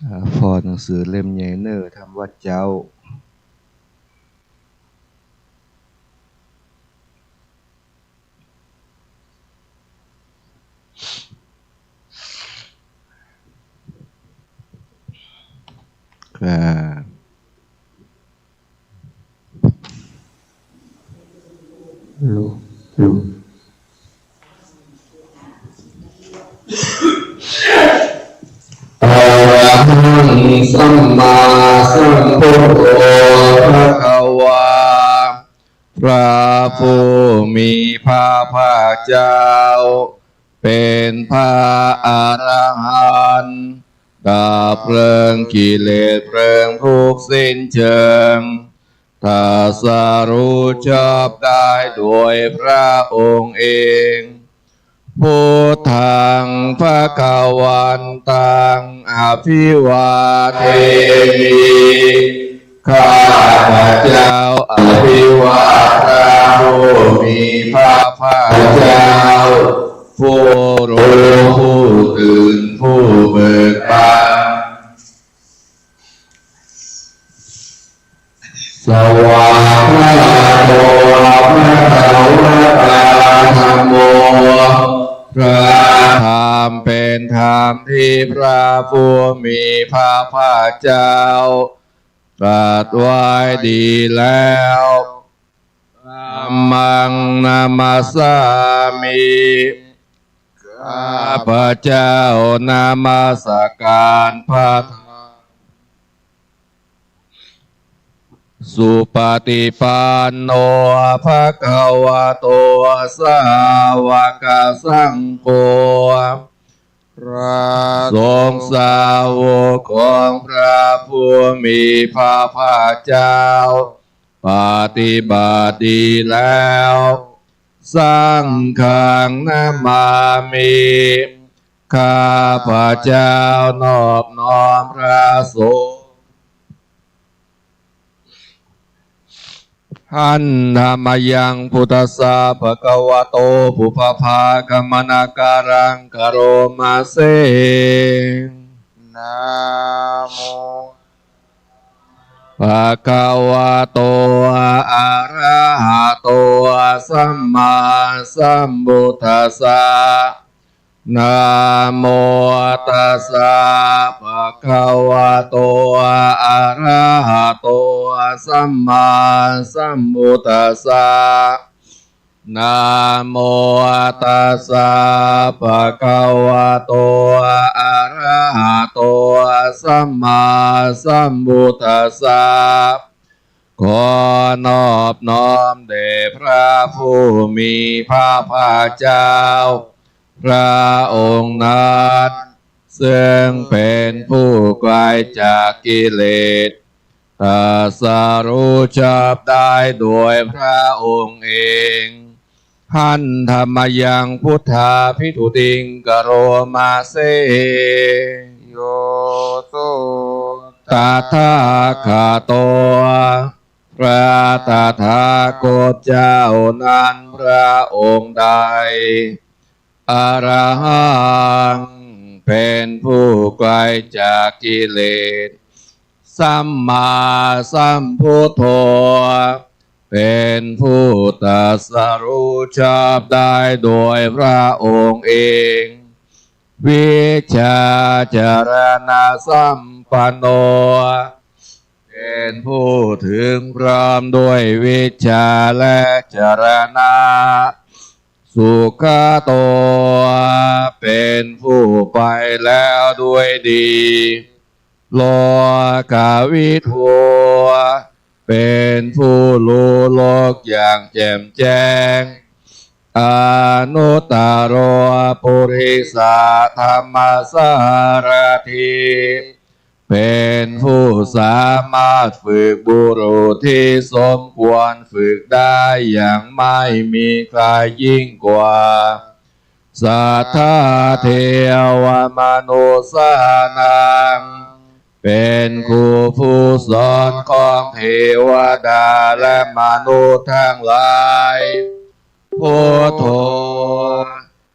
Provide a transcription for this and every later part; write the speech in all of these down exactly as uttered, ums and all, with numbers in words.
อ่า ฟอหนังสือเล่มใหญ่เน่อ ทำวัตรเจ๊า ครับ ลูก ลูก อะระหัง สัมมาสัมพุทโธ ภะคะวา พระผู้มีพระภาคเจ้า เป๋นพระอรหันต์ ดับเพลิงกิเลสเพลิงทุกข์สิ้นเชิง ตรัสรู้ชอบได้โดยพระองค์เอง พุทธัง ภะคะวันตัง อะภิวาเทมิ ข้าพเจ้าอภิวาทพระผู้มีพระภาคเจ้า ผู้รู้ผู้ตื่นผู้เบิกบาน สวากขาโต ภะคะวะตา ธัมโม พระธรรมเป๋นธรรมที่พระผู้มีพระภาคเจ้า ตรัสไว้ดีแล้ว ธัมมัง นะมัสสามิ ข้าพเจ้านมัสการพระธรรม สุปฏิปันโน ภะคะวะโต สาวกสังโฆ พระสงฆ์สาวกของพระผู้มีพระภาคเจ้า ปฏิบัติดีแล้ว สังฆัง นะมามิ ข้าพเจ้านอบน้อมพระสงฆ์ หันธะมะยัง พุทธัสสะ ภะคะวะโต ปุพพะภาคะมะนะกะรัง กะโรมะเส นะโม ภะคะวะโต อะระหะโต สัมมาสัมพุทธัสสะ นะโมตัสสะ ภะคะวะโต อะระหะโต สัมมาสัมพุทธัสสะ นะโมตัสสะ ภะคะวะโต อะระหะโต สัมมาสัมพุทธัสสะ ขอนอบน้อมแด่พระผู้มีพระภาคเจ้า พระองค์นั้น ซึ่งเป็นผู้ไกลจากกิเลส ตรัสรู้ชอบได้โดยพระองค์เอง หันธะมะยัง พุทธาภิตุติง กะโรมะเส โยสุ ตถาคโต พระตถาคตเจ้านั้นพระองค์ใด อะระหัง เป็นผู้ไกลจากกิเลส สัมมาสัมพุทโธ เป็นผู้ตรัสรู้ชอบได้โดยพระองค์เอง วิชชาจารณะสัมปันโน เป็นผู้ถึงพร้อมด้วยวิชชาและจารณะ สุขโต เป็นผู้ไปแล้วด้วยดี โลกวิทู เป็นผู้รู้โลกอย่างแจ่มแจ้ง อนุตตโร ปุริสธรรมสารถิ เป็นผู้สามารถฝึกบุรุษที่สมควรฝึกได้อย่างไม่มีใครยิ่งกว่า สัทธาเทวมนุสสานัง เป็นครูผู้สอนของเทวดาและมนุษย์ทั้งหลาย พุทโธ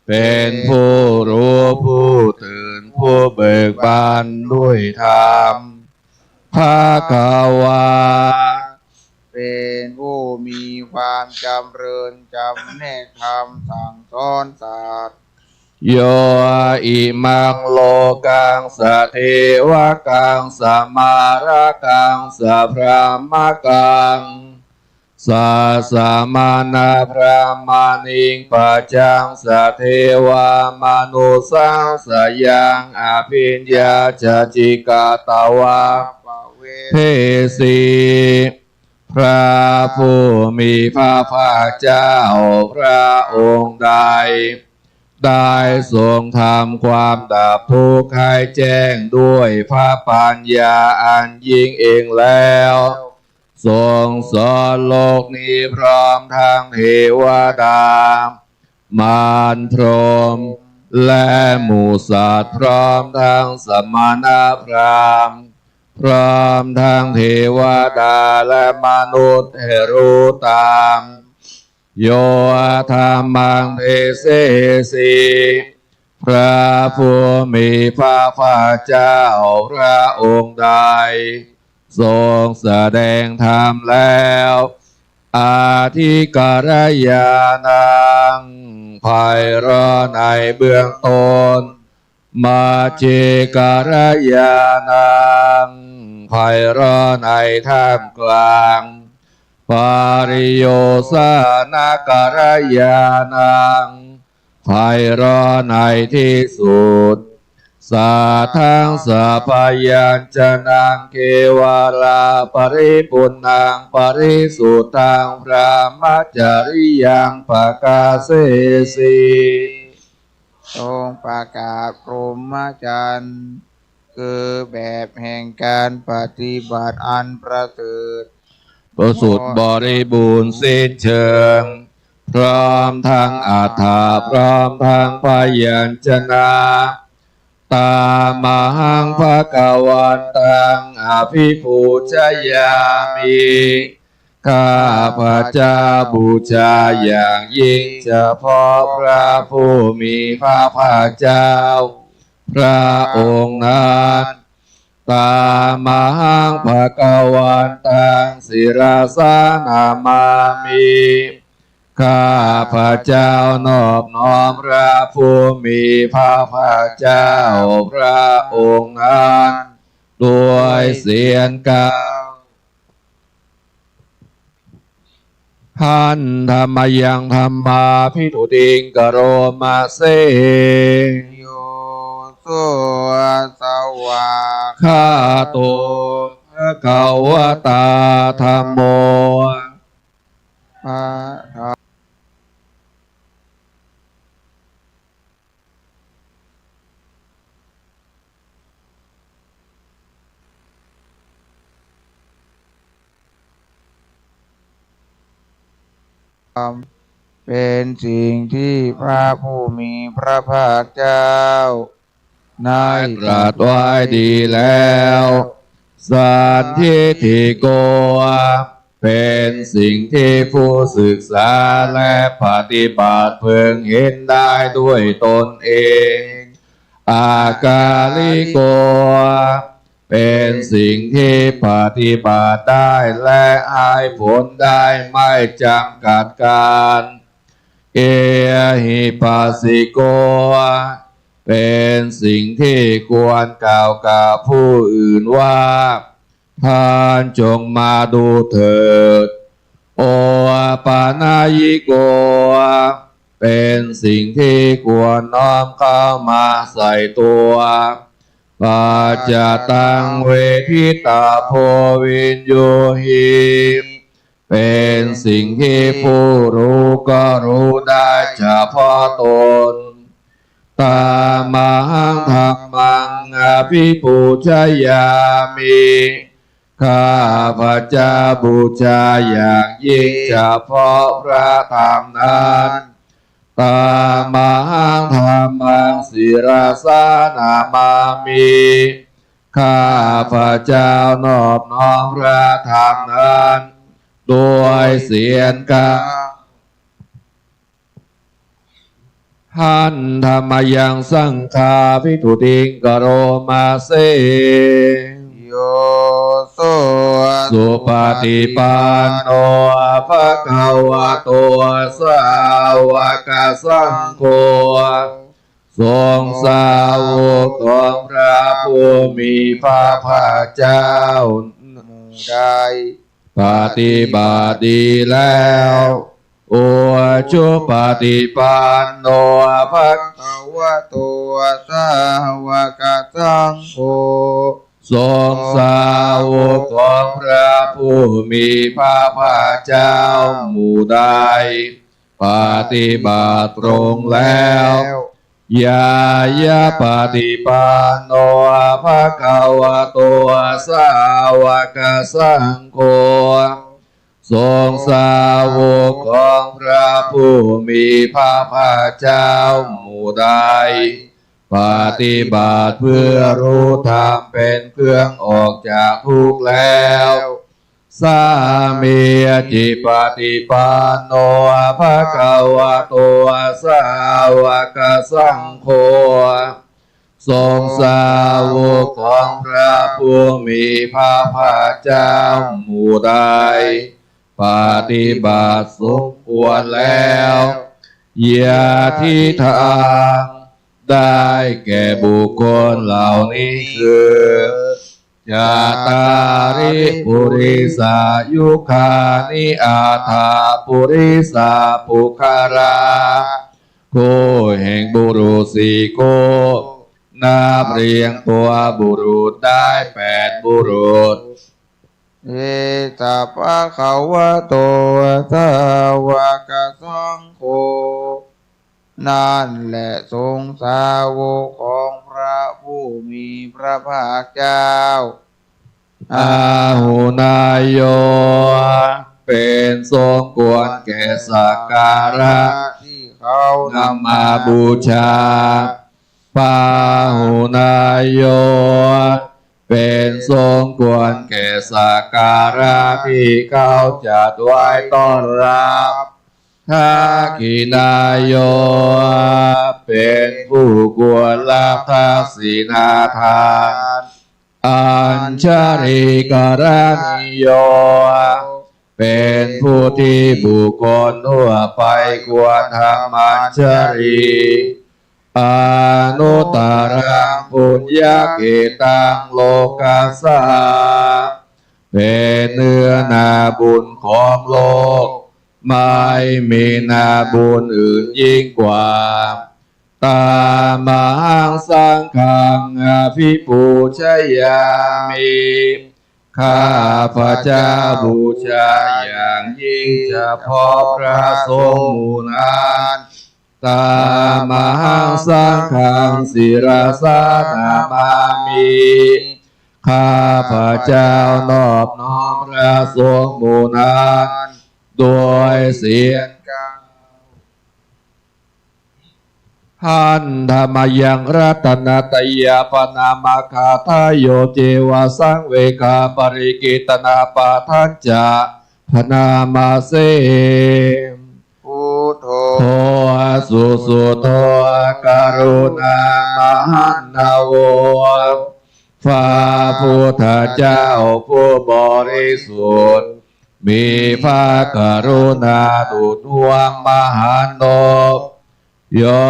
เป็นผู้รู้ผู้ตื่น ผู้เบิกบานด้วยธรรม ภะคะวา เป็นผู้มีความจำเริญจำแนกธรรมสั่งสอนสัตว์ โย อิมัง โลกัง สะ เทวะกัง สะ มะระกัง สะ พรหมะกัง สะ สะ มะ นะ พรหมะนิง ปัจจัง สะ เทวะ มะนุสสัง สะ ยัง อภิญญา จะ จิกะตะวะ ปะเวเทสี พระผู้มีพระภาคเจ้าพระองค์ใด ได้ทรงทำความดับทุกข์ให้แจ้งด้วยพระปัญญาอันยิ่งเองแล้ว ทรงสอนโลกนี้พร้อมทั้งเทวดา มารพรหม และหมู่สัตว์พร้อมทั้งสมณพราหมณ์ พร้อมทั้งเทวดาและมนุษย์ให้รู้ตาม โย ธัมมัง เดเสสี พระผู้มีพระภาคเจ้าพระองค์ใด ทรงแสดงธรรมแล้ว อธิกรยานัง ไพเราะในเบื้องต้น มัจเจกรยานัง ไพเราะในท่ามกลาง ปริโยสานกรยานัง ไพเราะในที่สุด สัทธัง สัพพยัญชนะ เกวะละปริปุณณัง ปริสุทธัง พรหมจริยัง ปะกาเสสี ทรงประกาศพรหมจรรย์ คือแบบแห่งการปฏิบัติอันประเสริฐ ประสุทธิ์บริบูรณ์สิ้นเชิง พร้อมทั้งอัฏฐะ พร้อมทั้งพยัญชนะ ตะมะหัง ภะคะวันตัง อภิปูชยามิ ข้าพเจ้าบูชาอย่างยิ่งเฉพาะพระผู้มีพระภาคเจ้าพระองค์นั้น ตะมะหัง ภะคะวันตัง ศิรสานะมามิ ข้าพเจ้านอบน้อมพระผู้มีพระภาคเจ้าพระองค์นั้น ด้วยเสียงกล้าว หันธะมะยังธัมมาภิตุติง กะโรมะเส โย โส สะวากขาโต ภะคะวะตา ธัมโม พระธรรม เป็นสิ่งที่พระผู้มีพระภาคเจ้า ได้ตรัสไว้ดีแล้ว สันทิฏฐิโก เป็นสิ่งที่ผู้ศึกษาและปฏิบัติพึงเห็นได้ด้วยตนเอง อากาลิโก เป็นสิ่งที่ปฏิบัติได้และให้ผลได้ไม่จำกัดกาล เอหิปัสสิโก เป็นสิ่งที่ควรกล่าวกับผู้อื่นว่า ท่านจงมาดูเถิด โอปะนัยยิโก เป็นสิ่งที่ควรน้อมเข้ามาใส่ตัว ปัจจตังเวทิตาโพวิญญูหิ เป็นสิ่งที่ผู้รู้ก็รู้ได้เฉพาะตน ตะมะหังธัมมังอภิปูชยามิ ข้าพเจ้าบูชาอย่างยิ่งเฉพาะพระธรรมนั้น ตะมะหังธัมมังศิรสานะมามิ ข้าพเจ้านอบน้อมพระธรรมนั้น ด้วยเสียงกล้าว Handa mayaṃ saṅghābhidhutiṃ karoma se. Yo สุปฏิปันโน ภะคะวะโต สาวกสังโฆ สงฆ์สาวกของพระผู้มีพระภาคเจ้า หมู่ใด ปฏิบัติดีแล้ว อุจุปฏิปันโน ภะคะวะโต สาวกสังโฆ สงฆ์สาวกของพระผู้มีพระภาคเจ้าหมู่ใด ปฏิบัติตรงแล้ว ญาญาปฏิปันโน ภะคะวะโต สาวกสังโฆ สงฆ์สาวกของพระผู้มีพระภาคเจ้าหมู่ใด ปฏิบัติเพื่อรู้ธรรมเป็นเครื่องออกจากทุกข์แล้ว สามีจิปฏิปันโน ภะคะวะโต สาวกสังโฆ สงฆ์สาวกของพระผู้มีพระภาคเจ้าหมู่ใด ปฏิบัติสมควรแล้ว ญาติทัง ได้แก่บุคคลเหล่านี้คือ จัตตาริ ปุริสายุคานิ อัฏฐะ ปุริสาปุคคลา คู่แห่งบุรุษสี่คู่ นับเรียงตัวบุรุษได้แปดบุรุษ เอสะ ภะคะวะโต สาวกสังโฆ นั่นแหละสงฆ์สาวกของพระผู้มีพระภาคเจ้า อาหุเนยโย เป็นสมควรแก่สักการะ ที่เขานำมาบูชา ปาหุเนยโย เป็นสมควรแก่สักการะที่เขาจัดไว้ต้อนรับ ทักขิเนยโย เป็นผู้ควรรับทักขิณาทาน อัญชลีกรณีโย เป็นผู้ที่บุคคลทั่วไปควรทำอัญชลี อนุตตรัง ปุญญาเขตัง โลกัสสา เป็นเนื้อนาบุญของโลก ไม่มีนาบุญอื่นยิ่งกว่า ตะมะหัง สังฆัง อภิปูชยามิ ข้าพเจ้าบูชาอย่างยิ่งเฉพาะพระสงฆ์หมู่นั้น ตะมะหัง สังฆัง ศิรสานะมามิ ข้าพเจ้านอบน้อมพระสงฆ์หมู่นั้น โดยเสียงกล้าว Handa mayaṃ ratanattayapanamakātayo ceva saṃvegaparikittanapāṭhañca bhaṇāma se. Buddho, susuddho karuṇāmahaṇṇavo, พระพุทธเจ้าผู้บริสุทธิ์ มีพระกรุณาดุจดวงมหันนบ Yo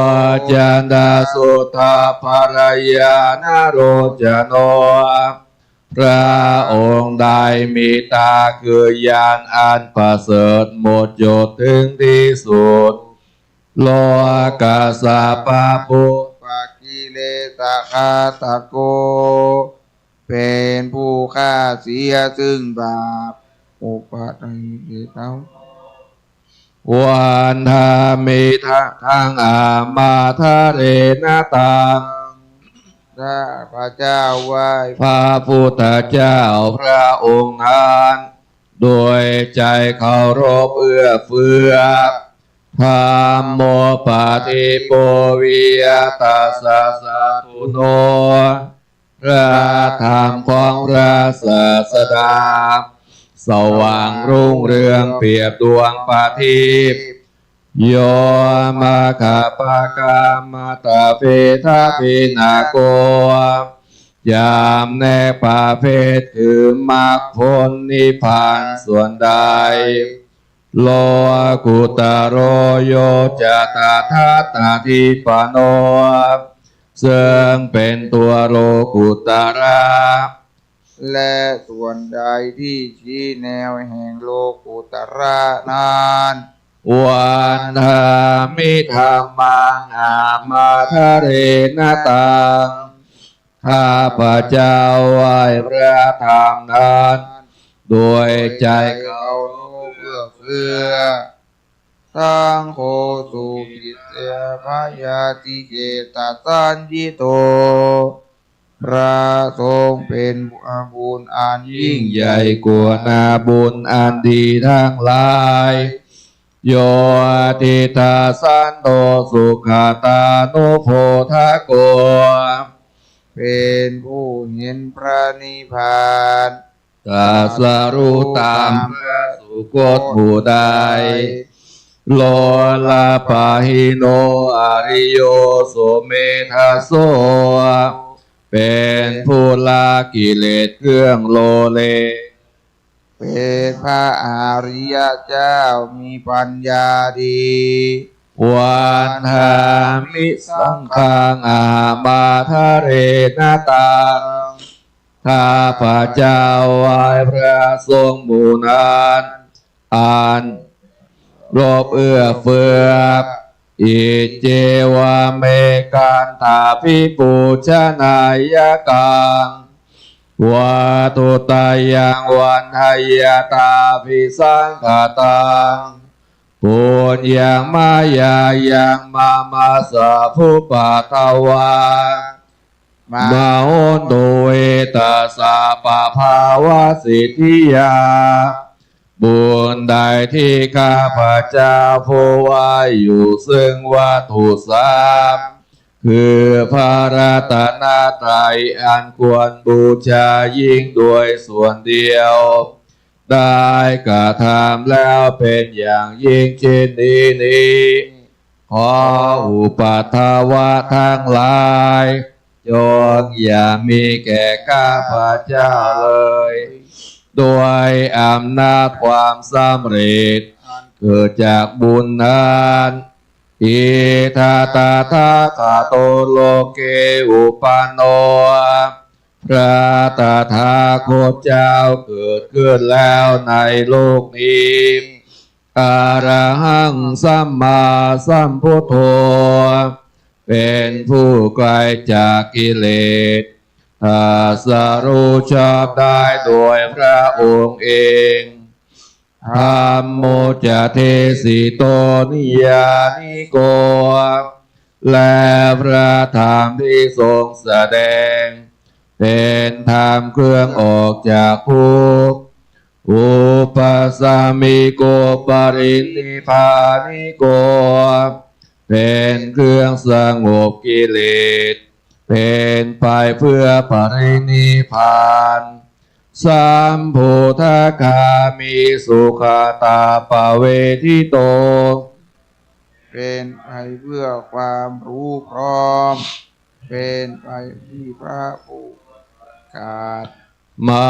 candasuddhaparayānalocano, พระองค์ใดมีตาคือญาณอันประเสริฐหมดจดถึงที่สุด Lokassappapupphakilesaghātako, เป็นผู้ฆ่าเสียซึ่งบาป Upphakilesaghātako. Vandāmi taṃ amādarena taṃ, ข้าพเจ้าไหว้พระพุทธเจ้าพระองค์นั้น โดยใจเคารพเอื้อเฟื้อ Dhammo paṭipo viya tassa satthuno, พระธรรมของพระศาสดา สว่างรุ่งเรืองเปรียบดวงประทีป โย มัคคะปะกะมัตตะเวทะวินาโก จำแนกประเภทคือมรรคผลนิพพานส่วนใด โลกุตโต โย จะตถาคติปันโน เซิ่งเป๋นตัวโลกุตระ และส่วนใดตี้ชี้แนวแห่งโลกุตระนั้น วันทามิ ธัมมัง อะมาทะเรนะตัง ข้าพเจ้าไหว้พระธรรมนั้น โดยใจ๋เคารพเอื้อเฟื้อ สังโฆ สุกิตตะมะยาติเกตะสัญญิโต พระทรงเป๋นบุญอันยิ่งใหญ่กว่านาบุญอันดีตังหลาย โย ทิฏฐาสันโต สุขะตานุโพธะโก เป๋นผู้เห็นพระนิพพาน ตรัสรู้ต๋ามพระสุคตผู้ใด โลลปะหิโน อะริโย สุเมธัสโส เป๋นผู้ละกิเลสเครื่องโลเล เป๋นพระอริยะเจ้ามีปัญญาดี วันทามิ สังฆัง อะมาทะเรนะตัง ข้าพเจ้าไหว้พระสงฆ์หมู่นั้น อันรบเอื้อเฟื้อ อิจเจวะเม คันธาภิปูชนายะกัง วัตถุตายัง วันทะยะตาภิสังฆะตัง ปุญญังมะยายัง มะมะสสะภุปปะทา วา มะโหนตุ เอตัสสะ ปะภาวะสิทธิยา บุญใดตี้ข้าพเจ้าผู้ไหว้อยู่ซึ่งวัตถุสาม คือพระรัตนตรัยอันควรบูชายิ่งโดยส่วนเดียว ได้กระทำแล้วเป๋นอย่างยิ่งเช่นนี้นี้ ขออุปัทวะตังหลาย จงอย่ามีแก่ข้าพเจ้าเลย ด้วยอำนาจความสำเร็จอันเกิดจากบุญนั้น อิทัสสะตถาคโต โลเก อุปปันโน พระตถาคตเจ้าเกิดขึ้นแล้วในโลกนี้ อะระหัง สัมมาสัมพุทโธ เป๋นผู้ไกลจากกิเลส ตรัสรู้ชอบได้โดยพระองค์เอง ธัมโม จะ เดสิโต นิยานิโก และพระธรรมที่ทรงแสดง เป๋นธรรมเครื่องออกจากทุกข์ อุปัสสมิโก ปรินิพพานิโก เป๋นเครื่องสงบกิเลส เป๋นไปเพื่อปรินิพพาน สัมภูตคามิ สุขะตาปะเวทิโต เป๋นไปเพื่อความรู้พร้อม เป๋นไปที่พระผู้ประกาศ มา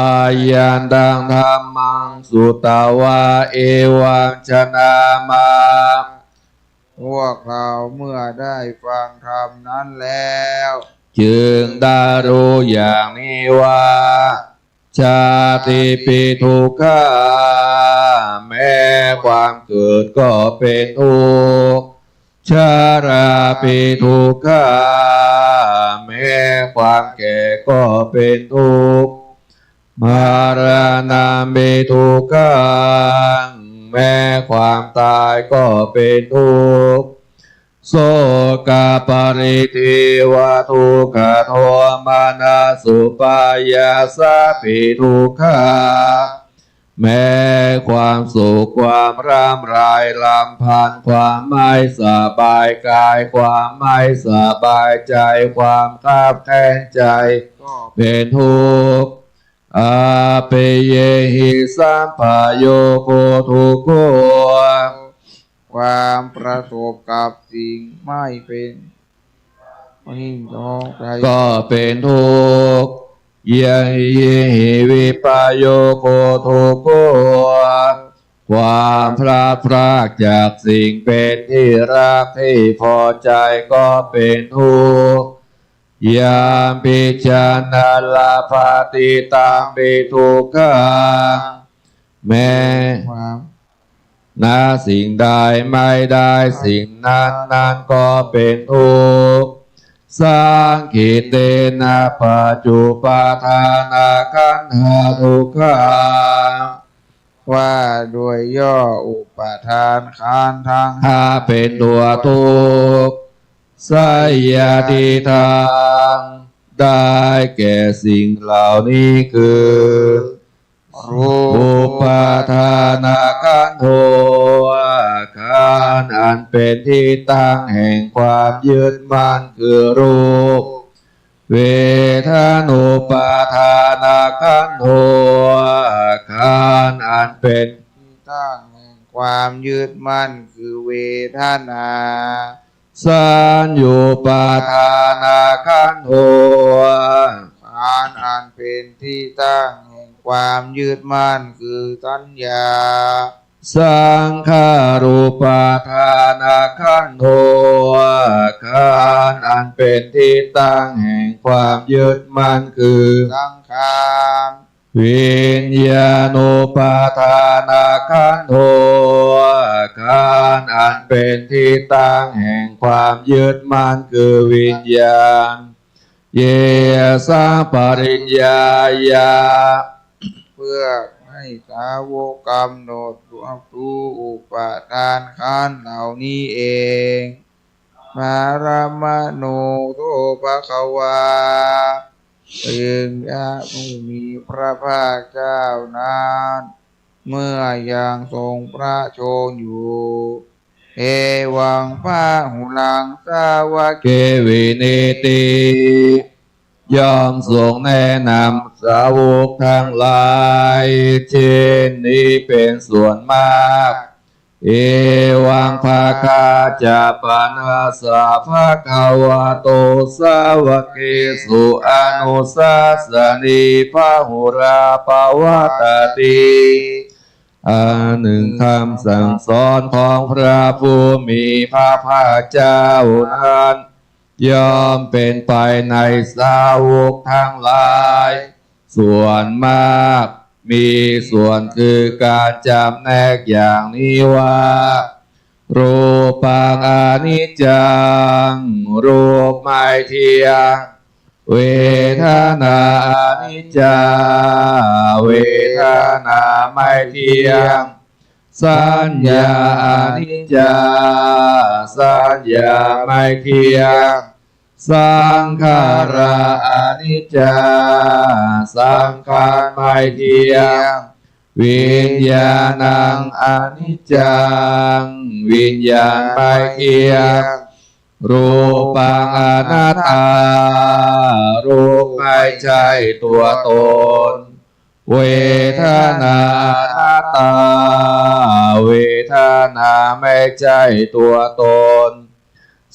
ยังตังธัมมัง สุตวา เอวัม จนะมะ พวกเขาเมื่อได้ฟังธรรมนั้นแล้ว จึงได้รู้อย่างนี้ว่า ชาติปิทุกขา แม้ความเกิดก็เป๋นทุกข์ ชราปิทุกขา แม้ความแก่ก็เป๋นทุกข์ มรณะปิทุกขัง แม้ความต๋ายก็เป๋นทุกข์ โสกะปริเทวะทุกขะโทมนัสสุปายาสะปิทุกขา แม้ความโศก ความร่ำไรรำพัน ความไม่สบายกาย ความไม่สบายใจ ความคับแค้นใจ ก็เป๋นทุกข์ อัปเปเยหิสัมปะโยโคทุกโข ความประสบกับสิ่งไม่เป็น ก็เป็นทุกข์ Yehi vippayogo dukkho ความพลัดพรากจากสิ่งเป็นที่รักที่พอใจก็เป็นทุกข์ Yampicchaṃ na labhati tampi dukkhaṃ แม้ ความ ณ สิ่งใดไม่ได้สิ่งนั้น นั้นก็เป็นทุกข์ Saṅkhittena pañcupādānakkhandhā dukkhaṃ ว่าโดยย่ออุปาทานขันธ์ทั้งห้าเป็นตัวทุกข์ Saññatitaṃ ได้แก่สิ่งเหล่านี้คือ Rūpupādānakkhandho ขันธ์อันเป็นที่ตั้งแห่งความยึดมั่นคือรูป Vedanupādānakkhandho ขันธ์อันเป็นที่ตั้งแห่งความยึดมั่นคือเวทนา Saññupādānakkhandho ขันธ์อันเป็นที่ตั้งแห่งความยึดมั่นคือสัญญา Saṅkhārupādānakkhandho ขันธ์อันเป็นที่ตั้งแห่งความยึดมั่นคือสังขาร Viññāṇupādānakkhandho ขันธ์อันเป็นที่ตั้งแห่งความยึดมั่นคือวิญญาณ Yesaṃ pariññāya เพื่อให้สาวกกำหนดรับรู้อุปาทานขันธ์เหล่านี้เอง Paramāṇo so bhagavā จึงพระผู้มีพระภาคเจ้านั้น เมื่อยังทรงพระชนม์อยู่ Evaṃ bahulaṃ sāvake vineeti ย่อมทรงแนะนำสาวกทั้งหลาย เช่นนี้เป็นส่วนมาก Evaṃ bhagā ca panassa bhagavato sāvakesu anussāsanī bahulā pavattati อันหนึ่งคำสั่งสอนของพระผู้มีพระภาคเจ้านั้น ย่อมเป็นไปในสาวกทั้งหลาย ส่วนมาก มีส่วนคือการจำแนกอย่างนี้ว่า Rūpaṃ aniccaṃ รูปไม่เที่ยง Vedanā aniccā เวทนาไม่เที่ยง Saññā aniccā สัญญาไม่เที่ยง Saṅkhārā aniccā สังขารไม่เที่ยง Viññāṇaṃ aniccaṃ วิญญาณไม่เที่ยง Rūpaṃ anattā รูปไม่ใช่ตัวตน Vedanā anattā เวทนาไม่ใช่ตัวตน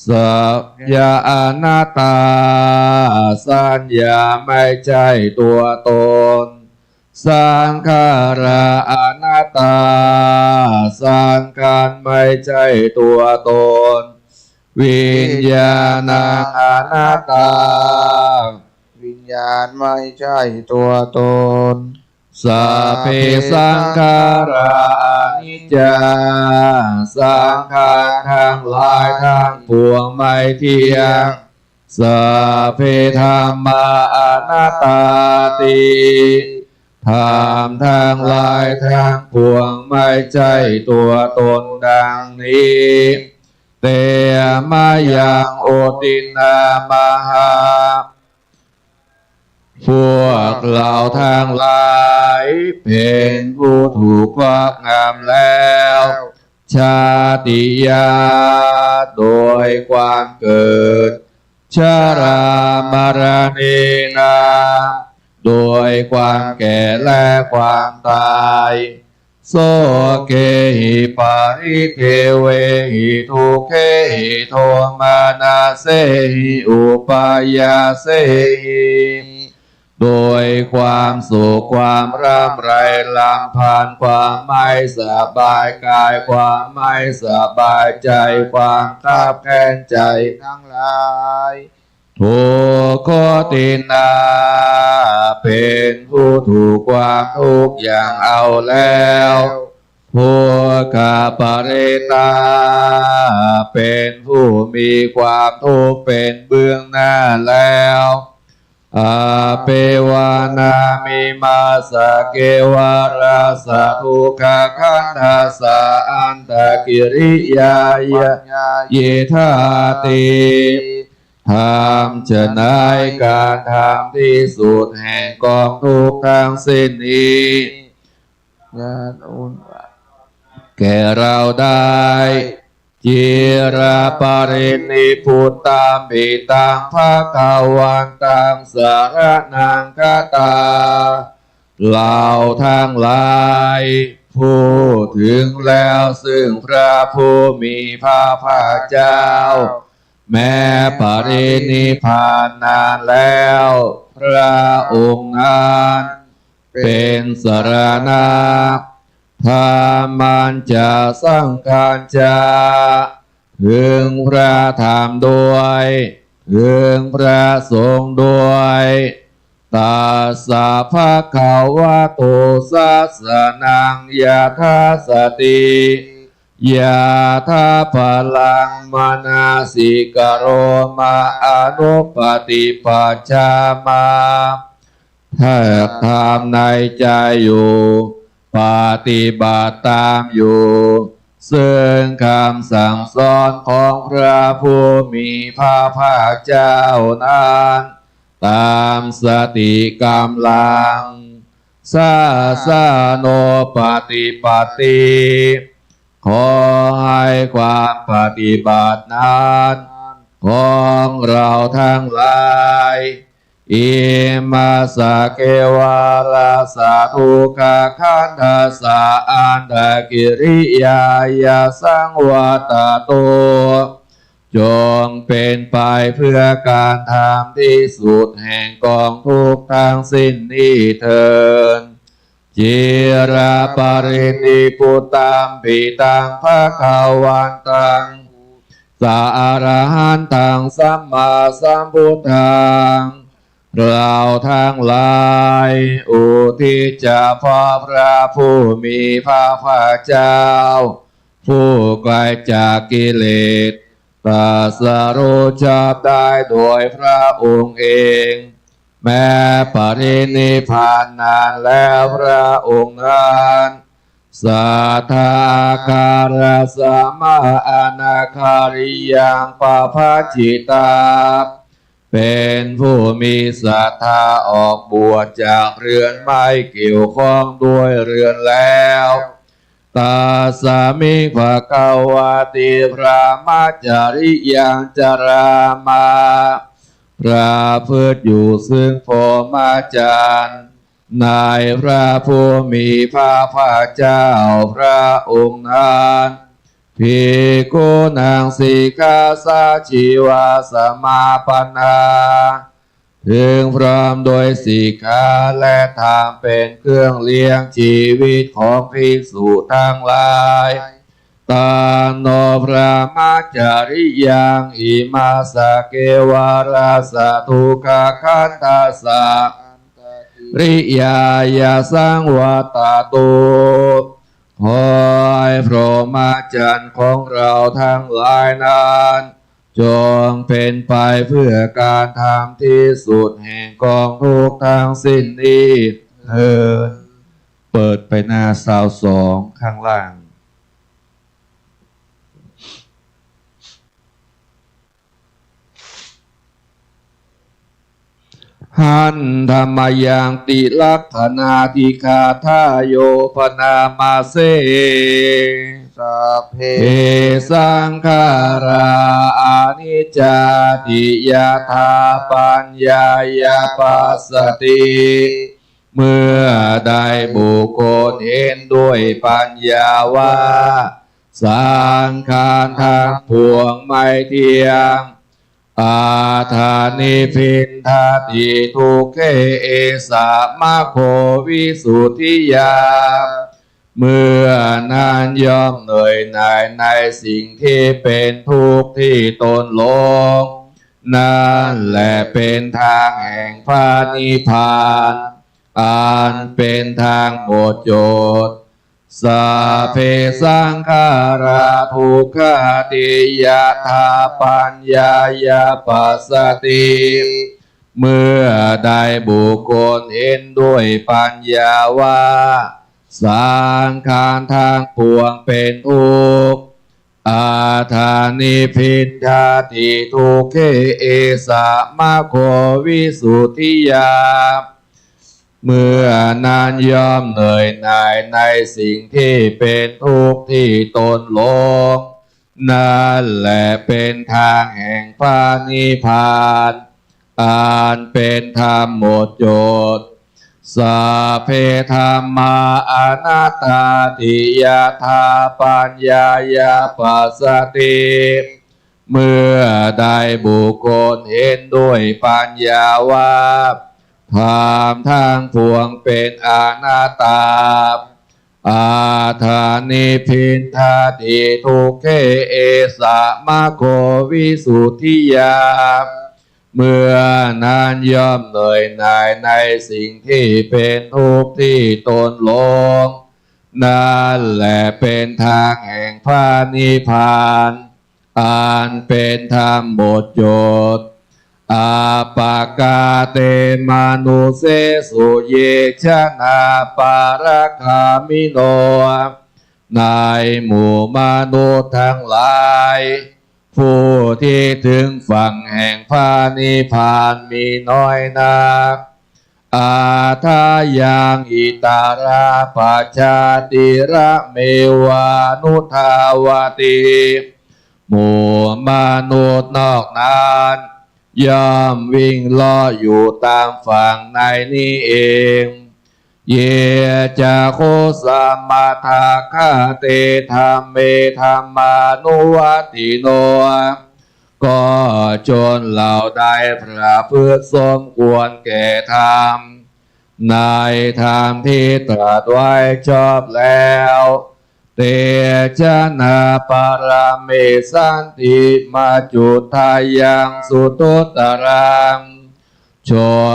Saññā anattā สัญญาไม่ใช่ตัวตน Saṅkhārā anattā สังขารไม่ใช่ตัวตน Viññāṇaṃ anattā วิญญาณไม่ใช่ตัวตน Sabbe saṅkhārā aniccā สังขารทั้งหลายทั้งปวงไม่เที่ยง Sabbe dhammā anattāti ธรรมทั้งหลายทั้งปวงไม่ใช่ตัวตนดังนี้ Te mayaṃ otinnā mahā พวกเราทั้งหลายเป็นผู้ถูกครอบงำแล้ว Jātiyā โดยความเกิด Jarāmaraṇena โดยความแก่และความตาย โสเกหิ ปริเทวะหิ ทุกเขหิ โทมนัสเสหิ อุปายาสเสหิ โดยความสุข ความร่ำไรรำพัน ความไม่สบายกาย ความไม่สบายใจ๋ ความคับแค้นใจ๋ ตังหลาย ทุกขตินนา เป๋นผู้ถูกความทุกข์อย่างเอาแล้ว ทุกขปริตตา เป๋นผู้มีความทุกข์เป๋นเบื้องหน้าแล้ว อเปวานามิมาสสะเกวาราสะ ทุกขคันธัสสะ อันตกิริยายะ เยธาติ ทำจะไน ก๋านทำที่สุดแห่งกองทุกข์ทั้งสิ้นนี้ แก่เราได้ จิรปรินิพพุตตัมปิตัง ภะคะวันตัง สรณังคัจฉา เราทั้งหลาย ผู้ถึงแล้วซึ่งพระผู้มีพระภาคเจ้า แม้ปรินิพพานนานแล้ว พระองค์นั้น เป๋นสรณะ ธัมมัญจะ สังฆัญจะ ถึงพระธรรมด้วย ถึงพระสงฆ์ด้วย ตัสสะ ภะคะวะโต สะสะนัง ยะถาสติ ยะถาพลัง มะนะสิกะโรมะ อะนุปะติปัจฉามา แทรกทำในใจ๋อยู่ ปฏิบัติต๋ามอยู่ ซึ่งกำสั่งสอนของพระผู้มีพระภาคเจ้านั้น ต๋ามสติก๋ำลัง สะสะโน ปะติปัตติ ขอให้ความปฏิบัตินั้น ของเราทั้งหลาย อิมาสสะเกวาราสะ ทุกขคันธัสสะ อันตกิริยายะ สังวัตตะตุ จงเป๋นไปเพื่อก๋านทำที่สุดแห่งกองทุกข์ทั้งสิ้นนี้เทอญ จิรปรินิพพุตตัมปิตัง ภะคะวันตัง สะอะระหันตัง สัมมาสัมพุทธัง เราทั้งหลาย อุทิศเฉพาะพระผู้มีพระภาคเจ้า ผู้ไกลจากกิเลส ตรัสรู้ชอบได้โดยพระองค์เอง แม้ปรินิพพานนานแล้วพระองค์นั้น สัทธาคารัสสะมะ อนาคาริยัง ปะภะจิตา เป๋นผู้มีศรัทธาออกบวชจากเรือน ไม่เกี่ยวข้องด้วยเรือนแล้ว ตัสสะมิง ภะคะวะติ พรหมจริยัง จะรามา ประพฤติอยู่ซึ่งพรหมจรรย์ ในพระผู้มีพระภาคเจ้าพระองค์นั้น ภิกขุนัง สิกขาสาจีวาสมาปันนา ถึงพร้อมโดยสิกขาและธรรมเป๋นเครื่องเลี้ยงชีวิตของภิกษุทั้งหลาย ตันโนพรหมจริยัง อิมาสสะเกวาราสะ ทุกขคันธัสสะ ริยายะ สังวัตตะตุ ขอให้พรหมจรรย์ของเราทั้งหลายนั้น จงเป๋นไปเพื่อก๋านทำที่สุดแห่งกองทุกข์ทั้งสิ้นนี้เทอญ เปิดไปหน้าซาวสองข้างล่าง หันธะมะยัง ติลักขณาทิกาธาโย ปะนามะเส สัพเพ สังขารา อนิจจาติ ยะถาปัญญายะปัสสะติ เมื่อใดบุคคลเห็นด้วยปัญญาว่า สังขารทั้งปวงไม่เที่ยง อัฏฐานิ บิณฑาติ ทุกเข เอสะ มัคโค วิสุทธิยา เมื่อนั้นย่อมเหนื่อยหน่ายในสิ่งที่เป็นทุกข์ที่ตนหลง นั่นแหละเป็นทางแห่งพระนิพพาน อันเป็นทางหมดจด สัพเพ สังขารา ทุกขา ติ ยถา ปัญญายา ปัสสติ เมื่อใดบุคคลเห็นด้วยปัญญาว่า สังขารทั้งปวงเป็นทุกข์ อัฏฐานิ บิณฑาติ ทุกเข เอสะ มัคโค วิสุทธิยา เมื่อนั้นย่อมเหนื่อยหน่ายในสิ่งที่เป็นทุกข์ที่ตนหลง นั่นแหละเป็นทางแห่งพระนิพพาน อันเป็นธรรมหมดจด สัพเพ ธัมมา อนัตตา ติ ยถา ปัญญายา ปัสสติ เมื่อใดบุคคลเห็นด้วยปัญญาว่า ธรรมทั้งปวงเป็นอนัตตา อัฏฐานิ บิณฑาติ ทุกเข เอสะ มัคโค วิสุทธิยา เมื่อนั้นย่อมเหนื่อยหน่ายในสิ่งที่เป็นทุกข์ที่ตนหลง นั่นแหละเป็นทางแห่งพระนิพพาน อันเป็นธรรมหมดจด อัปปะกา เต มนุสเสสุ เย จะนา ปะระกามิโน ในหมู่มนุษย์ทั้งหลาย ผู้ที่ถึงฝั่งแห่งพระนิพพานมีน้อยนัก อัฏฐายัง อิตารา ปัจจา ติระเมวานุทาวาติ หมู่มนุษย์นอกนั้น ย่อมวิ่งเลาะอยู่ตามฝั่งในนี้เอง เย จะ โค สะ มัทธา คา เต ธัมเม ธัมมานุวัตติโน ก็ชนเหล่าใดประพฤติสมควรแก่ธรรม ในธรรมที่ตรัสไว้ชอบแล้ว เต จะนา ปะระเม สันติ มัจจุทายัง สุทุตตรัง ช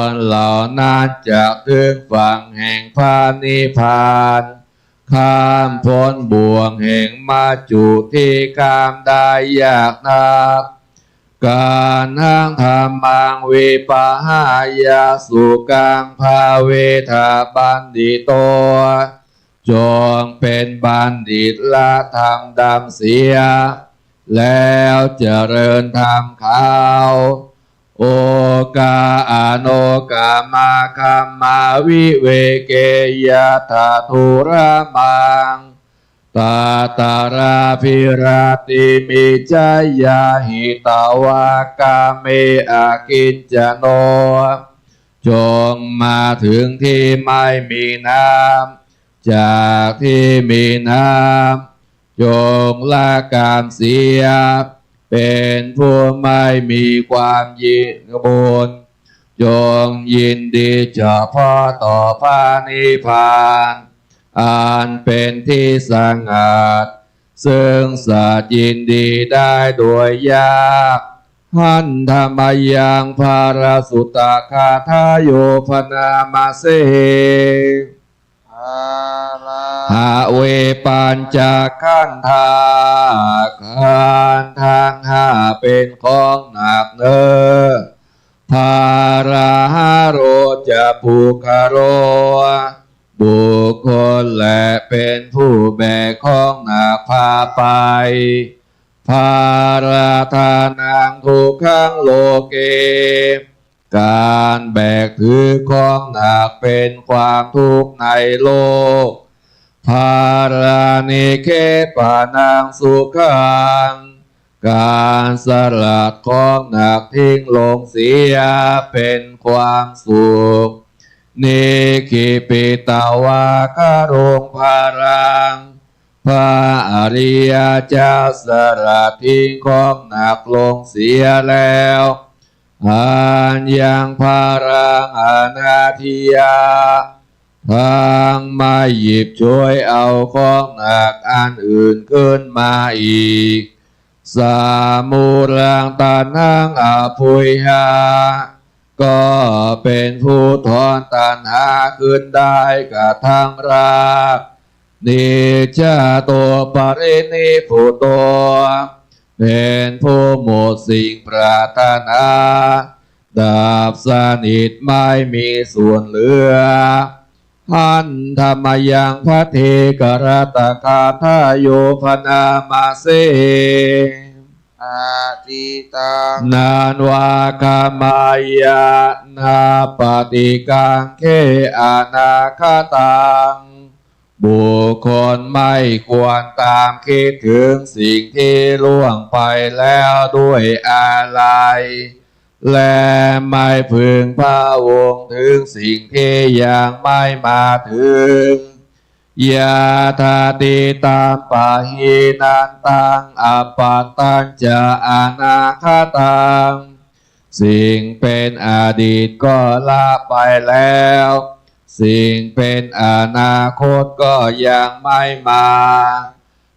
นเหล่านั้นจะถึงฝั่งแห่งพระนิพพาน ข้ามพ้นบ่วงแห่งมัจจุที่ข้ามได้ยากนัก กัณหัง ธัมมัง วิปะหายะ สุขัง ภาเวทะ ปัณฑิโต จงเป็นบัณฑิตละธรรมดำเสีย แล้วเจริญธรรมเขา โอ กา อโน กะ มา คัมมา วิเวเก ยัตถะ ทุระมัง ตัตตะรา ภิรัตติ มิจฉา ยา หิตวา กาเม อกิญจโน จงมาถึงที่ไม่มีน้ำ จากที่มีน้ำ จงละกามเสีย เป็นผู้ไม่มีความยินดี จงยินดีเฉพาะต่อพระนิพพาน อันเป็นที่สงัด ซึ่งสัตว์ยินดีได้โดยยาก หันทะ มะยัง ภะระสุตตะ คาถา โย ภะนามะเส หะ เว ปัญจขันธา ขันธ์ทั้งห้าเป็นของหนักเนอ ภาระหะโร จะ ปุคคโล บุคคลแลเป็นผู้แบกของหนักพาไป ภาระทานัง ทุกขัง โลเก การแบกถือของหนักเป็นความทุกข์ในโลก ภารา นิกเขปานัง สุขัง การสลัดของหนักทิ้งลงเสียเป็นความสุข นิกขิปิตวา คารุง ภารัง พระอริยเจ้าสละทิ้งของหนักลงเสียแล้ว อันยังภารังอนาทิยะ ทั้งไม่หยิบฉวยเอาของหนักอันอื่นขึ้นมาอีก สามูลัง ตัณหัง อภุยหะ ก็เป็นผู้ถอนตัณหาขึ้นได้กระทั่งราก นิจจโต ปรินิพพุโต เป็นผู้หมดสิ่งปรารถนา ดับสนิทไม่มีส่วนเหลือ หันธมยัง พะเทกรัตตคาถาโย ภะนามะเส อทิตัง นานวากามายะ นาปะติกังเข อนาคตัง บุคคลไม่ควรตามคิดถึงสิ่งที่ล่วงไปแล้วด้วยอาลัย และไม่พึงพะวงถึงสิ่งที่ยังไม่มาถึง ยะถาติตัมปะหินันตัง อปัตตัญจะอนาคตัง สิ่งเป็นอดีตก็ละไปแล้ว สิ่งเป็นอนาคตก็ยังไม่มา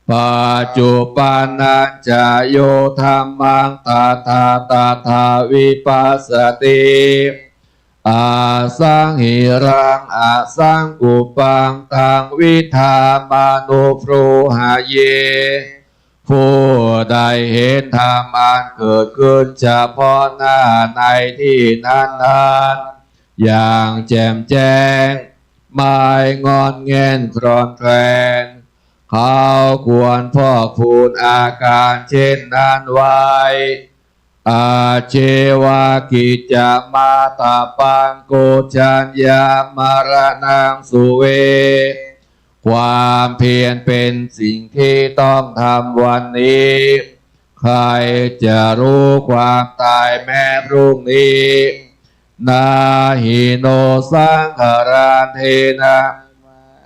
ปัจจุปันนัญจะ โยธัมมัง ตถาตถาวิปัสสติ อสังหิรัง อสังกุปปัง ตังวิดามานุบรูหะเย ผู้ใดเห็นธรรมอันเกิดขึ้นเฉพาะหน้าในที่นั้นๆ อย่างแจ่มแจ้ง ไม่ง่อนแง่นคลอนแคลน เขาควรพอกพูนอาการเช่นนั้นไว้ อาชีวกิจจามาตะปัง โกจัญญามรณังสุเว ความเพียรเป็นสิ่งที่ต้องทำวันนี้ ใครจะรู้ความตายแม้พรุ่งนี้ นาหิโนสังครันเทนะ ม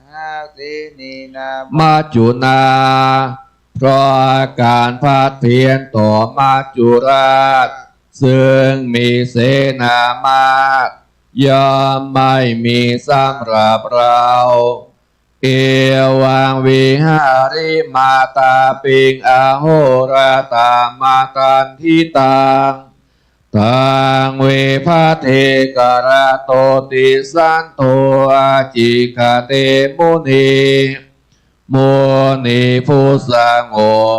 หาเสนีนา มัจจุนา เพราะการผัดเพี้ยนต่อมัจจุราช ซึ่งมีเสนามาก ย่อมไม่มีสำหรับเรา เอวังวิหาริมาตาปิง อโหรตามาตันทิตัง ตัง เว ภะเทกะระโตติสันโท อาจิคเต มุนี มุนีผู้สง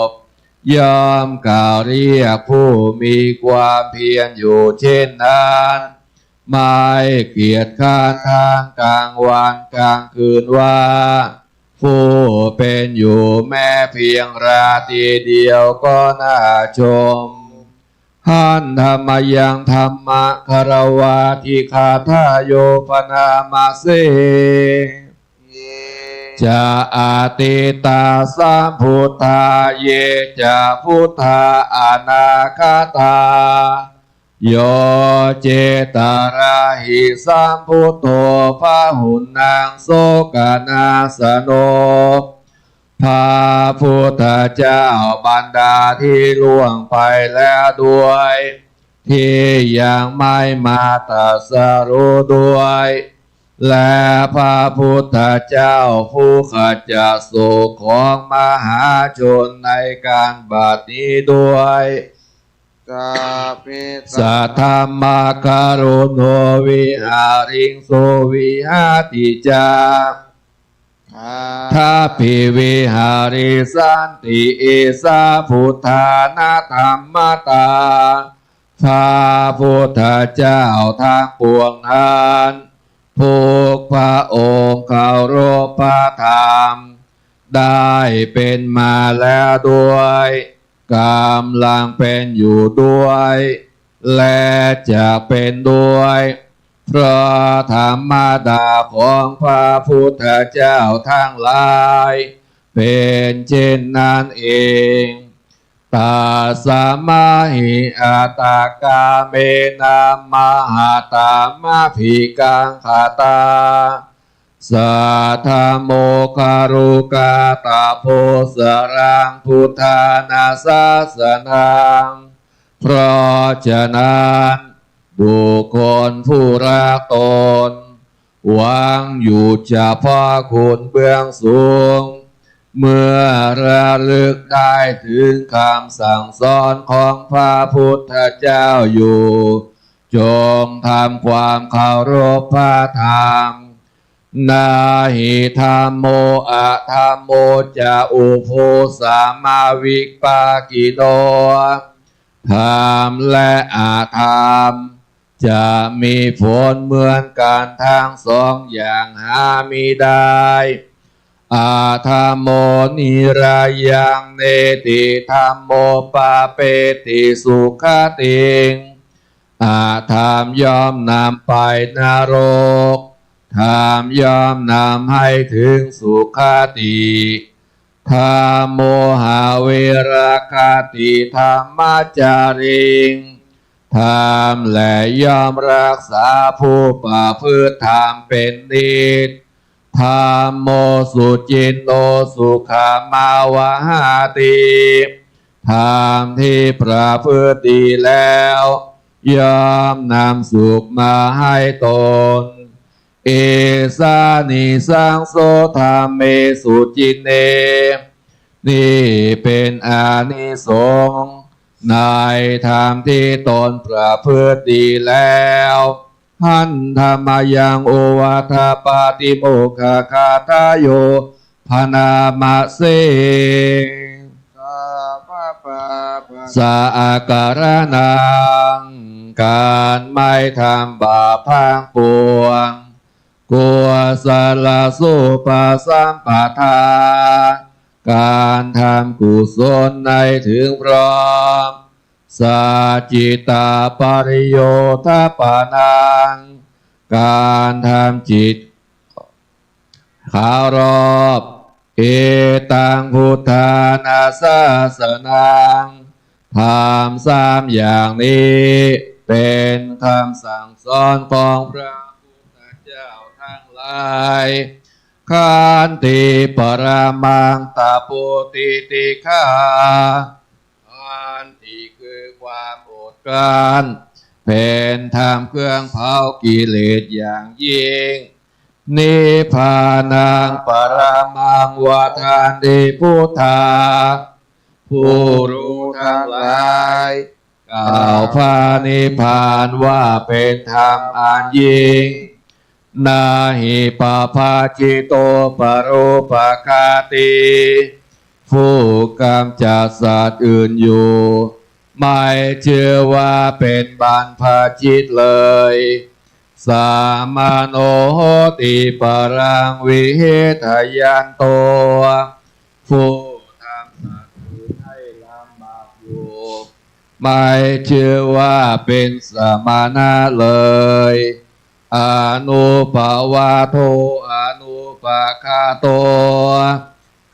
บ ย่อมกล่าวเรียกผู้มีความเพียรอยู่เช่นนั้น ไม่เกียจคร้านทั้งกลางวันกลางคืนว่า ผู้เป็นอยู่แม้เพียงราตรีเดียวก็น่าชม หันธมยังธัมมะคารวาทิคาถาโย ภะนามะเส เย จะ อตีตาสัมพุทธา เย จะ พุทธา อนาคตา โย เจตราหิ สัมพุทโธ พะหุนนัง โสกนาสโน พระพุทธเจ้าบรรดาที่ล่วงไปแล้วด้วย ที่ยังไม่มาตรัสรู้ด้วย และพระพุทธเจ้าผู้ขจัดโศกของมหาชนในการบัดนี้ด้วย สัพเพ สัทธัมมาการุณโณ วิหาริงสุ วิหาติจา ทัพพิวิหาริสันติ เอสา พุทธานะธัมมตา พระพุทธเจ้าทั้งปวงนั้น ทุกพระองค์เคารพพระธรรม ได้เป็นมาแล้วด้วย กำลังเป็นอยู่ด้วย และจะเป็นด้วย เพราะธรรมดาของพระพุทธเจ้าทั้งหลาย เป็นเช่นนั้นเอง Tasmā hi attagāminam mahattam abhikkhantā. Saddhammo garukatabbo saraṇaṃ buddhāna sāsanaṃ. เพราะฉะนั้น บุคคลผู้รักตน หวังอยู่เฉพาะคุณเบื้องสูง เมื่อระลึกได้ถึงคำสั่งสอนของพระพุทธเจ้าอยู่ จงทำความเคารพพระธรรม Na hi dhammo adhammo ca ubbho samavippakkino. ธรรมและอธรรม จะมีผลเหมือนกันทั้งสองอย่างหามิได้ Adhammo nirayaṃ neti dhammo pāpeti sugattiṃ. อธรรมย่อมนำไปนรก ธรรมย่อมนำให้ถึงสุคติ Dhammo haverakkhatidhammacariṃ. ธรรมแลย่อมรักษาผู้ประพฤติธรรมเป็นนิจ Dhammo suciṇṇo sukhamāvahati. ธรรมที่ประพฤติดีแล้ว ย่อมนำสุขมาให้ตน Esānisaṃso dhamme suciṇṇe. นี่เป็นอานิสงส์ในธรรมที่ตนประพฤติดีแล้ว Handa mayaṃ ovādapātimokkhagāthāyo bhaṇāma se. Sabbapāpassa akaraṇaṃ. ก๋านไม่ทำบาปทั้งปวง Kusalasu pasampadā. ก๋านทำกุศลในถึงพร้อม Saccittapariyothapanaṃ. ก๋านทำจิตเคารพ Etaṃ buddhāna sāsanaṃ. ธรรมสามอย่างนี้เป็นคำสั่งสอนของพระพุทธเจ้าทั้งหลาย Khanti paramaṃ tapo titikkhā. Khantiคือความอดกลั้น เป็นธรรมเครื่องเผากิเลสอย่างยิ่ง Nibbānaṃ paramaṃ vadanti buddhā. ผู้รู้ทั้งหลายกล่าวพระนิพพานว่าเป็นธรรมอันยิ่ง Na hi pabajjito parūpaghātī. ผู้กำจัดสัตว์อื่นอยู่ ไม่ชื่อว่าเป็นบรรพชิตเลย Samaṇo hoti paraṃ vihesayanto. ผู้ทำสัตว์อื่นให้ลำบากอยู่ ไม่ชื่อว่าเป็นสมณะเลย Anuppavādo anupaghāto.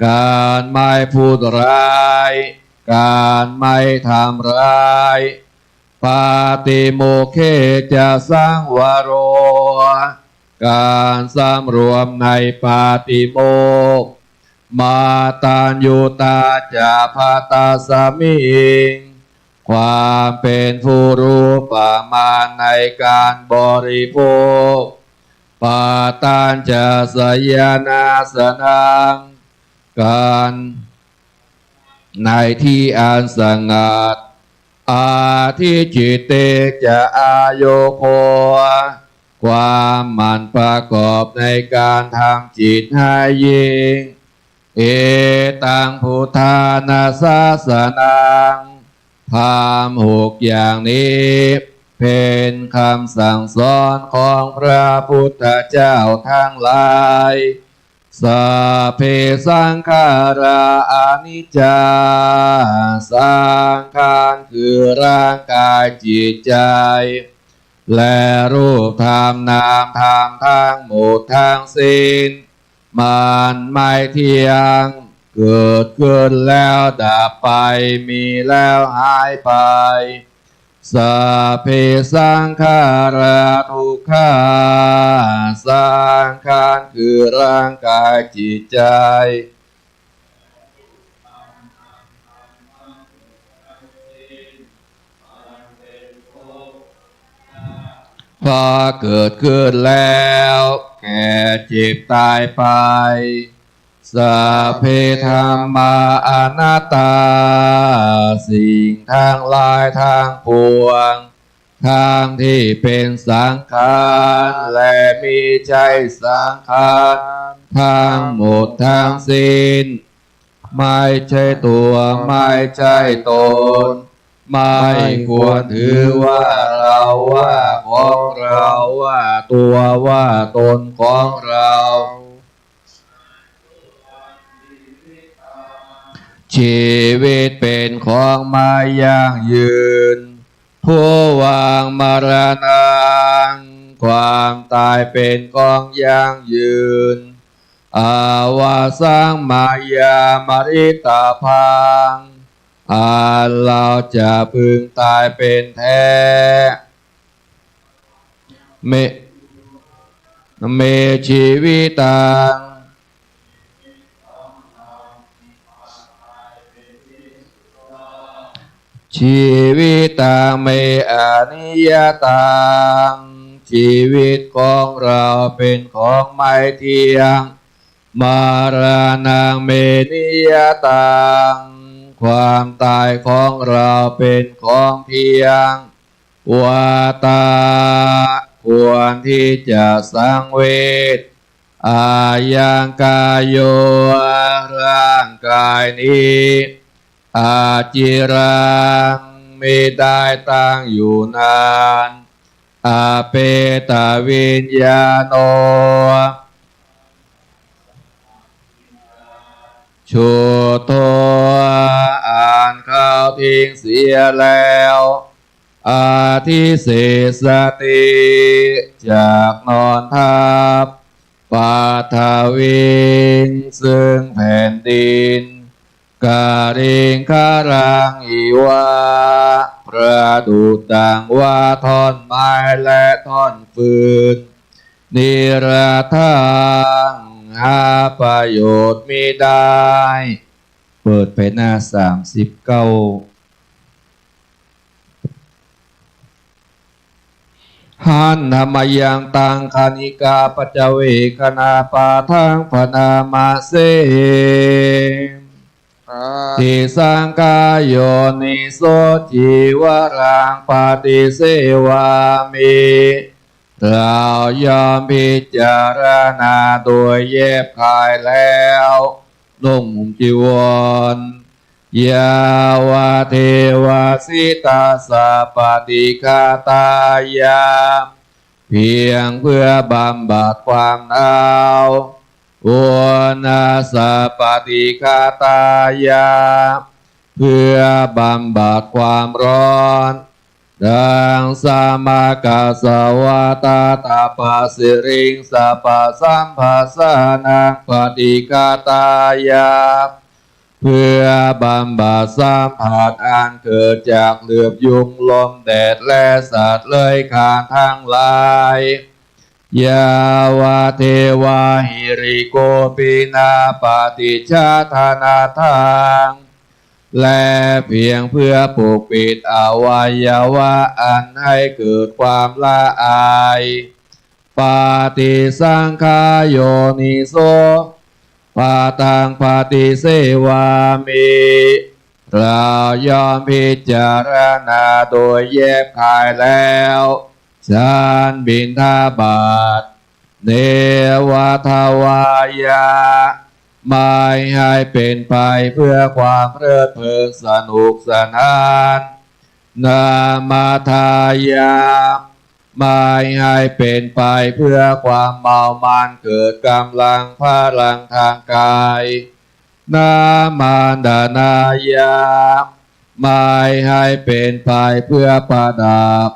ก๋านไม่พูดร้าย ก๋านไม่ทำร้าย Pātimokkhe ca saṃvaro. ก๋านสำรวมในปาติโมกข์ Mataññutā ca bhaṇasmiṃ. ความเป็นผู้รู้ประมาณในการบริโภค Padañca sayanāsanaṃ. ก๋านในที่อันสงัด Adhicitte ca āyogo. ความหมั่นประกอบในการทำจิตให้ยิ่ง Etaṃ buddhāna sāsanaṃ. ธรรมหกอย่างนี้เป็นคำสั่งสอนของพระพุทธเจ้าทั้งหลาย Sabbe saṅkhārā aniccā. สังขารคือร่างกายจิตใจ และรูปธรรมนามธรรมทั้งหมดทั้งสิ้น มันไม่เที่ยง เกิดขึ้นแล้วดับไป มีแล้วหายไป สัพเพ สังขารา ทุกขา สังขารคือร่างกายจิตใจ พอเกิดขึ้นแล้ว แก่เจ็บตายไป สัพเพ ธัมมา อนัตตา สิ่งทั้งหลายทั้งปวง ทั้งที่เป็นสังขาร และมิใช่สังขาร ทั้งหมดทั้งสิ้น ไม่ใช่ตัว ไม่ใช่ตน ไม่ควรถือว่าเรา ว่าของเรา ว่าตัว ว่าตนของเรา ชีวิตเป็นของไม่ยั่งยืน ภวัง มรณัง ความตายเป็นของยั่งยืน อาวาสัง มายา มริตาภัง อันเราจะพึงตายเป็นแท้ เม เม ชีวิตัง ชีวิตัง เม อนิยตัง ชีวิตของเราเป็นของไม่เที่ยง มรณัง เม นิยตัง ความตายของเราเป็นของเที่ยง วัตตะ ควรที่จะสังเวช อายัง กาโย ร่างกายนี้ อจิรัง มิได้ตั้งอยู่นาน อเปตวิญญาโณ ชุตโธ อันเขาทิ้งเสียแล้ว อธิเสสติ จักนอนทับ ปัทวิง ซึ่งแผ่นดิน กลิงครัง อิวะ ประดุจดังว่าท่อนไม้และท่อนฟืน นิรัตถัง หาประโยชน์มิได้ เปิดไปหน้าสามสิบเก้า หันนมยังตัง ขณิกาปัจจเวกขณาปาทัง ภะนามะเส อา ทิสังขายโยนิโส จีวรัง ปฏิเสวามิ เราย่อมพิจารณาโดยแยบคายแล้ว นุ่งจีวร ยาวะเทวะ สิตาสะ ปฏิฆาตายะ เพียงเพื่อบำบัดความหนาว อุณาสะ ปฏิฆาตายะ เพื่อบำบัดความร้อน ดัง สมกัสสวะ ตะตะปะสิริง สะปะสัมภาสานัง ปฏิฆาตายะ เพื่อบำบัดสัมผัสอันเกิดจากเหลือบยุง ลมแดด และสัตว์เลื้อยคลานทั้งหลาย ยาวะเทวะ หิริโกปินา ปฏิชฌาทนาทัง และเพียงเพื่อปกปิดอวัยวะอันให้เกิดความละอาย ปฏิสังขายโยนิโส ปาทัง ปฏิเสวามิ เราย่อมพิจารณาโดยแยบคายแล้ว ฉันบิณฑบาต เนวะทวายะ ไม่ให้เป็นไปเพื่อความเพลิดเพลินสนุกสนาน นามัฏฐายะ ไม่ให้เป็นไปเพื่อความเมามันเกิดกำลังพลังทางกาย นามัณฑนายะ ไม่ให้เป็นไปเพื่อประดับ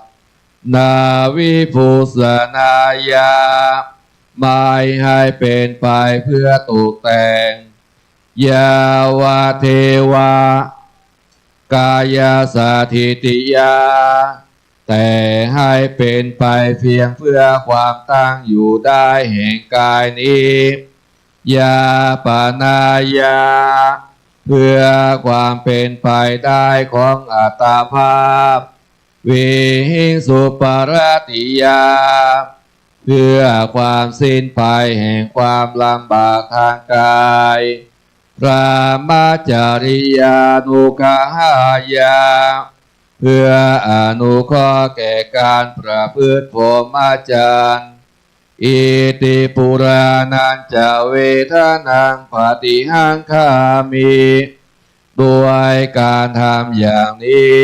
นาวิภูสนายะ ไม่ให้เป็นไปเพื่อตกแต่ง ยาวะเทวะ กายสถิติยา แต่ให้เป็นไปเพียงเพื่อความตั้งอยู่ได้แห่งกายนี้ ยาปนายะ เพื่อความเป็นไปได้ของอัตภาพ วิหิงสุปรัตติยา เพื่อความสิ้นไปแห่งความลำบากทางกาย พรหมจริยานุกหายะ เพื่ออนุเคราะห์แก่การประพฤติพรหมจรรย์ อิติปุราณัญจะเวทะนังปฏิฮังคามิ ด้วยการทำอย่างนี้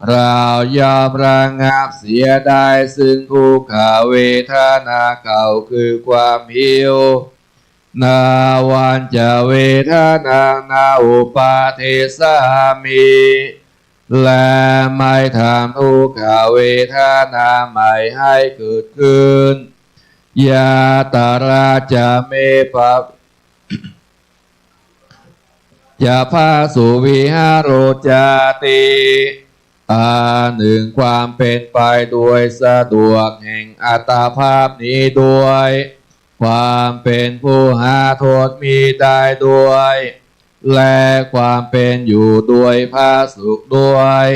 เราย่อมระงับเสียได้ซึ่งทุกขเวทนาเก่าคือความหิว นาวัญจะเวทะนังนาอุปาเทสามิ และไม่ทำทุกขเวทนาใหม่ให้เกิดขึ้น ยาตราจะเมปะ จะพาสุวิหาโรจาติ อันหนึ่งความเป็นไปโดยสะดวกแห่งอัตภาพนี้ด้วย ความเป็นผู้หาโทษมิได้ด้วย และความเป็นอยู่โดยผาสุกด้วย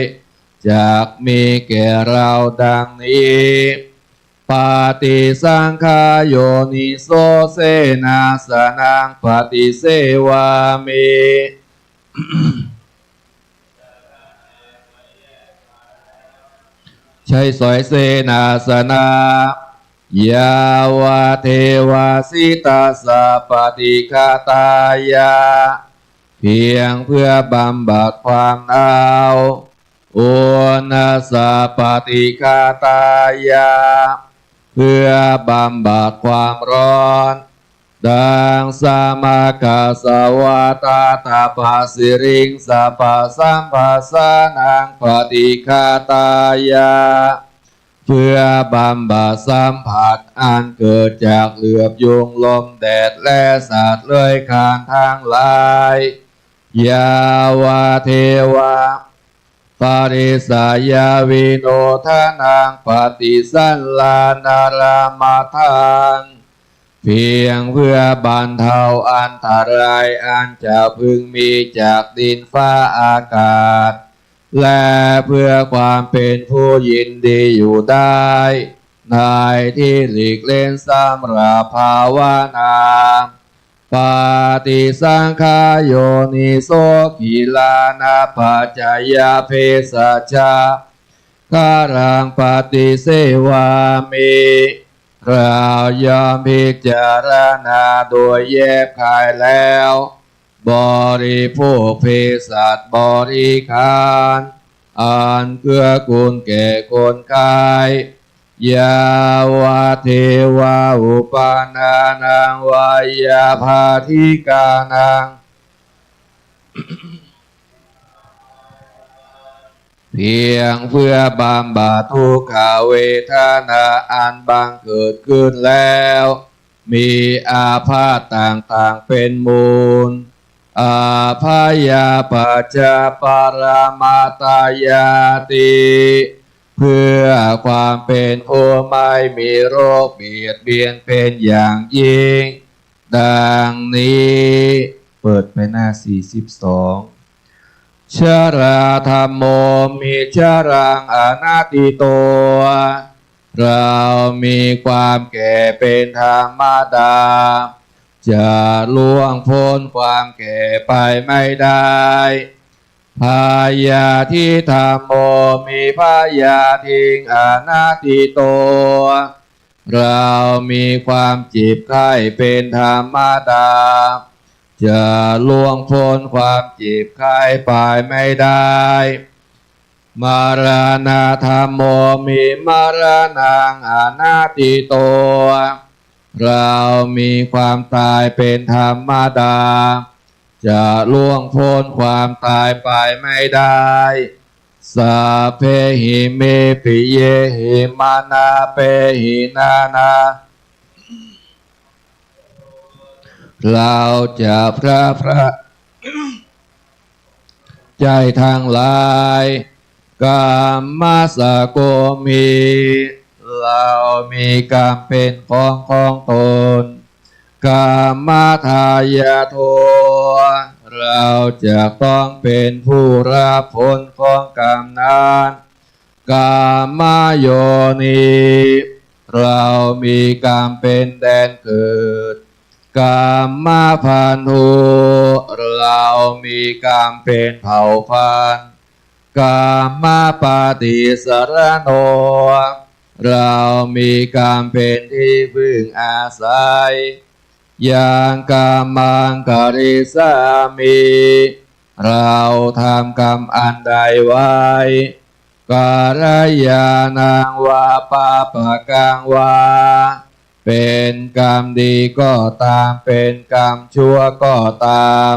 จักมีแก่เราดังนี้ ปฏิสังขายโยนิโสเสนาสนังปฏิเสวามิ ใช้สอยเสนาสนะ ยาวะเทวาสิตัสสะปฏิฆาตายะ เพียงเพื่อบำบัดความหนาว อุณหสสะปฏิฆาตายะ เพื่อบำบัดความร้อน ดังสมกัสสวาตาตปะสิริงสปะสัมภัสสานังปฏิฆาตายะ เพื่อบำบัดสัมผัสอันเกิดจากเหลือบยุงลมแดดและสัตว์เลื้อยคลานทั้งหลาย ยาวะเทวะ ปริสสะยาวิโนทะนังปฏิสัลลานารามาทัง เพียงเพื่อบรรเทาอันตรายอันจะพึงมีจากดินฟ้าอากาศ และเพื่อความเป็นผู้ยินดีอยู่ได้ ในที่หลีกเล้นสำหรับภาวนา ปฏิสังขายโยนิโสกิลานะปัจจยเภสัชชะกรังปฏิเสวามิ เราย่อมพิจารณาโดยแยบคายแล้ว บริโภคเภสัชบริขาร อันเกื้อกูลแก่คนไข้ ยาวะเทวาอุปปาณานังวายาบาธิกานัง เพียงเพื่อบำบัดทุกขเวทนาอันบังเกิดขึ้นแล้ว มีอาพาธต่างๆ เป็นมูล อภยาปัจจปรมาตายาติ เพื่อความเป็นผู้ไม่มีโรคเบียดเบียนเป็นอย่างยิ่ง ดังนี้ เปิดไปหน้าสี่สิบสอง ชราธัมโม มิจฉารังอนัตถิโต เรามีความแก่เป็นธรรมดา จะล่วงพ้นความแก่ไปไม่ได้ พยาธิธัมโม มิพยาธิงอนัตถิโต เรามีความเจ็บไข้เป็นธรรมดา จะล่วงพ้นความเจ็บไข้ไปไม่ได้ มรณะธัมโม มิมรณังอนัตถิโต เรามีความตายเป็นธรรมดา จะล่วงพ้นความตายไปไม่ได้ สัพเพหิ เมปิเยหิ มานาเปหิ นานา เราจะพระพระ ใจ้ตังหลาย kammassakomhi เฮามีกรรมเป๋นของของตน kammadāyādo เฮาจะต้องเป๋นผู้ฮับผลของกรรมนั้น kammayoni เฮามีกรรมเป๋นแดนเกิด kammabandho เฮามีกรรมเป๋นเผ่าพันธุ์ kammapaṭisaraṇo เฮามีกรรมเป๋นตี้ผึ้งอาศัย yaṃ kammaṃ karissāmi เฮาทำกรรมอันใดไว้ kalyāṇaṃ vā pāpakaṃ vā เป๋นกรรมดีก็ตาม เป๋นกรรมชั่วก็ตาม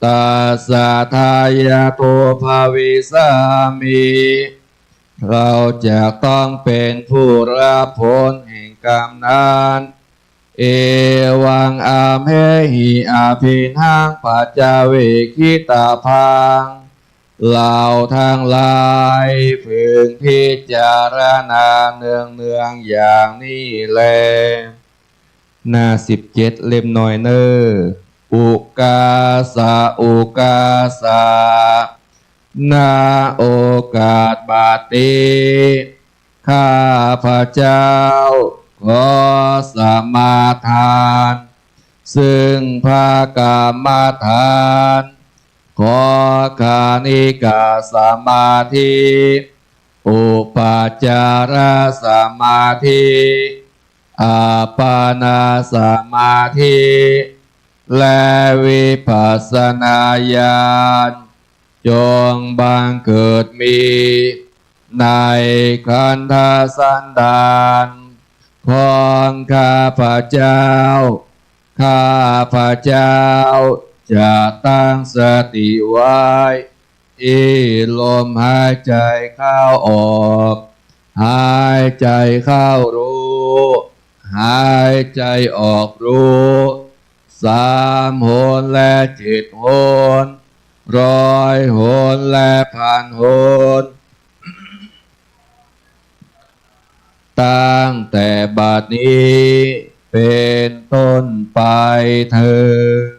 tassa dāyādo bhavissāmi เฮาจะต้องเป๋นผู้ฮับผลแห่งกรรมนั้น evaṃ amhehi abhiṇhaṃ paccavekkhitabbā เฮาตังหลายพึงพิจารณาเนืองๆ อย่างนี้แล หน้าสิบเจ็ด เล่มน้อยเน่อ ukāsa ukāsa na โอกาสบัดนี้ ข้าพเจ้าขอสมาทาน ซึ่งพระกรรมฐาน ขอคณิกสมาธิ อุปัจจารสมาธิ อัปปนาสมาธิ และวิปัสสนาญาณ จงบังเกิดมี ในขันธสันดานของข้าพเจ้า ข้าพเจ้าจะตั้งสติไว้ ที่ลมหายใจเข้าออก หายใจเข้ารู้ หายใจออกรู้ สามหนและเจ็ดหน ร้อยหนและพันหน ตั้งแต่บัดนี้เป๋นต้นไปเทอญ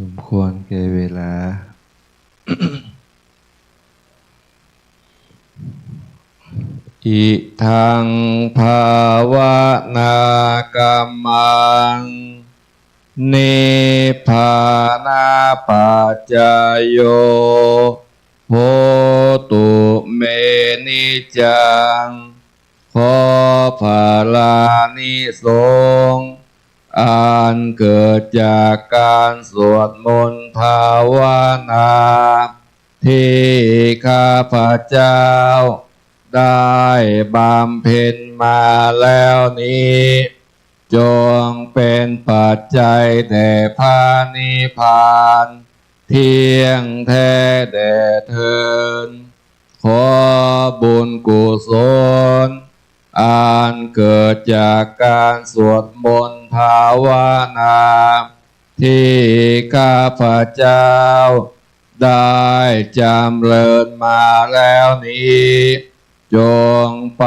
สมควรแก่เวลา Idaṃ bhāvanākammaṃ nibbānapaccayo hotu me niccaṃ. ขอผลานิสงส์อันเกิดจากการสวดมนต์ภาวนา ที่ข้าพเจ้าได้บำเพ็ญมาแล้วนี้ จงเป็นปัจจัยแด่พระนิพพานเที่ยงแท้แด่เทอญ ขอบุญกุศลอันเกิดจากการสวดมนต์ภาวนา ที่ข้าพเจ้าได้จำเริญมาแล้วนี้ จงไป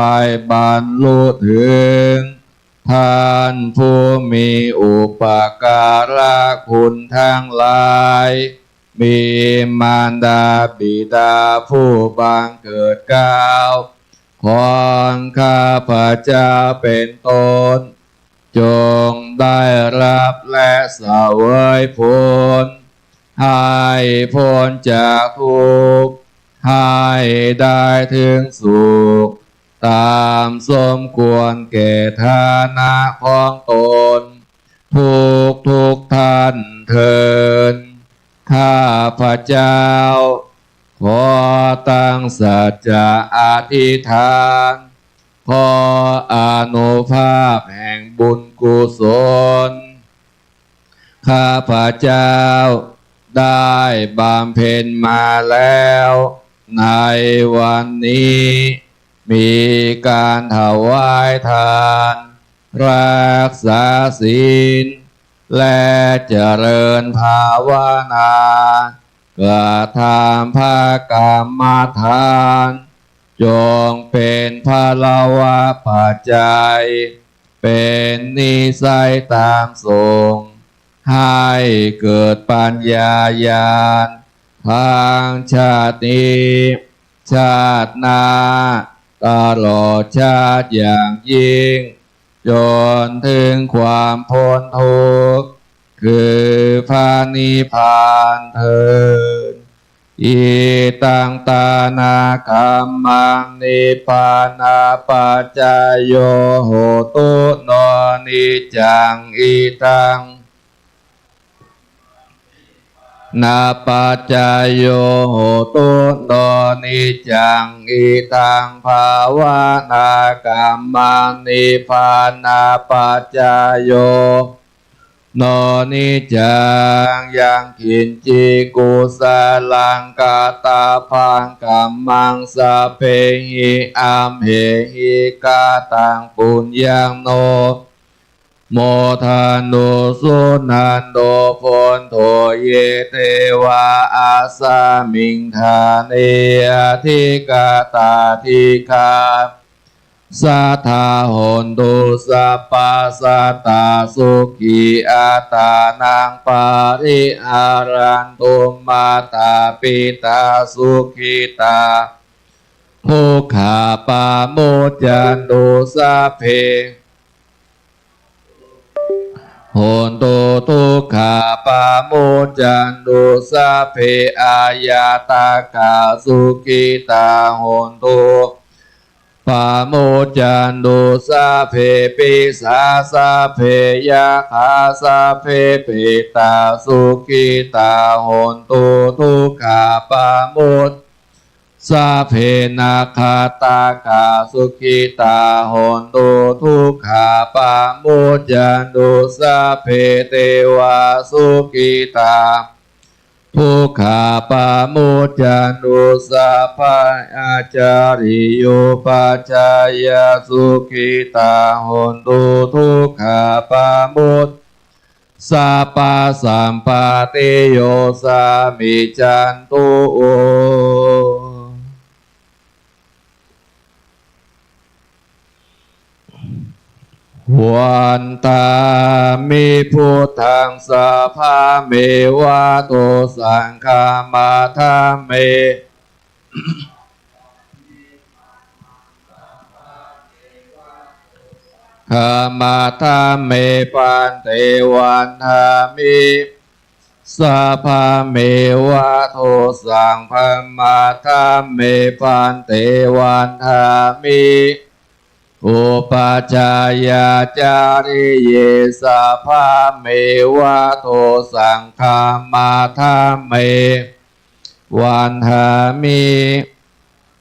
บรรลุถึงท่านผู้มีอุปการะคุณทั้งหลาย มีมารดาบิดาผู้บังเกิดเกล้าของข้าพเจ้าเป็นต้น จงได้รับและเสวยผล ให้พ้นจากทุกข์ ให้ได้ถึงสุข ตามสมควรแก่ฐานะของตน ทุกทุกท่านเทอญ ข้าพเจ้าขอตั้งสัจจะอธิษฐาน ขออานุภาพแห่งบุญกุศล ข้าพเจ้าได้บำเพ็ญมาแล้วในวันนี้ มีการถวายทาน รักษาศีล และเจริญภาวนา กระทำพระกรรมฐาน จงเป็นพลวปัจจัย เป็นนิสัยตามส่ง ให้เกิดปัญญาญาณ ทั้งชาตินี้ ชาติหน้า ตลอดชาติอย่างยิ่ง จนถึงความพ้นทุกข์ คือพระนิพพานเทอญ Idaṃ dānakammaṃ nibbānapaccayo hotu no niccaṃ. Idaṃ napaccayo hotu no niccaṃ. Idaṃ bhāvanākammaṃ nibbānapaccayo no niccaṃ. Yaṃ kiñci kusalaṃ kattabbaṃ kammaṃ sabbehi amhehi kataṃ puññaṃ no modanu suṇantu bhonto ye devā asmiṃ ṭhāne adhigatā dīghā sattā hontu sabbā sattā sukhī attānaṃ pariharantu. Mātā pitā sukhitā dukkhā pamuccantu, sabbe hontu dukkhā pamuccantu, sabbe āyatakā sukhitā hontu pamuccantu, sabbe pisā sabbe yakkhā sabbe petā sukhitā hontu dukkhā pamuc sabbe nakkhattakā sukhitā hontu dukkhā pamuccantu, sabbe devā sukhitā dukkhā pamuccantu, sabbe ācariyupajjhāyā sukhitā hontu dukkhā pamuc sabbasampattiyo samijjhantu. เ Vandāmi buddhaṃ sabbameva to saṅghamatha me. Saṅghamatha me bhante vandāmi. Sabbameva to saṅghamatha me bhante vandāmi. Upajjhāyācariye sabbameva to saṅghamatha me vandāmi.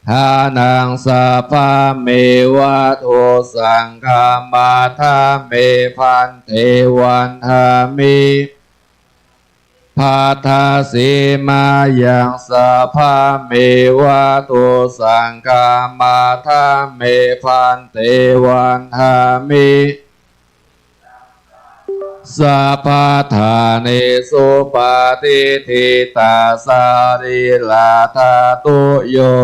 Dānaṃ sabbameva to saṅghamatha me bhante vandāmi. Bhaddasīmāyaṃ sabbameva to saṅghamatha me bhante vandāmi. Sabbaṭṭhāne supatiṭṭhitā sarīradhātuyo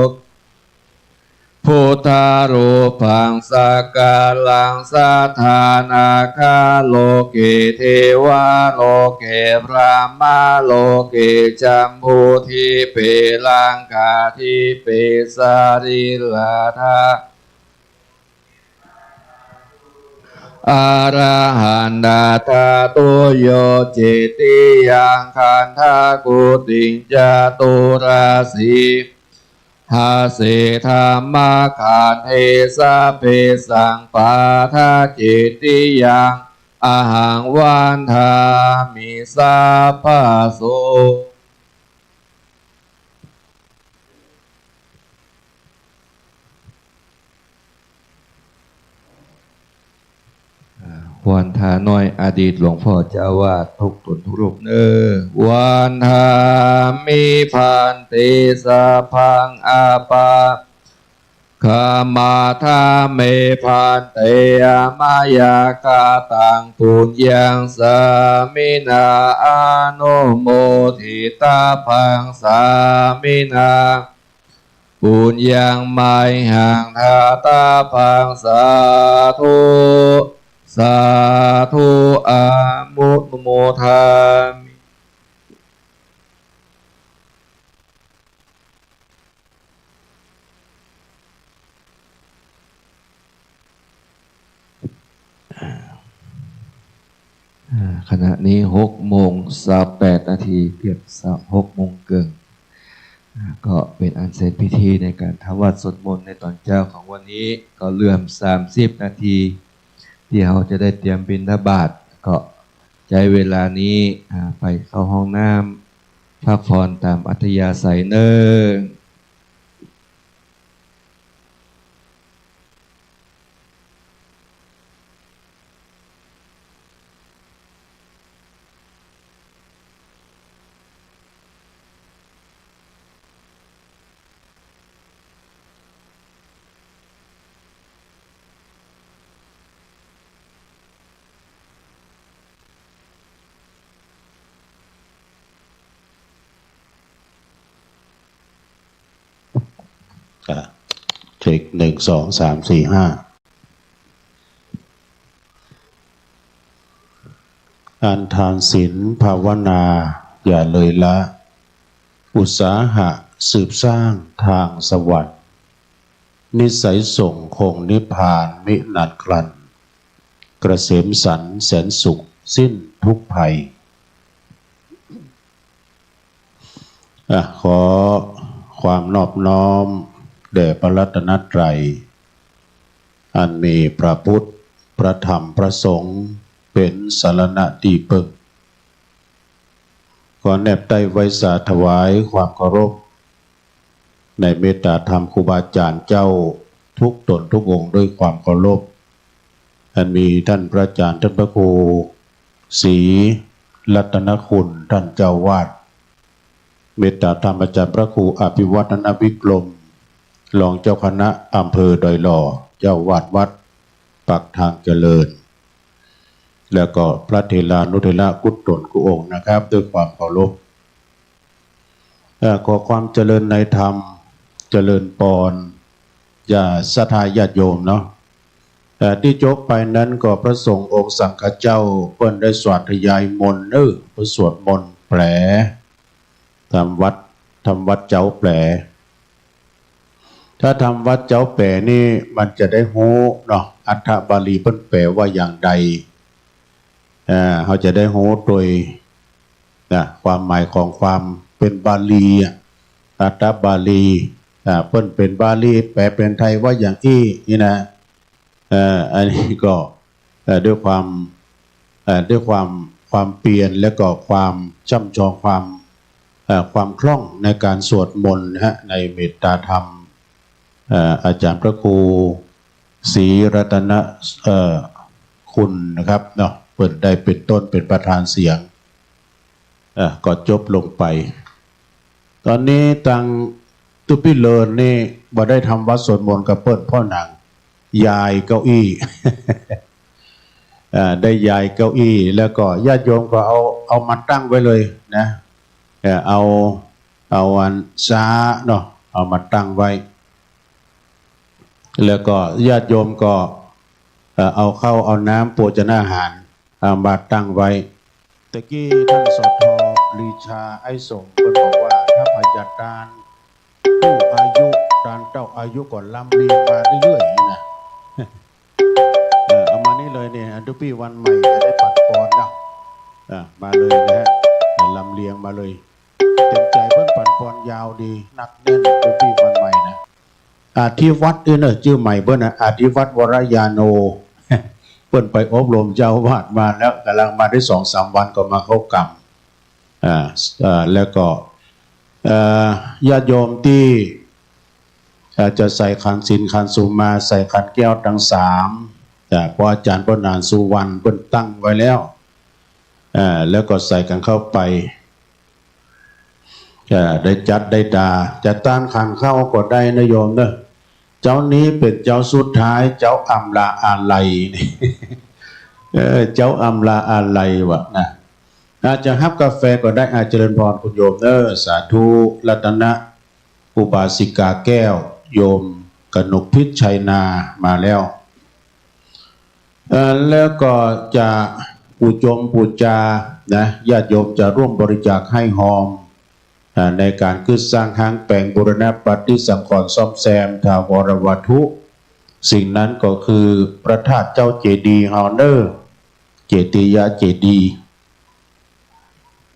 buddharūpaṃ sakalaṃ sadā nāgaloke devaloke brahmaloke jambudīpe laṅkādīpe sarīradhā arahantadhātuyo cetiyaṃ gandhakuṭiṃ caturāsī hase dhammakkhandhe sabbesaṃ paṭicetiyaṃ ahaṃ vandāmi sabbaso. อ่า วันทาน้อยอดีตหลวงพ่อเจ้าอาวาสทุกต๋นทุกรูปเน้อ Vandāmi bhante sabbaṃ appaṭikamatha me bhante mayā kataṃ puññaṃ sāminā anumoditabbaṃ sāminā puññaṃ mayhaṃ dātabbaṃ sādhu sādhu anumodāmi. อ่า ขณะนี้หกโมงซาวแปดนาที เกือบหกโมงเกิ่ง อ่า ก็เป๋นอันเสร็จพิธีในก๋านทำวัตรสวดมนต์ในต๋อนเจ๊าของวันนี้ ก็เหลือสามสิบนาที ตี้เฮาจะได้เตรียมบิณฑบาต ก็ใจ๊เวลานี้ อ่า ไปเข้าห้องน้ำ พักผ่อนต๋ามอัธยาศัยเน้อ อ่ะ เช็ค หนึ่ง สอง สาม สี่ ห้า อันทานศีลภาวนาอย่าเลยละ อุตสาหะสืบสร้างทางสวรรค์ นิสัยส่งคงนิพพานมิหนานคลัน เกษมสันต์แสนสุขสิ้นทุกข์ภัย อ่ะ ขอความนอบน้อมแด่พระรัตนตรัย อันมีพระพุทธ พระธรรม พระสงฆ์ เป๋นสรณะตี้เปิ้ง ขอแนบใต้ไหว้สาถวายความเคารพ ในเมตตาธรรมครูบาอาจ๋ารย์เจ้าทุกต๋นทุกองค์ด้วยความเคารพ อันมีต้านพระอาจ๋ารย์ ต้านพระครูศรีรัตนคุณ ต้านเจ้าอาวาส เมตตาธรรมอาจ๋ารย์พระครูอภิวัฒนวิกรม รองเจ้าคณะอำเภอดอยหล่อ เจ้าอาวาสวัดปากทางเจริญ แล้วก็พระเถรานุเถระกู้ต๋นกู้องค์นะครับ ด้วยความเคารพ เอ่อ ขอความเจริญในธรรม เจริญปอน ญาติศรัทธาญาติโยมเนาะ เอ่อ ตี้จบไปนั้นก็พระสงฆ์องค์สังฆเจ้าเปิ้นได้สาธยายมนต์ เออ เปิ้นสวดมนต์แปล ทำวัตร ทำวัตรเจ๊าแปล ถ้าทำวัตรเจ๊าแปลนี่มันจะได้ฮู้เนาะ อรรถบาลีเปิ้นแปลว่าอย่างใด เอ่อ เฮาจะได้ฮู้โตย นะ ความหมายของความเป๋นบาลีอะ อรรถบาลี อ่า เปิ้นเป๋นบาลี แปลเป๋นไทยว่าอย่างอี้นี่นะ เอ่อ อันนี้ก็ เอ่อ ด้วยความ เอ่อ ด้วยความ ความเปียร และก็ความช่ำชอง ความ เอ่อ ความคล่องในการสวดมนต์นะฮะ ในเมตตาธรรม เอ่อ อาจารย์พระครูศรีรัตน เอ่อ คุณนะครับเนาะ เปิ้นได้เป๋นต้นเป๋นประธานเสียง เอ่อ ก็จบลงไป ต๋อนนี้ตังตุ๊ปี้เลินนี่บ่ได้ทำวัตรสวดมนต์กับเปิ้น เพราะหนัง ย้ายเก้าอี้ เอ่อ ได้ย้ายเก้าอี้ แล้วก็ญาติโยมก็เอา เอามาตั้งไว้เลยนะ เอ่อ เอา เอาอันซ้าเนาะ เอามาตั้งไว้ แล้วก็ญาติโยมก็ เอ่อ เอาข้าวเอาน้ำโภชนาหาร เอามาตั้งไว้ ตะกี้ต้าน สท.ปรีชา ไอ้สม เปิ้นบอกว่า ถ้าผะยาตานกู้อายุ ตานเต้าอายุก็ลำเลียงมาเรื่อยๆ นี่นะ เออ เอามานี่เลยเนี่ย ตุ๊ปี้วันใหม่จะได้ปั๋นปอนนะ อ่ะ มาเลยนะฮะ อ่ะ ลำเลียงมาเลย เต๋มใจ๋เปิ้นปั๋นปอนยาวดี นักแน่น ตุ๊ปี้วันใหม่นะ อธิวัฒน์ เออ เนาะ จื้อใหม่เปิ้นนะ อธิวัฒน์ วรญาโณ เปิ้นไปอบรมเจ้าอาวาสมาแล้ว ก่ำลังมาได้สองสามวันก็มาเข้ากรรม อ่า อ่า แล้วก็ เอ่อ ญาติโยมตี้ อ่า จะใส่ขันธ์ศีลขันธ์สุมา ใส่ขันธ์แก้วตังสาม อ่า เพราะอาจ๋ารย์พ่อหนานสุวรรณเปิ้นตั้งไว้แล้ว อ่า แล้วก็ใส่กั๋นเข้าไป อ่า ได้จัดได้ตา จะตานขันข้าวก็ได้นะโยมเนอะ เจ๊านี้เป๋นเจ๊าสุดท้าย เจ๊าอำลาอาลัย เออ เจ๊าอำลาอาลัยว่ะนะ อาจจะฮับกาแฟก็ได้ อาเจริญพรคุณโยมเนอะ สาธุ รัตนอุบาสิกาแก้ว โยมกนกพิชชัยนามาแล้ว เอ่อ แล้วก็จะปู๋จงปู๋จานะ ญาติโยมจะร่วมบริจาคให้ฮอม อ่า ในก๋านกึ๊ดสร้างฮ้างแป๋งบูรณะปฏิสังขรณ์ซ่อมแซมถาวรวัตถุ สิ่งนั้นก็คือพระธาตุเจ้าเจดีย์เฮาเน่อ เจติยะเจดีย์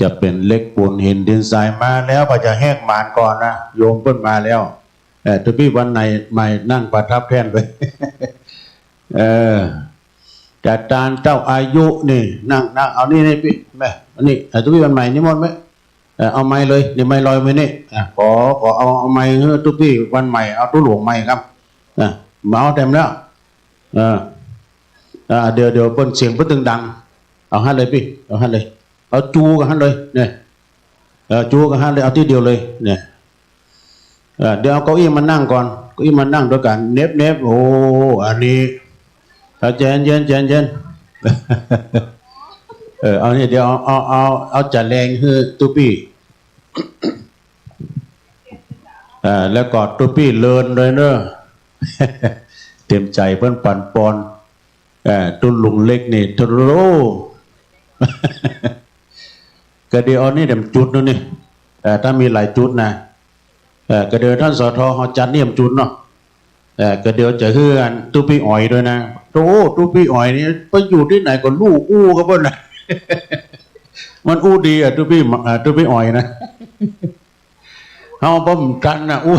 จะเป๋นเหล็กปูนหินดินทรายมาแล้ว ก็จะแหกหมานก่อนนะ โยมเปิ้นมาแล้ว เอ่อ ตุ๊ปี้วันใหม่นั่งประทับแท่นไป เออ จะตานเต้าอายุนี่ นั่ง นั่ง เอานี่ นี่ปี้ แม่ อันนี้ เอ่อ ตุ๊ปี้วันใหม่นิมนต์ไหม เอ่อ เอาไมค์เลย นี่ไมค์ลอยไว้นี่ อ่ะ ขอ ขอเอา เอาไมค์หื้อตุ๊ปี้วันใหม่ เอาตุ๊หลวงไมค์ครับ อ่ะ มาเอาเต๋มแล้ว เออ อ่า เดี๋ยว เดี๋ยวเปิ้นเสียงเปิ้นตึงดัง เอาหั้นเลยปี้ เอาหั้นเลย เอาจู๊กั๋นหั้นเลย เนี่ย เออ จู๊กั๋นหั้นเลย เอาตี้เดียวเลย เนี่ย เออ เดี๋ยวเอาเก้าอี้มานั่งก่อน เก้าอี้มานั่งตวยกั๋น เน็บ เน็บ โอ้ อันนี้ เอา ใจ๋เย็น ใจ๋เย็น เออ เอานี่ เดี๋ยวเอา เอา เอา เอาจ๋าแรงหื้อตุ๊ปี้ เอ่อ แล้วก็ตุ๊ปี้เลินตวยเน่อ เต๋มใจ๋เปิ้นปั๋นปอน เอ่อ ตุ๊ลุงเล็กนี่ โธ่ ก็เดี๋ยวเอานี่เต๋มจุดโน่นนี่ เอ่อ ถ้ามีหลายจุดนะ เอ่อ ก็เดี๋ยวต้าน สท เฮาจัดนี่เต๋มจุดเนาะ เอ่อ ก็เดี๋ยวจะหื้ออันตุ๊ปี้อ๋อยตวยนะ โธ่ ตุ๊ปี้อ๋อยนี่ไปอยู่ตี้ไหนก็ฮู้ อู้กับเปิ้นนะ มันอู้ดีอะ ตุ๊ปี้ อ่า ตุ๊ปี้อ๋อยนะ เฮาบ่ตันนะ อู้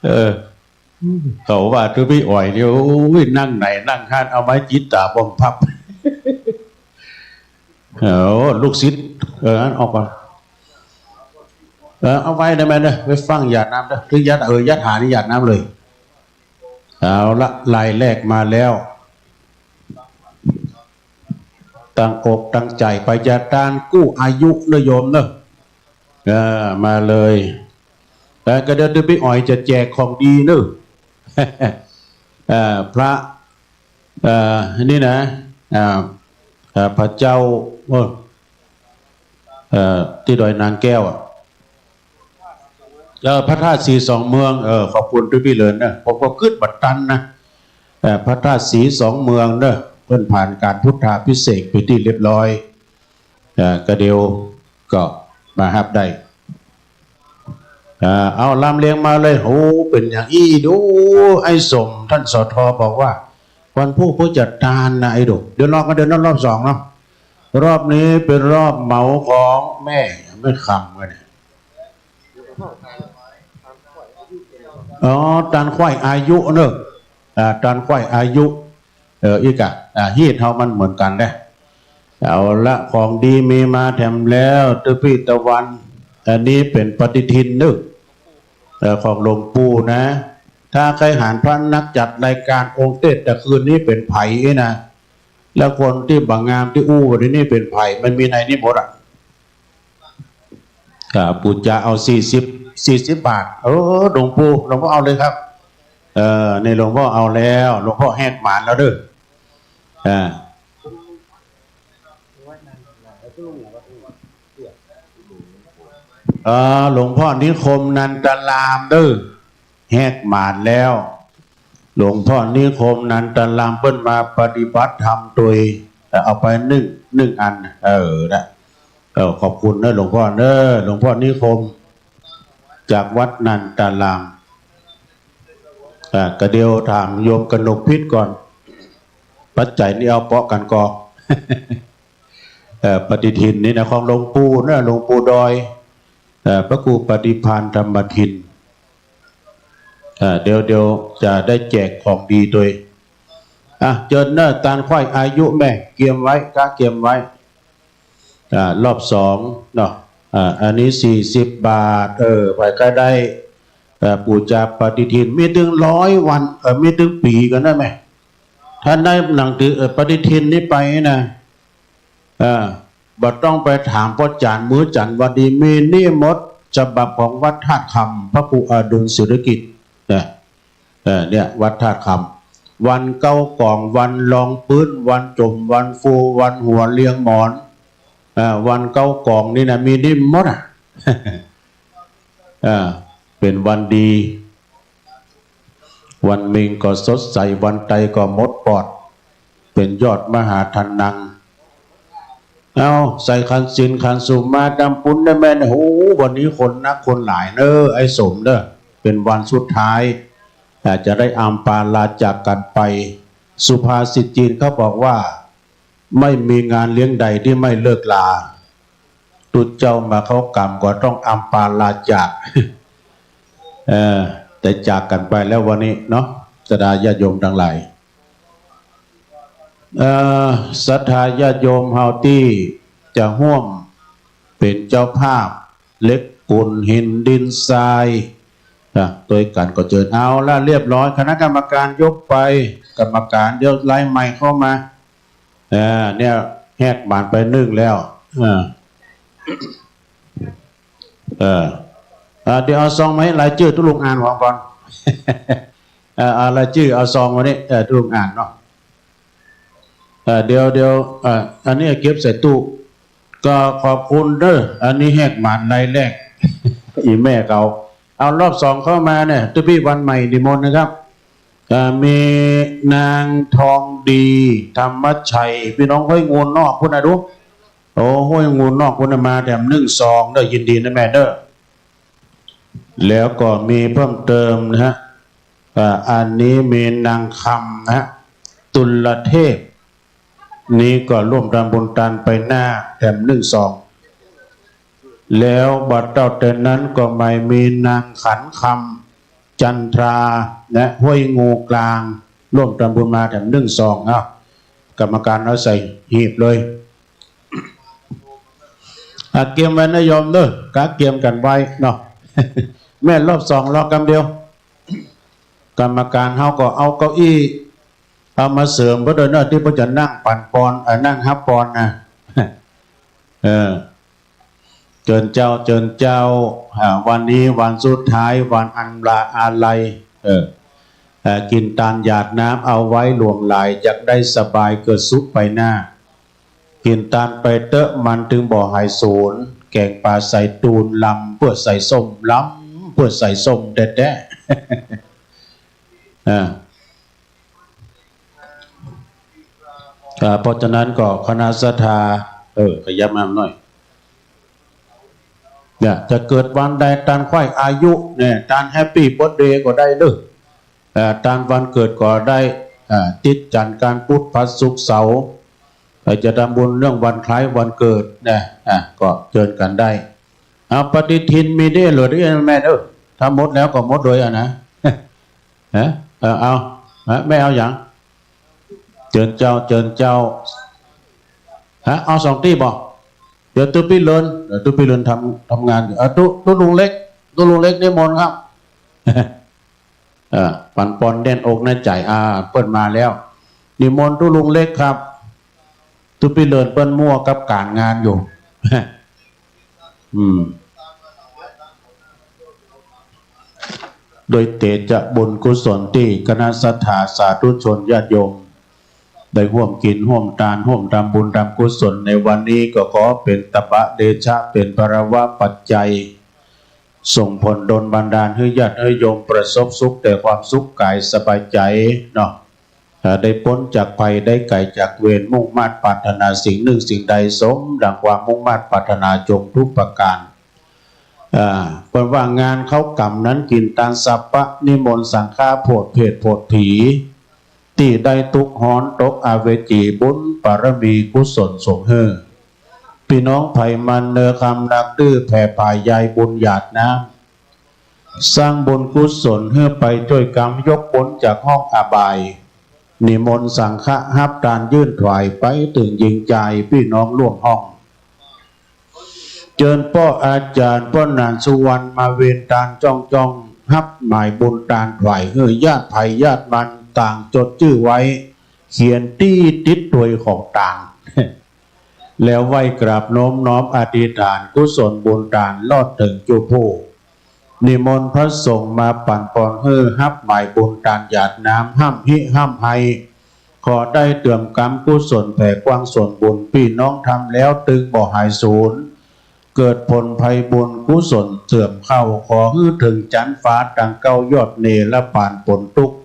เออ เขาว่าตุ๊ปี้อ๋อยนี่ โอ้ย นั่งไหนนั่งหั้น เอาไม้จิตตาบ่มพับ เออ ลูกศิษย์ เออ อันออกก่อน เออ เอาไว้ได้ไหมเนี่ย ไปฟังหยาดน้ำเด้อ ถึงหยาด เออ หยาดหานี่หยาดน้ำเลย เอาละ รายแรกมาแล้ว ตั้งอกตั้งใจ๋ไป จะตานกู้อายุเน่อโยมเน่อ เออ มาเลย แล้วก็เดี๋ยวตุ๊ปี้อ๋อยจะแจกของดีเน่อ เอ่อ พระ เอ่อ นี่นะ อ่า เอ่อ พระเจ้า เออ เอ่อ ตี้ดอยนางแก้วอะ เออ พระธาตุศรีสองเมือง เออ ขอบคุณตุ๊ปี้เลินนะ ผมก็กึ๊ดบ่ตันนะ เอ่อ พระธาตุสีสองเมืองเนอะ เปิ้นผ่านการพุทธาภิเษกไปตี้เรียบร้อย เอ่อ กะเดียวก็มาฮับได้ เอ่อ เอาลำเลียงมาเลย โห เป๋นอย่างอี้ดู ไอ้สม ต้าน สท บอกว่า วันพูกเปิ้นจัดตานนะ ไอ้ดู เดี๋ยวรอกั๋น เดี๋ยวนั้นรอบสองเนาะ รอบนี้เป๋นรอบเหมาของแม่ แม่คำกั๋นเนี่ย อ๋อ ตานไขว้อายุเนอะ อ่า ตานไขว้อายุ เออ อี้กะ อ่า ฮีตเฮามันเหมือนกั๋นแหละ เอาละ ของดีมีมาแถมแล้ว ตุ๊ปี้ตะวัน อันนี้เป๋นปฏิทินเนอะ เอ่อ ของหลวงปู่นะ ถ้าใค่หันพระนักจัดรายการองค์เตสน์ตะคืนนี้เป๋นใผนะ แล้วคนตี้บ่างามตี้อู้วันนี้เป๋นใผ มันมีในนี้หมดอะ อ่า ปู่จะเอาสี่สิบ สี่สิบบาท เออ หลวงปู่ หลวงพ่อเอาเลยครับ เออ นี่หลวงพ่อเอาแล้ว หลวงพ่อแหกหมานแล้วเด้อ อ่า เออ หลวงพ่อนิคมนันตารามเด้อ แหกหมานแล้ว หลวงพ่อนิคมนันตารามเปิ้นมาปฏิบัติธรรมโตย เอ่อ เอาไปนึ่ง นึ่งอัน เออ นะ เออ ขอบคุณเนอะหลวงพ่อเนอะ หลวงพ่อนิคม จากวัดนันตาราม อ่า กะเดียวถามโยมกนกพิษก่อน ปัจจัยนี่เอาเปาะกั๋นก่อ เอ่อ ปฏิทินนี่นะ ของหลวงปู่นะ หลวงปู่ดอย เอ่อ พระครูปฏิภาณธรรมทิน เอ่อ เดี๋ยว เดี๋ยวจะได้แจกของดีโตย อ่ะ เจิญเนอะ ตานไขว้อายุแม่ เกียมไว้ กะเกียมไว้ อ่า รอบสองเนาะ อ่า อันนี้สี่สิบบาท เออ ใผก็ได้ เอ่อ ปู่จะปฏิทิน มีตึงร้อยวัน เอ่อ มีตึงปี๋กั๋นนะแม่ ถ้าได้หนังสือ เอ่อ ปฏิทินนี้ไปนะ เอ่อ บ่ต้องไปถามป้อจ๋ารย์ มื้อจ๋ารย์ วันดี มีนี่หมด ฉบับของวัดธาตุคำ พระครูอดุลศิริกิจ นะ เอ่อ เนี่ย วัดธาตุคำ วันเก๊ากอง วันรองปื๊น วันจ๋ม วันฟู วันหัวเรียงหมอน เอ่อ วันเก๊ากองนี่นะ มีนี่หมดอะ เอ่อ เป๋นวันดี วันเม็งก็สดใส วันไตก็หมดปอด เป๋นยอดมหาทานัง เอ้า ใส่ขันศีลขันสูงมาตามปุ้นได้แม่นะ โห วันนี้คนนักคนหลายเนอะ ไอ้สมเนอะ เป๋นวันสุดท้าย อาจจะได้อำปาลาจากกั๋นไป สุภาษิตจีนเขาบอกว่า ไม่มีงานเลี้ยงใดที่ไม่เลิกลา ตุ๊เจ้ามาเข้ากรรมก็ต้องอำปาลาจาก เออ ได้จากกั๋นไปแล้ววันนี้เนาะ ศรัทธาญาติโยมตังหลาย เอ่อ ศรัทธาญาติโยมเฮาตี้จะฮ่วมเป๋นเจ้าภาพ เหล็กปูนหินดินทราย อ่ะ ตวยกั๋นก็เจิญ เอาละ เรียบร้อย คณะกรรมการยกไป กรรมการเดี๋ยวไล่ไมค์เข้ามา เออ เนี่ย แหกหมานไปนึ่งแล้ว เออ เออ อ่า เดี๋ยวเอาซองมาหื้อรายจื้อตุ๊ลุงอ่านหัวก่อน เออ เอารายจื้อ เอาซองมานี่ เออ ตุ๊ลุงอ่านเนาะ เออ เดี๋ยว เดี๋ยว เออ อันนี้เก็บใส่ตู้ ก็ขอบคุณเด้อ อันนี้แหกหมานรายแรก อีแม่เขา เอารอบสองเข้ามาเนี่ย ตุ๊ปี้วันใหม่นิมนต์นะครับ เอ่อ มีนางทองดี ธรรมชัย ปี้น้องห้วยงูนอกพุ้นนะดู โอ้ ห้วยงูนอกพุ้นนะ มาแถมนึ่งซองเด้อ ยินดีนะแม่เด้อ แล้วก็มีเพิ่มเติมนะฮะ เอ่อ อันนี้มีนางคำนะฮะ ตุลเทพ นี่ก็ร่วมทำบุญตานไปหน้าแถมนึ่งซอง แล้วบ่าเต้าแต่นั้นก็หมายมีนางขันคำ จันทรา และห้วยงูกลาง ร่วมทำบุญมาแถมนึ่งซอง เอ้า กรรมการเอาใส่หีบเลย อ่ะ เกียมไว้นะโยมเด้อ กะเกียมกั๋นไว้เนาะ แม่นรอบสองรอกำเดียว กรรมการเฮาก็เอาเก้าอี้ เอามาเสริมเปิ้นโดยเนาะ ตี้เปิ้นจะนั่งปั๋นปอน เอ่อ นั่งฮับปอนนะ เออ เจิญเจ้า เจิญเจ้า อ่า วันนี้วันสุดท้าย วันอันลาอาลัย เออ เอ่อ กิ๋นตานหยาดน้ำเอาไว้หลวงหลาย จักได้สบายเกิดสุขไปหน้า กิ๋นตานไปเต๊อะ มันตึงบ่หายสูญ แก๋งป๋าใส่ตูน ลำเปื้อใส่ส้ม ลำเปื้อใส่ส้มแต๊ๆ อ่า อ่า เพราะฉะนั้นก็คณะศรัทธา เออ ขยับมาหน่อย เนี่ย จะเกิดวันใดตานใคร่อายุเนี่ย ตานแฮปปี้เบิร์ธเดย์ก็ได้เด้อ เอ่อ ตานวันเกิดก็ได้ อ่า ติดจันทร์ อังคาร พุธ พฤหัส ศุกร์ เสาร์ เอ่อ จะทำบุญเรื่องวันคล้ายวันเกิดนะ อ่ะ ก็เจิญกั๋นได้ เอา ปฏิทินมีเด้อ เหลือเด้อแม่เด้อ ถ้าหมดแล้วก็หมดเลยอะนะ ฮะ เออ เอา ฮะ แม่เอาหยัง เจิญเจ้า เจิญเจ้า ฮะ เอาสองตี้บ่ เดี๋ยวตุ๊ปี้เลิน เดี๋ยวตุ๊ปี้เลินทำ ทำงานอยู่ อ่ะ ตุ๊ ตุ๊ลุงเล็ก ตุ๊ลุงเล็กนิมนต์ครับ เอ่อ ปั๋นปอนแน่นอกแน่นใจ๋ อ่า เปิ้นมาแล้ว นิมนต์ตุ๊ลุงเล็กครับ ตุ๊ปี้เลินเปิ้นมั่วกับก๋านงานอยู่ อืม โดยเตจะบุญกุศลตี้คณะศรัทธาสาธุชนญาติโยม ได้ฮ่วมกิ๋นฮ่วมตาน ฮ่วมทำบุญทำกุศลในวันนี้ ก็ขอเป๋นตบะเดชะ เป๋นพลวปัจจัย ส่งผลดลบันดาลหื้อญาติหื้อโยมประสบสุขแต่ความสุขก๋ายสบายใจ๋เนาะ เอ่อ ได้ป๊นจากภัย ได้ไก๋จากเวร มุ่งมาดปรารถนาสิ่งนึ่งสิ่งใด สมดังความมุ่งมาดปรารถนาจงทุกประก๋าน อ่า เปิ้นว่างานเข้ากรรมนั้นกิ๋นตานสัปปะ นิมนต์สังฆาโผดเผตโผดผี ตี้ได้ตุ๊กข์ฮ้อนตกอเวจี บุญบารมีกุศลสงหื้อ ปี้น้องใผมันเนอคำนักดื้อ แผ่ผายใยบุญหยาดน้ำ สร้างบุญกุศลหื้อไปจ้วยกั๋น ยกป๊นจากห้องอบาย นิมนต์สังฆะฮับตานยื่นถวาย ไปเถิงหญิงจายปี้น้องร่วมห้อง เจิญป้ออาจ๋ารย์ป้อหนานสุวรรณมาเวียนตานจ้องๆ ฮับหมายบุญตานถวายหื้อ ญาติใผญาติมันต่างจดจื้อไว้ เขียนตี้ติ๊ดถ้วยของตาน แล้วไหว้กราบน้อมน้อมอธิษฐานกุศลบุญตานลอดเถิงจุผู้ นิมนต์พระสงฆ์มาปั๋นปอนหื้อ ฮับหมายบุญตานหยาดน้ำ ฮ่ำฮิฮ่ำไฮ ขอได้เติมกำกุศลแผ่กว้างส่วนบุญ ปี้น้องทำแล้วตึงบ่หายสูญ เกิดผลภัยบุญกุศลเสื่อมเข้า ขอหื้อเถิงจั๊นฟ้าตังเก้ายอด เนรปานปนตุ๊กข์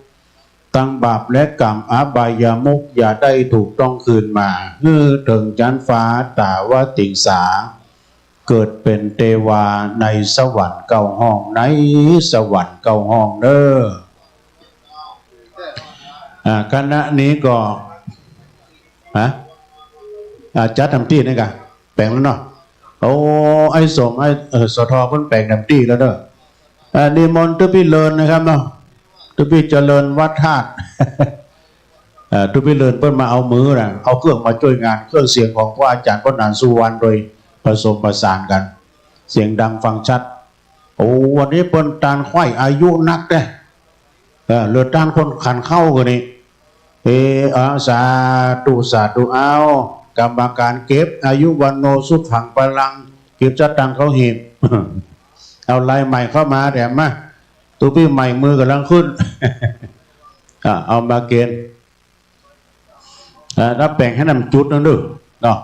ตังบาปและกรรมอบายมุข อย่าได้ถูกต้องคืนมา หื้อเถิงจั๊นฟ้าต๋าวติงสา เกิดเป๋นเตวาในสวรรค์เก้าห้อง ในสวรรค์เก้าห้องเน้อ อ่า คณะนี้ก็ ฮะ อ่า จัดต๋ามตี้นี่ก่ะ แป๋งแล้วเนาะ โอ้ ไอ้สม ไอ้ เอ่อ สท เปิ้นแป๋งต๋ามตี้แล้วเน้อ อ่า นิมนต์ตุ๊ปี้เลินนะครับเนาะ ตุ๊ปี้เจริญวัดธาตุ เอ่อ ตุ๊ปี้เลินเปิ้นมาเอามือนะ เอาเครื่องมาจ้วยงาน เครื่องเสียงของพระอาจ๋ารย์ป้อหนานสุวรรณ โดยผสมประสานกั๋น เสียงดังฟังชัด โอ้ วันนี้เปิ้นตานใคร่อายุนักแต๊ เออ เหลือตานคนขันเข้ากั๋นนี่ เออ อ่า สาธุ สาธุ เอา กรรมการเก็บ อายุ วัณโณ สุขัง พลัง เก็บสตางค์เข้าหีบ เอาลายใหม่เข้ามาแถมมา ตุ๊ปี้ใหม่มือก่ำลังขึ้น อ่า เอามาเกณฑ์ อ่า ถ้าแป๋งหื้อหนำจุดนั้นดูเนาะ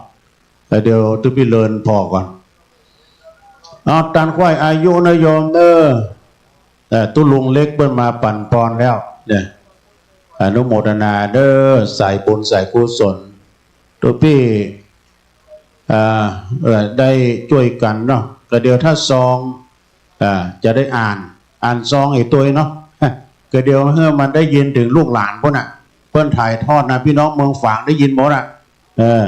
แล้วเดี๋ยวตุ๊ปี้เลินผ่อก่อน เอา ตานใคร่อายุนะโยมเน้อ เอ่อ ตุ๊ลุงเล็กเปิ้นมาปั๋นปอนแล้วเนี่ย อนุโมทนาเน้อ สายบุญสายกุศล ตุ๊ปี้ อ่า เอ่อ ได้จ้วยกั๋นเนาะ ก็เดี๋ยวถ้าซอง อ่า จะได้อ่าน อ่านซองไอ้ตวยเนาะ ก็เดี๋ยวหื้อมันได้ยินเถิงลูกหลานปู๊นน่ะ เปิ้นถ่ายทอดนะ ปี้น้องเมืองฝางได้ยินหมดน่ะ เออ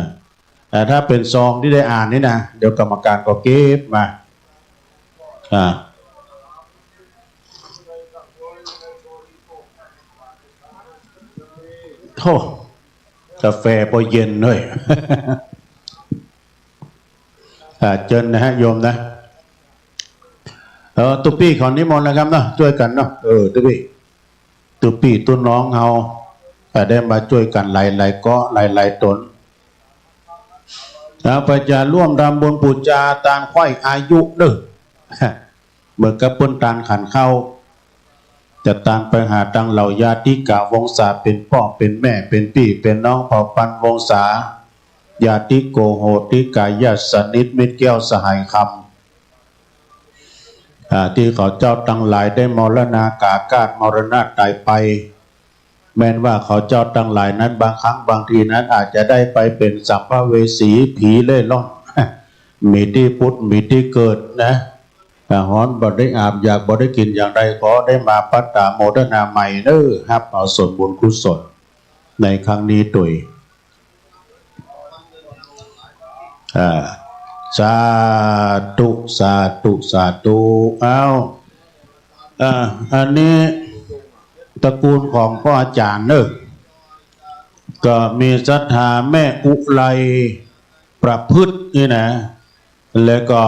แต่ถ้าเป๋นซองตี้ได้อ่านนี่นะ เดี๋ยวกรรมการก็เก็บมา อ่า โธ่ ก๋าแฟปอเย็นเน้ย อ่า เจิญนะฮะ โยมนะ เออ ตุ๊ปี้ขอนิมนต์นะครับเนาะ จ้วยกั๋นเนาะ เออ ตุ๊ปี้ ตุ๊ปี้ตุ๊น้องเฮา อ่า ได้มาจ้วยกั๋นหลายๆ เกาะ หลายๆ ต๋น แล้วไปจะร่วมทำบุญปู๋จาตานใคร่อายุเน้อ เหมือนกับเปิ้นตานขันเข้า จะตานไปหาตังเหล่าญาติกาวงศา เป๋นป้อเป๋นแม่ เป๋นปี้เป๋นน้อง เผ่าพันธุ์วงศา ญาติโกโหติกา ญาติสนิทมิตรแก้วสหายคำ อ่า ตี้เขาเจ้าตังหลายได้มรณาก๋าคาต มรณะต๋ายไป แม้นว่าเขาเจ้าตังหลายนั้น บางครั้งบางทีนั้นอาจจะได้ไปเป๋นสัมภเวสี ผีเร่ร่อน มีตี้ผุดมีตี้เกิดนะ ถ้าฮ้อนบ่ได้อาบ อยากบ่ได้กิ๋นอย่างใด ขอได้มาพัตตาโมทนาใหม่เน้อ ฮับเอาส่วนบุญกุศลในครั้งนี้ตวย อ่า สาธุ สาธุ สาธุ อ้าว อ่า อันนี้ตระกูลของป้ออาจ๋ารย์เน้อ ก็มีศรัทธาแม่อุไรประพฤตินี่นะ แล้วก็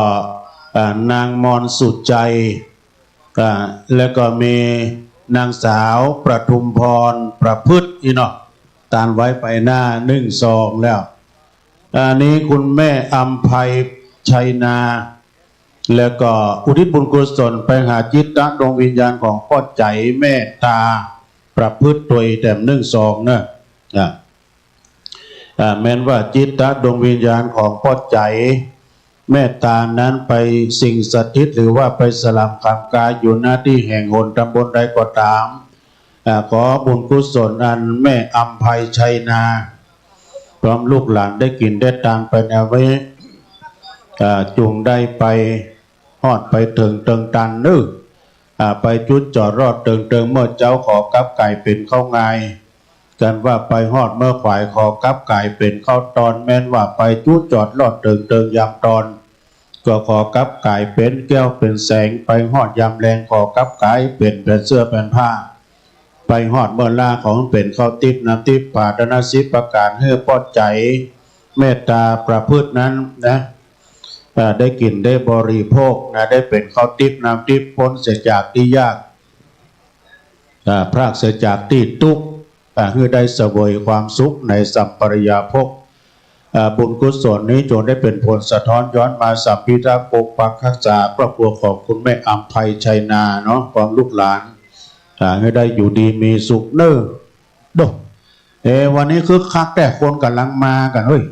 อ่า นางมอนสุใจ อ่า แล้วก็มีนางสาวประทุมพรประพฤตินี่เนาะ ตานไว้ไปหน้านึ่งซองแล้ว อันนี้คุณแม่อำไพชัยนา แล้วก็อุทิศบุญกุศลไปหาจิตตะดวงวิญญาณของป้อใจ๋แม่ตาประพฤติตวยแถมนึ่งซองเนอะ อ่า อ่า แม้นว่าจิตตะดวงวิญญาณของป้อใจ๋แม่ตานั้นไปสิงสถิต หรือว่าไปสลามคำกาอยู่ ณ ตี้แห่งหนตำบลใดก็ต๋าม อ่า ขอบุญกุศลอันแม่อำไพชัยนา พร้อมลูกหลานได้กิ๋นได้ตานไปในวันนี้ อ่า จุ่งได้ไปฮอดไปเถิงเติงตันเน้อ อ่า ไปจุดจอดรอดเถิงเติง เมื่อเจ๊าขอกลับก๋ายเป๋นข้าวงาย กันว่าไปฮอดเมื่อขวายขอกลับก๋ายเป๋นข้าวตอน แม้นว่าไปจุดจอดรอดเถิงเติงยามตอน ก็ขอกลับก๋ายเป๋นแก้วเป๋นแสง ไปฮอดยามแลงขอกลับก๋ายเป๋น เป๋นเสื้อเป๋นผ้า ไปฮอดเมื่อล้าของเป๋นข้าวติ๊บน้ำติ๊บ ปรารถนาสิบประก๋าน หื้อป้อใจ๋เมตตาประพฤตินั้นนะ อ่า ได้กิ๋นได้บริโภคนะ ได้เป๋นข้าวติ๊บน้ำติ๊บ ป๊นเสียจากตี้ยาก อ่า พรากเสียจากตี้ตุ๊กข์ อ่า หื้อได้เสวยความสุขในสัมปรายภพ อ่า บุญกุศลนี้จงได้เป๋นผลสะท้อนย้อนมาสัมภิทักษ์ปกปักรักษาครอบครัวของคุณแม่อำไพชัยนาเนาะ พร้อมลูกหลาน อ่า หื้อได้อยู่ดีมีสุขเน้อ โด เอ๊ะ วันนี้คึกคักแต๊ คนก่ำลังมากั๋นเฮ้ย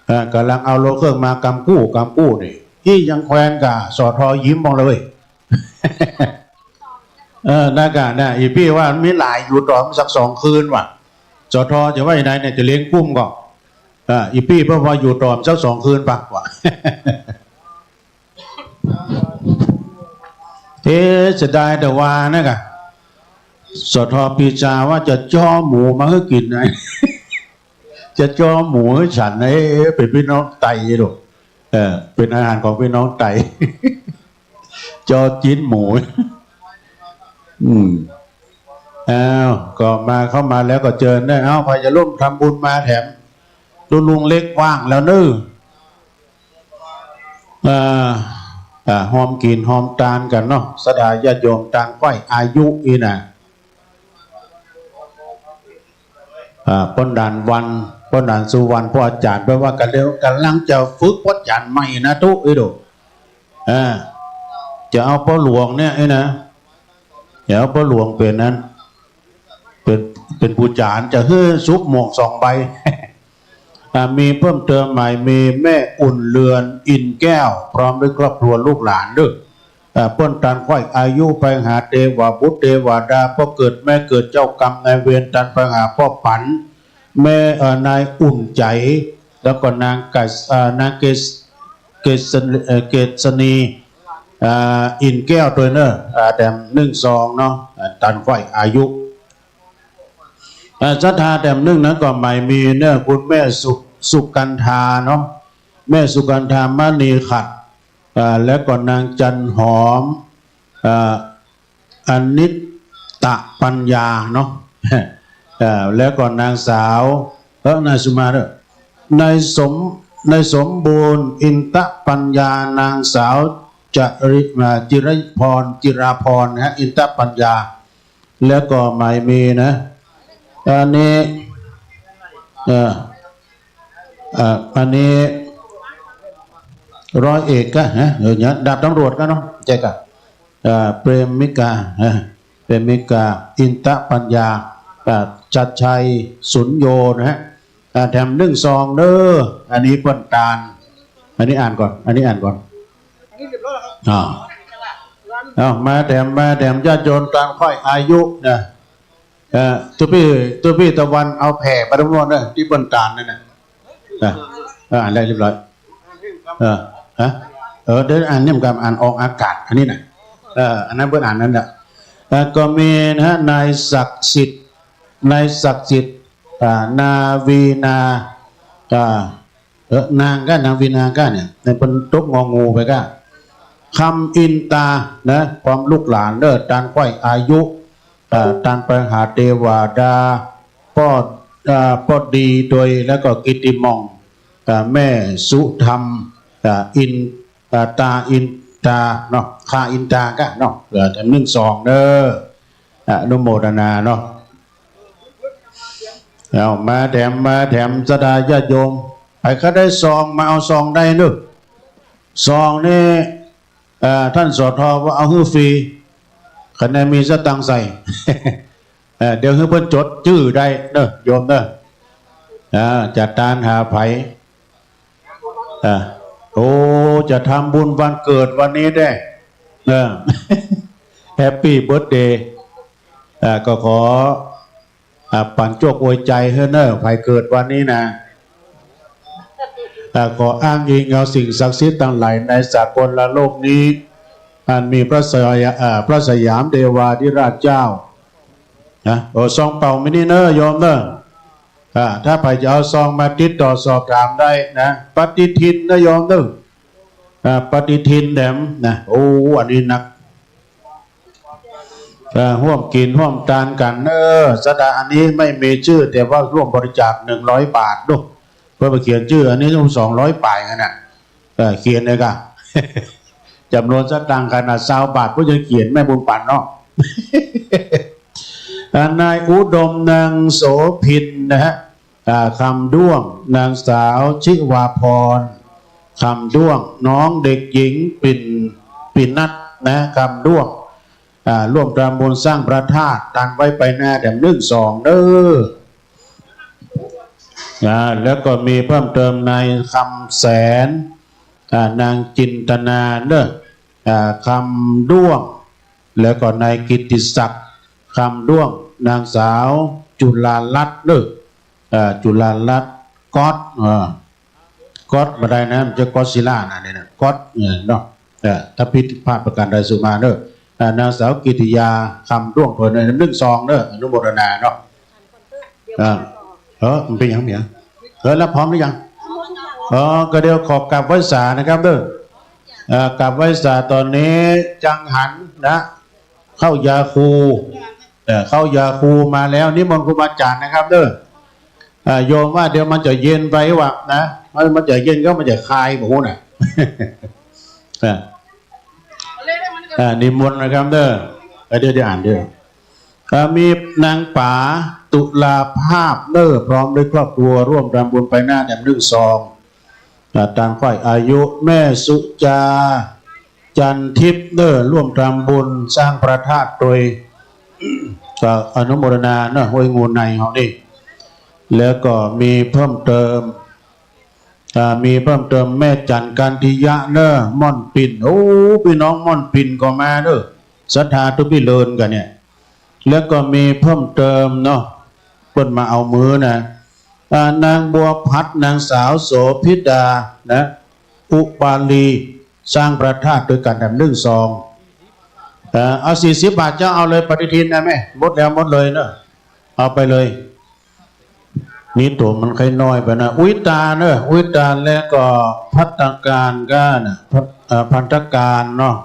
อ่า ก่ำลังเอารถเครื่องมากำกู้กำกู้นี่ อี้ยังแควนก่า สอทอยิ้มมองเลยเว้ย เออ นั่นก่า น่ะ อี่ปี้ว่ามีหลาย อยู่ต่อสักสองคืนว่ะ สอทอจะว่ายังไงเนี่ย จะเลี้ยงกุ้มก่อ อ่า อี่ปี้เปิ้นว่าอยู่ต่อสักสองคืนปะว่ะ เอ๊ะ เสียดายแต่ว่านะก่า สอทอปรีชาว่าจะจ้อหมูมาหื้อกิ๋นนะ จะจ้อหมูหื้อฉันนะ เอ๊ะ เป๋นปี้น้องไตลูก เออ เป๋นอาหารของปี้น้องไต จ้อจิ๊นหมู อืม อ้าว ก็มา เข้ามาแล้วก็เจิญเน้อ เอ้า ใผจะร่วมทำบุญมาแถม ดูลุงเล็กว่างแล้วเน้อ อ่า อ่า ฮอมกิ๋นฮอมตานกั๋นเนาะ ศรัทธาญาติโยมตางใคว่อายุอี้นะ อ่า ป้อหนานวัน ป้อหนานสุวรรณ ป้ออาจ๋ารย์ แปลว่ากั๋นเดียว ก่ำลังจะฝึกป้ออาจ๋ารย์ใหม่นะตุ๊ อี้ดู อ่า จะเอาป้อหลวงเนี่ย อี้นะ จะเอาป้อหลวงเป๋นนั้น เป๋น เป๋นผู้อาจ๋ารย์ จะหื้อสุบหมวกสองใบ อ่า มีเพิ่มเติมใหม่ มีแม่อุ่นเรือน อินแก้ว พร้อมด้วยครอบครัวลูกหลานเน้อ อ่า เปิ้นตานใคว่อายุไปหาเตวบุตรเตวดา ป้อเกิดแม่เกิดเจ้ากรรมนายเวร ตานไปหาป้อปั๋น แม่ เอ่อ นายอุ่นใจ๋ แล้วก็นางกัส เอ่อ นางเกส เกษ เอ่อ เกษณี อ่า อินแก้วตวยเน้อ อ่า แถมนึ่งซองเนาะ อ่า ตานใคว่อายุ อ่า ศรัทธาแถมนึ่งนั้นก็ใหม่มีเน้อ คุณแม่สุ สุกันธาเนาะ แม่สุกันธามณีขัด อ่า แล้วก็นางจันหอม อ่า อนิตตปัญญาเนาะ อ่า แล้วก็นางสาว เออ นายสุมาเด้อ นายสม นายสมบูรณ์ อินตปัญญา นางสาวจริ อ่า จิรพร จิราพรนะฮะ อินตปัญญา แล้วก็ใหม่มีนะ อันนี้ เอ่อ เอ่อ อันนี้ ร้อยเอกกะ ฮะ เออ เนี่ย ดาบตำรวจกะเนาะ ใจ้กะ เอ่อ เปรมมิกา ฮะ เปรมมิกา อินตปัญญา อ่า ชัดชัย สุญโญนะฮะ อ่า แถมนึ่งซองเน้อ อันนี้เปิ้นตาน อันนี้อ่านก่อน อันนี้อ่านก่อน อ่า เอา มาแถม มาแถมญาติโยมตานใคว่อายุนะ เอ่อ ตุ๊ปี้ ตุ๊ปี้ตะวันเอาแผ่ไปตรงโน้นเน่อ ตี้เปิ้นตานนั่นน่ะ อ่ะ เออ อ่านได้เรียบร้อย เออ ฮะ เออ เดี๋ยวอ่านเนี่ยมันก็อ่านออกอากาศ อันนี้น่ะ เออ อันนั้นเปิ้นอ่านนั่นแหละ เออ ก็มีนะฮะ นายศักดิ์สิทธิ์ นายศักดิ์สิทธิ์ อ่า นาวีนา อ่า เออ นางก้า นางวีนาก้าเนี่ย ในเปิ้นตกงองูไปก้า คำอินตา นะ พร้อมลูกหลานเน่อ ตานใคว่อายุ เอ่อ ตานไปหาเตวาดา ป้อ เอ่อ ป้อดีโดย แล้วก็กิตติมอง เอ่อ แม่สุธรรม เอ่อ อิน เอ่อ ตาอินตาเนาะ คาอินตาก้าเนาะ เอ่อ แถมนึ่งซองเน่อ อนุโมทนาเนาะ เอามาแถม มาแถมศรัทธาญาติโยม ใผใค่ได้ซองมาเอาซองได้เน่อ ซองนี่ เอ่อ ต้าน สท ว่าเอาหื้อฟรี คะแนนมีสตางค์ใส่ เอ่อ เดี๋ยวหื้อเปิ้นจดจื้อได้เน่อ โยมเน่อ อ่า จะตานหาใผ อ่า โอ้ จะทำบุญวันเกิดวันนี้ได้ เออ แฮปปี้เบิร์ธเดย์ อ่า ก็ขอ อ่า ปั๋นโจคอวยใจ๋หื้อเน่อ ใผเกิดวันนี้นะ อ่า ขออ้างอิงเอาสิ่งศักดิ์สิทธิ์ตังหลายในสากลโลกนี้ อันมีพระสยา อ่า พระสยามเทวาธิราชเจ้า นะ โอ้ ซองเปล่ามินิเน่อ โยมเน่อ อ่า ถ้าใผจะเอาซองมาติดต่อสอบถามได้นะ ปฏิทินนะ โยมเน่อ อ่า ปฏิทินแถมนะ โอ้ อันนี้นัก เอ่อ ฮ่วมกิ๋นฮ่วมตานกั๋น เออ ศรัทธาอันนี้ไม่มีจื้อ แต่ว่าฮ่วมบริจาคหนึ่งร้อยบาทเน่อ เปิ้นบ่เขียนจื้อ อันนี้ต้องสองร้อยป๋ายกั๋นน่ะ เออ เขียนเลยก้า จ๋ำนวนสตางค์ขนาดซาวบาท เปิ้นยังเขียนแม่บุญปั๋นเนาะ อ่า นายอุดม นางโสภินนะฮะ อ่า คำด้วง นางสาวชิวาพร คำด้วง น้องเด็กหญิงปิ่น ปิ่นนัทนะ คำด้วง อ่า ร่วมทำบุญสร้างพระธาตุ ตานไว้ไปหน้าแถมนึ่งซองเน่อ อ่า แล้วก็มีเพิ่มเติมนายคำแสน อ่า นางจินตนาเน่อ อ่า คำด้วง แล้วก็นายกิตติศักดิ์ คำด้วง นางสาวจุฬาลัตน์เน่อ อ่า จุฬาลัตน์ ก๊อต อ่า ก๊อตบ่ได้นะ มันจะก็อดซิลล่านะเนี่ยนะ ก๊อต เออ เนาะ เออ ถ้าผิดพลาดประการใดสุมาเน่อ อ่า นางสาวกิตติยา คำด้วง เปิ้นนึ่งซองเน่อ อนุโมทนาเนาะ อ่า เออ มันเป๋นหยัง เป๋นหยัง เออ แล้วพร้อมหรือยัง อ๋อ ก็เดี๋ยวขอกราบไหว้สานะครับเน่อ เอ่อ กราบไหว้สาต๋อนนี้ จังหันนะ ข้าวยาคู เอ่อ ข้าวยาคูมาแล้ว นิมนต์ครูบาอาจ๋ารย์นะครับเน่อ เอ่อ โยมว่าเดี๋ยวมันจะเย็นไปวะนะ มัน มันจะเย็นก็มันจะคาย บ่ฮู้น่ะ เอ่อ อ่า นิมนต์นะครับเน่อ เอ่อ เดี๋ยว เดี๋ยวอ่านเน่อ อ่า มีนางป๋าตุลาภาพเน่อ พร้อมด้วยครอบครัวร่วมทำบุญไปหน้าแถมนึ่งซอง อ่า ตานใคว่อายุ แม่สุจา จันทิพย์เน่อ ร่วมทำบุญสร้างพระธาตุโดย ก็อนุโมทนาเน่อ ห้วยงูในเฮานี่ แล้วก็มีเพิ่มเติม อ่า มีเพิ่มเติมแม่จันทร์กันทิยะเน่อ ม่อนปิ่น โอ้ ปี้น้องม่อนปิ่นก็มาเน่อ ศรัทธาตุ๊ปี้เลินกั๋นเนี่ย แล้วก็มีเพิ่มเติมเนาะ เปิ้นมาเอามื้อนะ อ่า นางบัวผัด นางสาวโสภิดา นะ อุบาลี สร้างพระธาตุตวยกั๋นแถมนึ่งซอง เอ่อ เอาสี่สิบบาทเจ้า เอาเลย ปฏิทินนะแม่ หมดแล้วหมดเลยเน่อ เอาไปเลย นี่ตั๋วมันใค่น้อยไปนะ อุยตาเน่อ อุยตา แล้วก็ภัตตาการก้านะ ภัต เอ่อ ภัตตาการเนาะ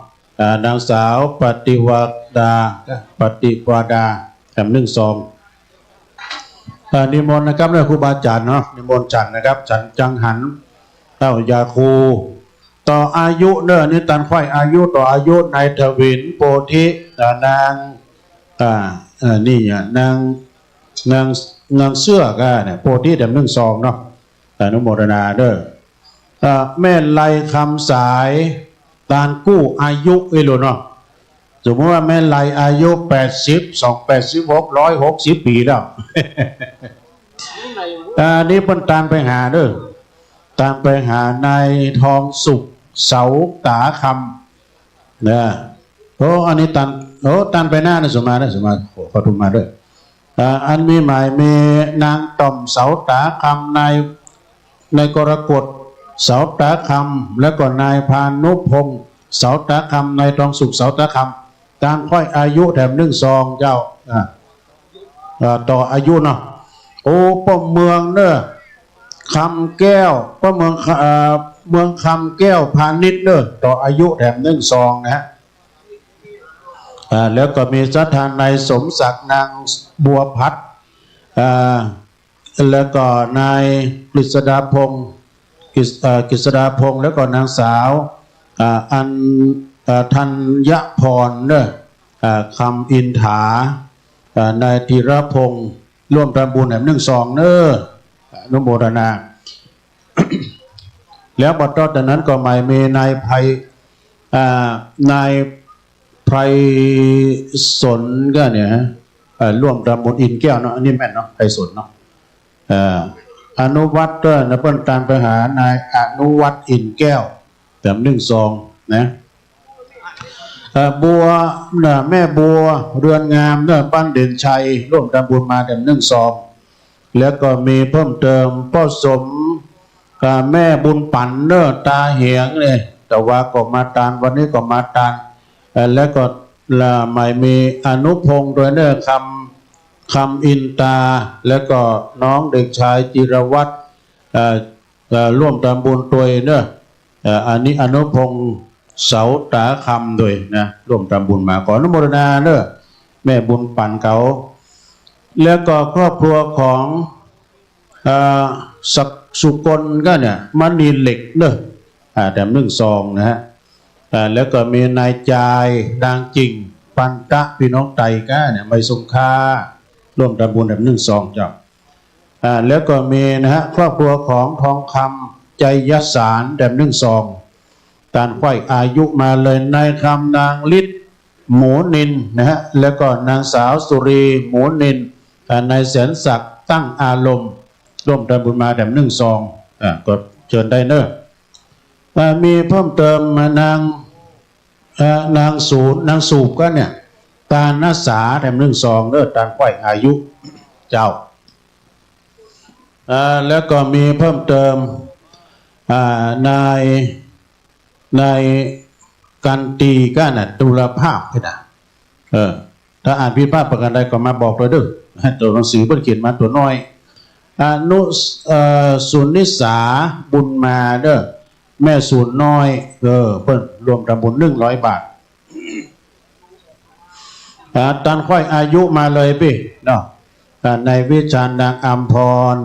อ่า นางสาวปฏิวาดา ปฏิวาดา แถมนึ่งซอง อ่า นิมนต์นะครับเน่อ ครูบาอาจ๋ารย์เนาะ นิมนต์ฉันนะครับ ฉันจังหัน ข้าวยาคู ต่ออายุเน่อ นี่ตานใคว่อายุ ต่ออายุ นายถวิน โพธิ อ่า นาง อ่า เอ่อ นี่อ่ะ นาง นาง นางเสื้อก้าเนี่ย โพธิแถมนึ่งซองเนาะ อนุโมทนาเน่อ เอ่อ แม่ไลคำสาย ตานกู้อายุอี้ลูกเนาะ สมมุติว่าแม่ไลอายุแปดสิบ สอง แปดสิบหก ร้อยหกสิบปี๋แล้ว อ่า นี่เปิ้นตานไปหาเน่อ ตานไปหานายทองสุข เสาต๋าคำ เน่อ โอ้ อันนี้ตาน โอ้ ตานไปหน้านะ สุมานะ สุมา ขอ ขอทุนมาด้วย อ่า อันมีหมายมีนางต่อมเสาต๋าคำ นาย นายกรกฎเสาต๋าคำ แล้วก็นายพานุพงษ์เสาต๋าคำ นายทองสุขเสาต๋าคำ ตานคอยอายุแถมนึ่งซองเจ้า อ่า อ่า ต่ออายุเนาะ โอ้ ป้อเมืองเน่อ คำแก้ว ป้อเมือง อ่า เมืองคำแก้วพาณิชย์เน่อ ต่ออายุแถมนึ่งซองนะฮะ อ่า แล้วก็มีศรัทธานายสมศักดิ์ นางบัวพัด อ่า แล้วก็นายกฤษดาพงษ์ กฤษ- เอ่อ กฤษดาพงษ์ แล้วก็นางสาว อ่า อัน- เอ่อ ธัญพรเน่อ อ่า คำอินถา อ่า นายธีรพงษ์ ร่วมทำบุญแหมนึ่งซองเน่อ อนุโมทนา แล้วบ่าต่อจากนั้นก็หมายมีนายไพ- อ่า นายไพสนก็เนี่ยฮะ เอ่อ ร่วมทำบุญอินแก้วเนาะ อันนี้แม่นเนาะ ไพสนเนาะ เอ่อ อนุวัฒน์ก็นะ เปิ้นตานไปหานายอนุวัฒน์อินแก้ว แถมนึ่งซองนะ เอ่อ บัว น่ะ แม่บัวเรือนงามเน่อ บ้านเด่นชัย ร่วมทำบุญมาแถมนึ่งซอง แล้วก็มีเพิ่มเติม ป้อสม กับแม่บุญปั๋นเน่อ ต๋าเหงเนี่ย แต่ว่าก็มาตาน วันนี้ก็มาตาน เอ่อ แล้วก็ละหมายมีอนุพงษ์ด้วยเน่อ คำ- คำอินตา แล้วก็น้องเด็กชายจิรวัฒน์ เอ่อ เอ่อ ร่วมทำบุญตวยเน่อ เอ่อ อันนี้อนุพงษ์เสาต๋าคำด้วยนะ ร่วมทำบุญมา ขออนุโมทนาเน่อ แม่บุญปั๋นเขา แล้วก็ครอบครัวของ เอ่อ ศักดิ์สุกลก็เนี่ย มณีเหล็กเน่อ อ่า แถมนึ่งซองนะฮะ อ่า แล้วก็มีนายจาย นางจิ่ง ปันตะ ปี้น้องไตก็เนี่ย ไม่สงค่า ร่วมทำบุญแถมนึ่งซองเจ้า อ่า แล้วก็มีนะฮะ ครอบครัวของทองคำ ไจยสาร แถมนึ่งซอง ตานคอยอายุมาเลย นายคำ นางฤทธิ์ หมูนินนะฮะ แล้วก็นางสาวสุรี หมูนิน อ่า นายแสนศักดิ์ ตั้งอารมณ์ ร่วมทำบุญมาแถมนึ่งซอง อ่า ก็เจิญได้เน่อ อ่า มีเพิ่มเติมมานาง เอ่อ นางสูน นางสูบก็เนี่ย ตานอาสาแถมนึ่งซองเน่อ ตานคอยอายุเจ้า เอ่อ แล้วก็มีเพิ่มเติม อ่า นาย นายกันตีก็น่ะ ตุลภาพนี่นะ เออ ถ้าอ่านผิดพลาดประการใดก็มาบอกตวยเด้อ ตั๋วหนังสือเปิ้นเขียนมาตั๋วน้อย อนุ เอ่อ สุนิสา บุญมาเด้อ แม่สูนน้อย เออ เปิ้นร่วมทำบุญนึ่งร้อยบาท อ่า ตานคอยอายุมาเลยปี้เนาะ อ่า นายวิชาญ นางอำพร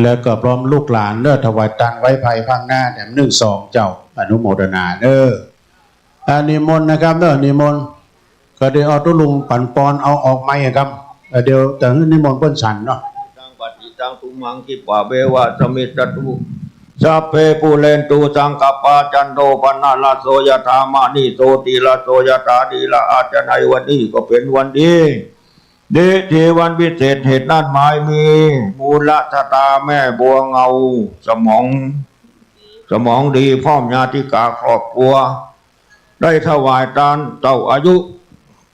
แล้วก็พร้อมลูกหลานเน่อ ถวายตานไว้ภายภาคหน้าแถมนึ่งซองเจ้า อนุโมทนาเน่อ อ่า นิมนต์นะครับเน่อ นิมนต์ ก็เดี๋ยวเอาตุ๊ลุงปั๋นปอนเอาออกไมค์อะครับ เอ่อ เดี๋ยวจะหื้อนิมนต์เปิ้นฉันเนาะ ตัง ปะจิตตัง ตุมหัง ขิปปะเมวะ สะมิชฌะตุ สัพเพ ปูเรนตุ สังกัปปา จันโท ปะนะระโส ยะถา มะณิ โชติระโส ยะถา ดีละ อาจจะในวันนี้ก็เป๋นวันดี ดีถีวันวิเศษ เหตุนั้นหมายมี มูลชะตาแม่บัวเงา สมอง สมองดี พร้อมญาติกาครอบครัว ได้ถวายตานเต้าอายุ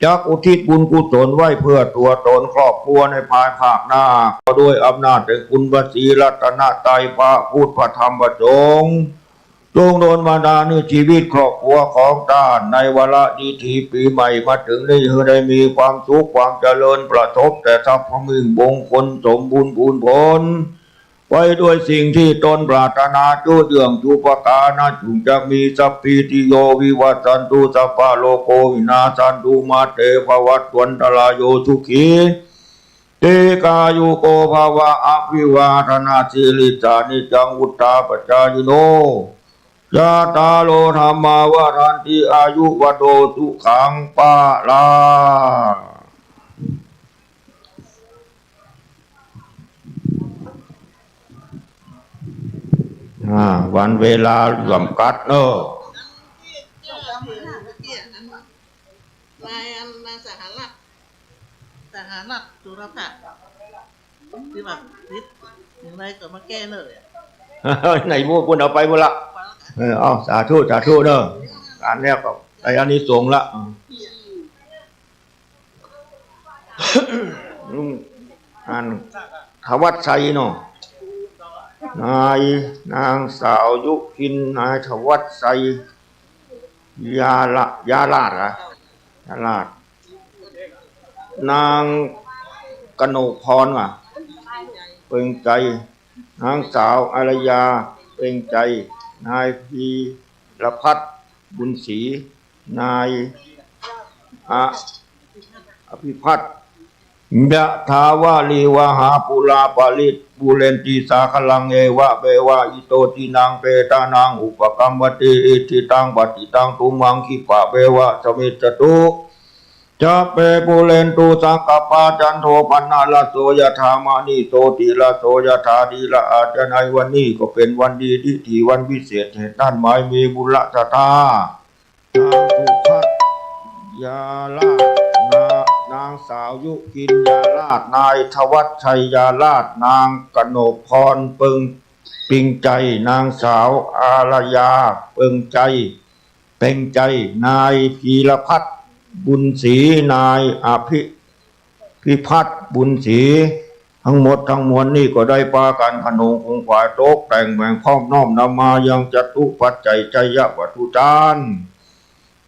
จักอุทิศบุญกุศลไว้เพื่อตั๋วต๋นครอบครัวในภายภาคหน้า ก็ด้วยอำนาจแห่งคุณพระศรีรัตนตรัย พระพุทธ พระธรรม พระสงฆ์ จงดลบันดาลให้ชีวิตครอบครัวของต้านในวาระดีถีปีใหม่มาเถิงนี้ หื้อได้มีความสุขความเจริญ ประสบแต่ทรัพย์มั่งมงคล สมบูรณ์พูนผล ไปด้วยสิ่งที่ตนปรารถนา จุเยื่องจุปการะ จุ่งจักมี สัพพีติโย วิวัชชันตุ สัพพะโรโค วินาชชันตุ มาเต ภวัตวันตะราโย สุขี ทีฆายุโก ภะวะ อะภิวาทะนะสีลิสสะ นิจจัง วุฑฒาปะจายิโน จัตตาโร ธัมมา วัฑฒันติ อายุ วัณโณ สุขัง พะลัง อ่า วันเวลาจ๋ำกัดเนาะ นายอัน นายสหรัฐ สหรัฐจุลภาค ที่ว่าผิดอย่างไรก็มาแก้เน่อ ในหมู่เปิ้นเอาไปหมดละ เออ เอา สาธุ สาธุเนาะ อ่านแล้วก็ได้อานิสงส์ละ อืม ลุง อ่าน ธวัชชัยเนาะ นาย นางสาวยุพิน นายธวัชชัย ยาละ ยาลาดเหรอ ยาลาด นางกนกพรว่ะ เปล่งใจ นางสาวอารยา เปล่งใจ นายพีรพัฒน์ บุญศรี นาย อะ อภิพัฒน์ ยะถาวาริวหาปูราปะริปูเรนติสาคะรัง เอวะเมวะอิโตทินังเปตานังอุปกัปปติ อิจฉิตังปัตถิตังตุมหังคิปะเมวะสมมิจจตุ สัพเพปูเรนตุสังกัปปา จันโทปันนะระโสยะถา มะณิโชติระโสยะถา ทีระอาจจะในวันนี้ก็เป๋นวันดี ดิถีวันวิเศษ เหตุนั้นหมายมีบุญศรัทธา นางสุพัชยาลาด นา- นางสาวยุพินยาลาด นายธวัชชัยยาลาด นางกนกพร เปล่ง เปล่งใจ นางสาวอารยา เปล่งใจ เปล่งใจ นายพีรพัฒน์ บุญศรี นายอภิ พิพัฒน์ บุญศรี ทั้งหมดทั้งมวลนี่ก็ได้ปากั๋นขนงขงขวายตกแต่งแบ่งพร้อมน้อมนำมายังจตุปัจจัยไชยวัตถุตาน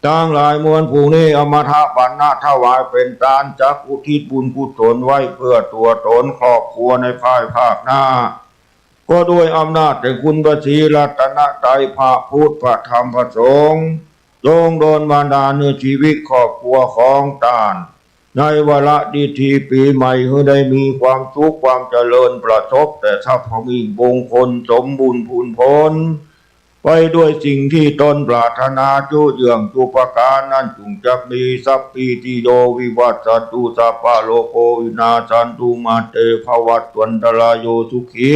ตังหลายมวลผูกนี้ เอามาถวายปัณณะถวายเป๋นตาน จักอุทิศบุญกุศลไว้เปื้อตั๋วต๋นครอบครัวในภายภาคหน้า ก็ด้วยอำนาจแห่งคุณพระศรีรัตนตรัย พระพุทธ พระธรรม พระสงฆ์ จงดลบันดาลหื้อชีวิตครอบครัวของตาน ในวาระดิถีปี๋ใหม่ หื้อได้มีความสุขความเจริญ ประสบแต่ทรัพย์ผมิงมงคล สมบูรณ์พูนผล ไปด้วยสิ่งที่ตนปรารถนาจุเยื่องจุประก๋านนั้น จุ่งจักมี สัพพีติโยวิวัชชันตุ สัพพะโรโควินาสสันตุ มาเตภวัตวันตราโย สุขี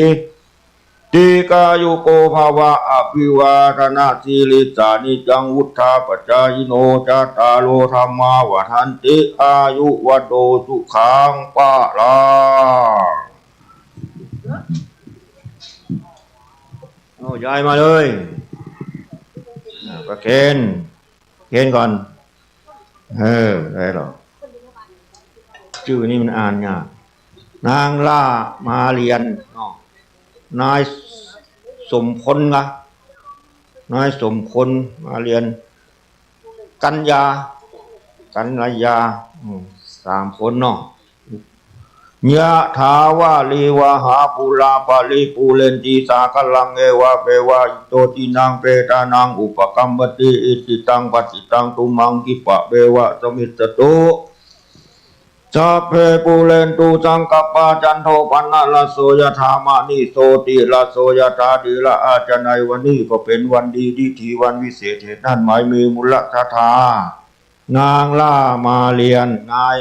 ทีฆายุโกภวะ อภิวาทนะสีลิสสะ นิจจังวุฑฒาปจายิโน จัตตาโรธัมมาวัฑฒันติ อายุวัณโณสุขังพะลัง เอา ยายมาเลย อ่า ประเคน เคนก่อน เออ ได้หรอ จื้อนี่มันอ่านยาก นางล่ามาเรียนเนาะ นายสมพลนะ นายสมพลมาเรียน กัญญา กัญญา อืม สามคนเนาะ ยะถาวาริวหาปูราปะริปูเรนติสาคะรัง เอวะเมวะอิโตทินังเปตานังอุปกัปปติ อิจฉิตังปัตถิตังตุมหังคิปะเมวะสมมิจจตุ สัพเพปูเรนตุสังกัปปา จันโทปันนะระโสยะถา มะณิโชติระโสยะถา ทีระอาจจะในวันนี้ก็เป๋นวันดี ดิถีวันวิเศษ เหตุนั้นหมายมีบุญศรัทธา นางล่ามาเรียน นาย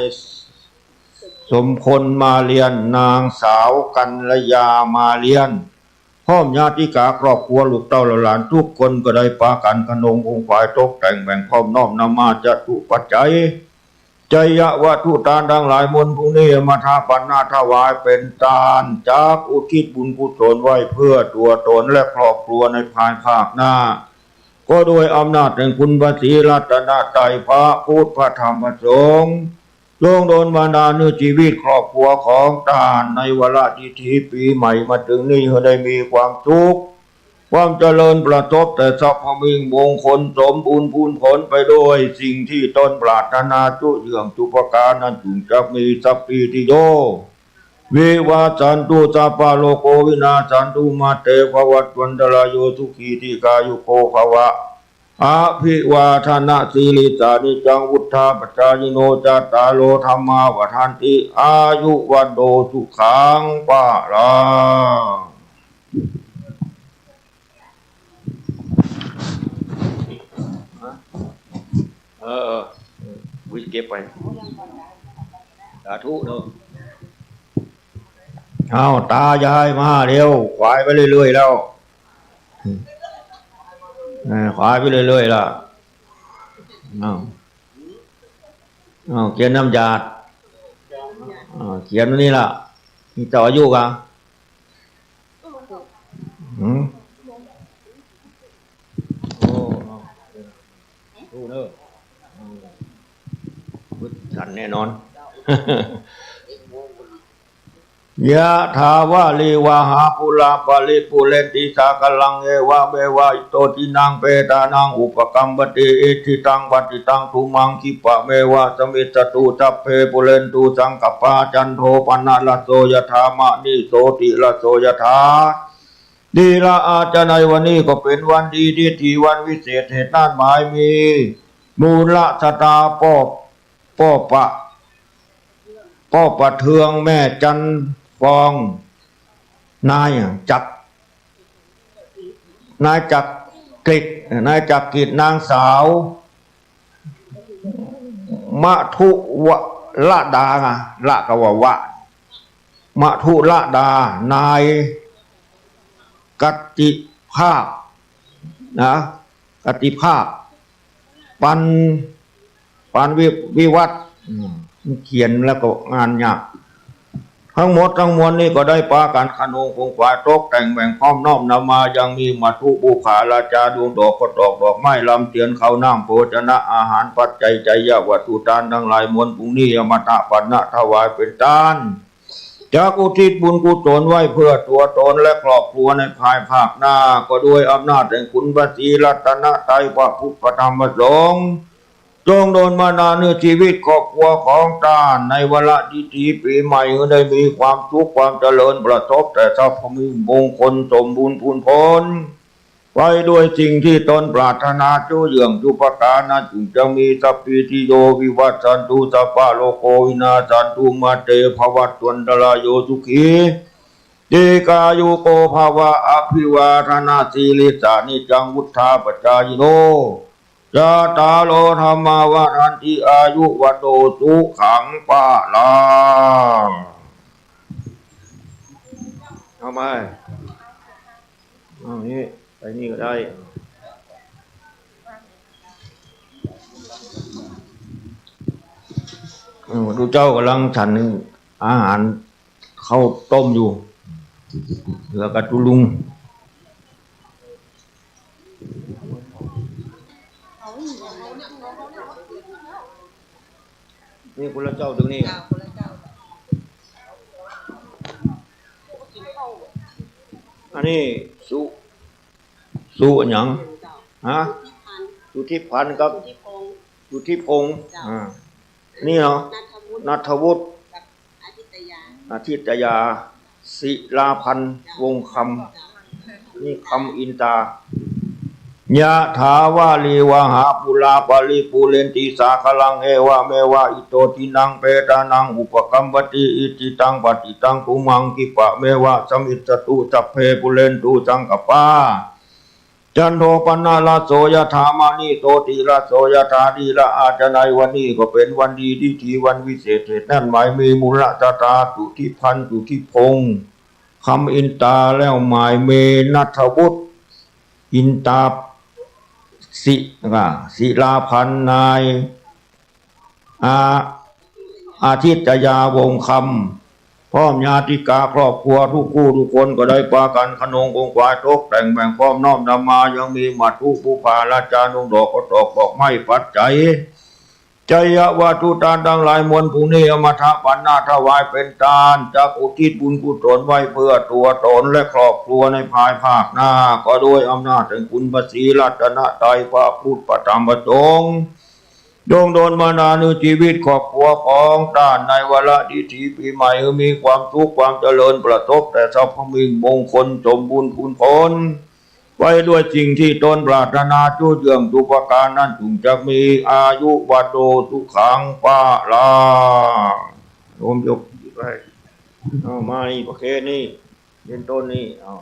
สมพลมาเรียน นางสาวกัญญามาเรียน พร้อมญาติกาครอบครัวลูกเต้าเหล่าหลานทุกคนก็ได้ปากั๋นขนงขงขวายตกแต่งแบ่งพร้อมน้อมนำมาจตุปัจจัย ไชยวัตถุตานตังหลายมวลผูกนี้ เอามาถวายปัณณะถวายเป๋นตาน จักอุทิศบุญกุศลไว้เปื้อตั๋วต๋นและครอบครัวในภายภาคหน้า ก็ด้วยอำนาจแห่งคุณพระศรีรัตนตรัย พระพุทธ พระธรรม พระสงฆ์ จงดลบันดาลหื้อชีวิตครอบครัวของตานในวาระดิถีปี๋ใหม่มาเถิงนี้ หื้อได้มีความสุข ความเจริญประสบแต่ทรัพย์ผมิงมงคล สมบูรณ์พูนผลไปด้วยสิ่งที่ตนปรารถนาจุเยื่องจุประก๋านนั้น จุ่งจักมี สัพพีติโยวิวัชชันตุ สัพพะโรโควินาสสันตุ มาเตภวัตวันตราโย สุขีทีฆายุโกภวะ อภิวาทนะสีลิสสะ นิจจังวุฑฒาปจายิโน จัตตาโรธัมมาวัฑฒันติ อายุวัณโณสุขังพะลัง เออ เออ อุ๊ย เก็บไป สาธุเนาะ เอา ตายายมาเร็ว ขวายไปเรื่อยๆ แล้ว เออ ขวายไปเรื่อยๆ ละ เอา เอา เขียนนำหยาด เอา เขียนนี่ละ มีเต้าอายุกะ หืม โอ้ เอา รู้เนอะ อืม ทันแน่นอน เอ็ดโมงก็ ยะถาวาริวะหาปูราปะริปูเรนติสาคะลัง เอวะเมวะอิโต ทินนังเปตานังอุปะกัปปะติ อิจฉิตังปัตถิตัง ตุมหังคิปะเมวะสะมิชฌะตุ สัพเพปูเรนตุสังกัปปา จันโทปะนะระโสยะถา มะณิโชติระโสยะถา ดีละอาจารย์ ในวันนี้ก็เป๋นวันดี ดีวันวิเศษ เหตุนัดหมายมี มูลสตาป้อ ป้อปะ ป้อประเทืองแม่จันฟอง นายจักร นายจักรกิจ นายจักรกิจ นางสาว มะทุวะละดา ละกะวะวะ มะทุละดา นายกติภาพนะ กติภาพ ปัน ปันวิ วิวัฒน์ อืม เขียนแล้วก็อ่านยาก ทั้งหมดทั้งมวลนี้ก็ได้ปากั๋นขนงขงขวาย ตกแต่งแบ่งพร้อมน้อมนำมา ยังมีมัตถุบูผาราชา ดวงดอกข้าวตอกดอกไม้ ลำเตียนข้าวน้ำโภชนะอาหาร ปัจจัยไชยวัตถุ ตานตังหลายมวล พรุ่งนี้อมตะปัณณะถวายเป๋นตาน จักอุทิศบุญกุศลไว้เพื่อตั๋วตนและครอบครัวในภายภาคหน้า ก็ด้วยอำนาจแห่งคุณพระศรีรัตนตรัย พระพุทธ พระธรรม พระสงฆ์ จงดลบันดาลให้ชีวิตครอบครัวของต้านในวาระดีๆ ปี๋ใหม่ หื้อได้มีความสุขความเจริญ ประสบแต่ทรัพย์มงคล สมบูรณ์พูนผล ไปด้วยสิ่งที่ตนปรารถนา จุเยื่องจุประก๋าน นั้นจึงจะมี สัพพีติโย วิวัชชันตุ สัพพะโรโค วินาชชันตุ มาเต ภวัตวันตรายโย สุขี ดีฆายุโก ภะวะ อภิวาทะนะสีลิสสะ นิจจังวุฑฒาปะจายิโน จัตตาโร ธัมมา วัฑฒันติ อายุ วัณโณ สุขัง พะลัง เอามา เอานี่ ไปนี่ก็ได้ เออ ดูเจ้ากำลังฉันอาหารข้าวต้มอยู่ แล้วก็ตุลุง นี่คนละเจ้าตรงนี้ อันนี้สุ สุหยัง ฮะ สุทธิพันธ์กับ สุทธิพงษ์ สุทธิพงษ์ อ่า นี่เนาะ ณัฐวุฒิ ณัฐวุฒิ กับอาทิตยา อาทิตยา ศิลาพันธ์ วงศ์คำ นี่คำอินตา ยะถาวาริวะหาปูราปะริปูเรนติสาคะลัง เอวะเมวะอิโต ทินนังเปตานังอุปะกัปปะติ อิจฉิตังปัตถิตัง ตุมหังคิปะเมวะสะมิชฌะตุ สัพเพปูเรนตุสังกัปปา จันโทปะนะระโสยะถา มะณิโชติระโสยะถา ดีละอาจารย์ ในวันนี้ก็เป๋นวันดี ดีวันวิเศษ เหตุนัดหมายมี มูลสตา สุทธิพันธ์ สุทธิพงษ์ คำอินตา แล้วหมายมี ณัฐวุฒิ อินตา ศิ อ่า ศิลาพันธ์ นาย อา อาทิตยา วงศ์คำ พร้อมญาติกาครอบครัวทุกคู่ทุกคน ก็ได้ปากั๋นขนงขงขวาย ตกแต่งแบ่งพร้อมน้อมนำมา ยังมีมัตถุบูผาราชา ดวงดอกข้าวตอกดอกไม้ ปัจจัยไชยวัตถุ ตานตังหลายมวล พรุ่งนี้อมตะปัณณะถวายเป๋นตาน จักอุทิศบุญกุศลไว้เพื่อตั๋วตนและครอบครัวในภายภาคหน้า ก็ด้วยอำนาจแห่งคุณพระศรีรัตนตรัย พระพุทธ พระธรรม พระสงฆ์ จงดลบันดาลให้ชีวิตครอบครัวของต้านในวาระดีๆ ปี๋ใหม่ หื้อมีความสุขความเจริญ ประสบแต่ทรัพย์มงคล สมบูรณ์พูนผล ไปด้วยสิ่งที่ตนปรารถนา จุเยื่องจุประก๋าน นั้นจึงจะมี อายุ วัณโณ สุขัง พะลัง โยมยกไป เอามานี่ ประเคนนี่ เย็นต้นนี่ เอา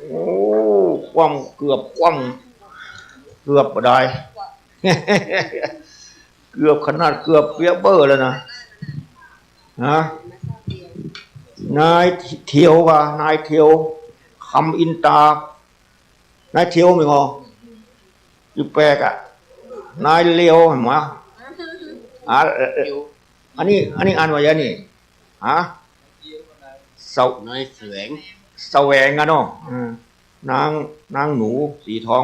โอ้ คว่ำ เกือบคว่ำ เกือบบ่ได้ เกือบขนาดเกือบเปียะเบ้อแล้วนะ ฮะ นายเทียวว่ะ นายเทียว คำอินตา นายเทียวไม่งอ อยู่แปลกอะ นายเลียวหันมา อ่ะ อันนี้ อันนี้อ่านว่ายังไงนี่ ฮะ เสา นายแสวง แสวงอะเนาะ อืม นาง นางหนูสีทอง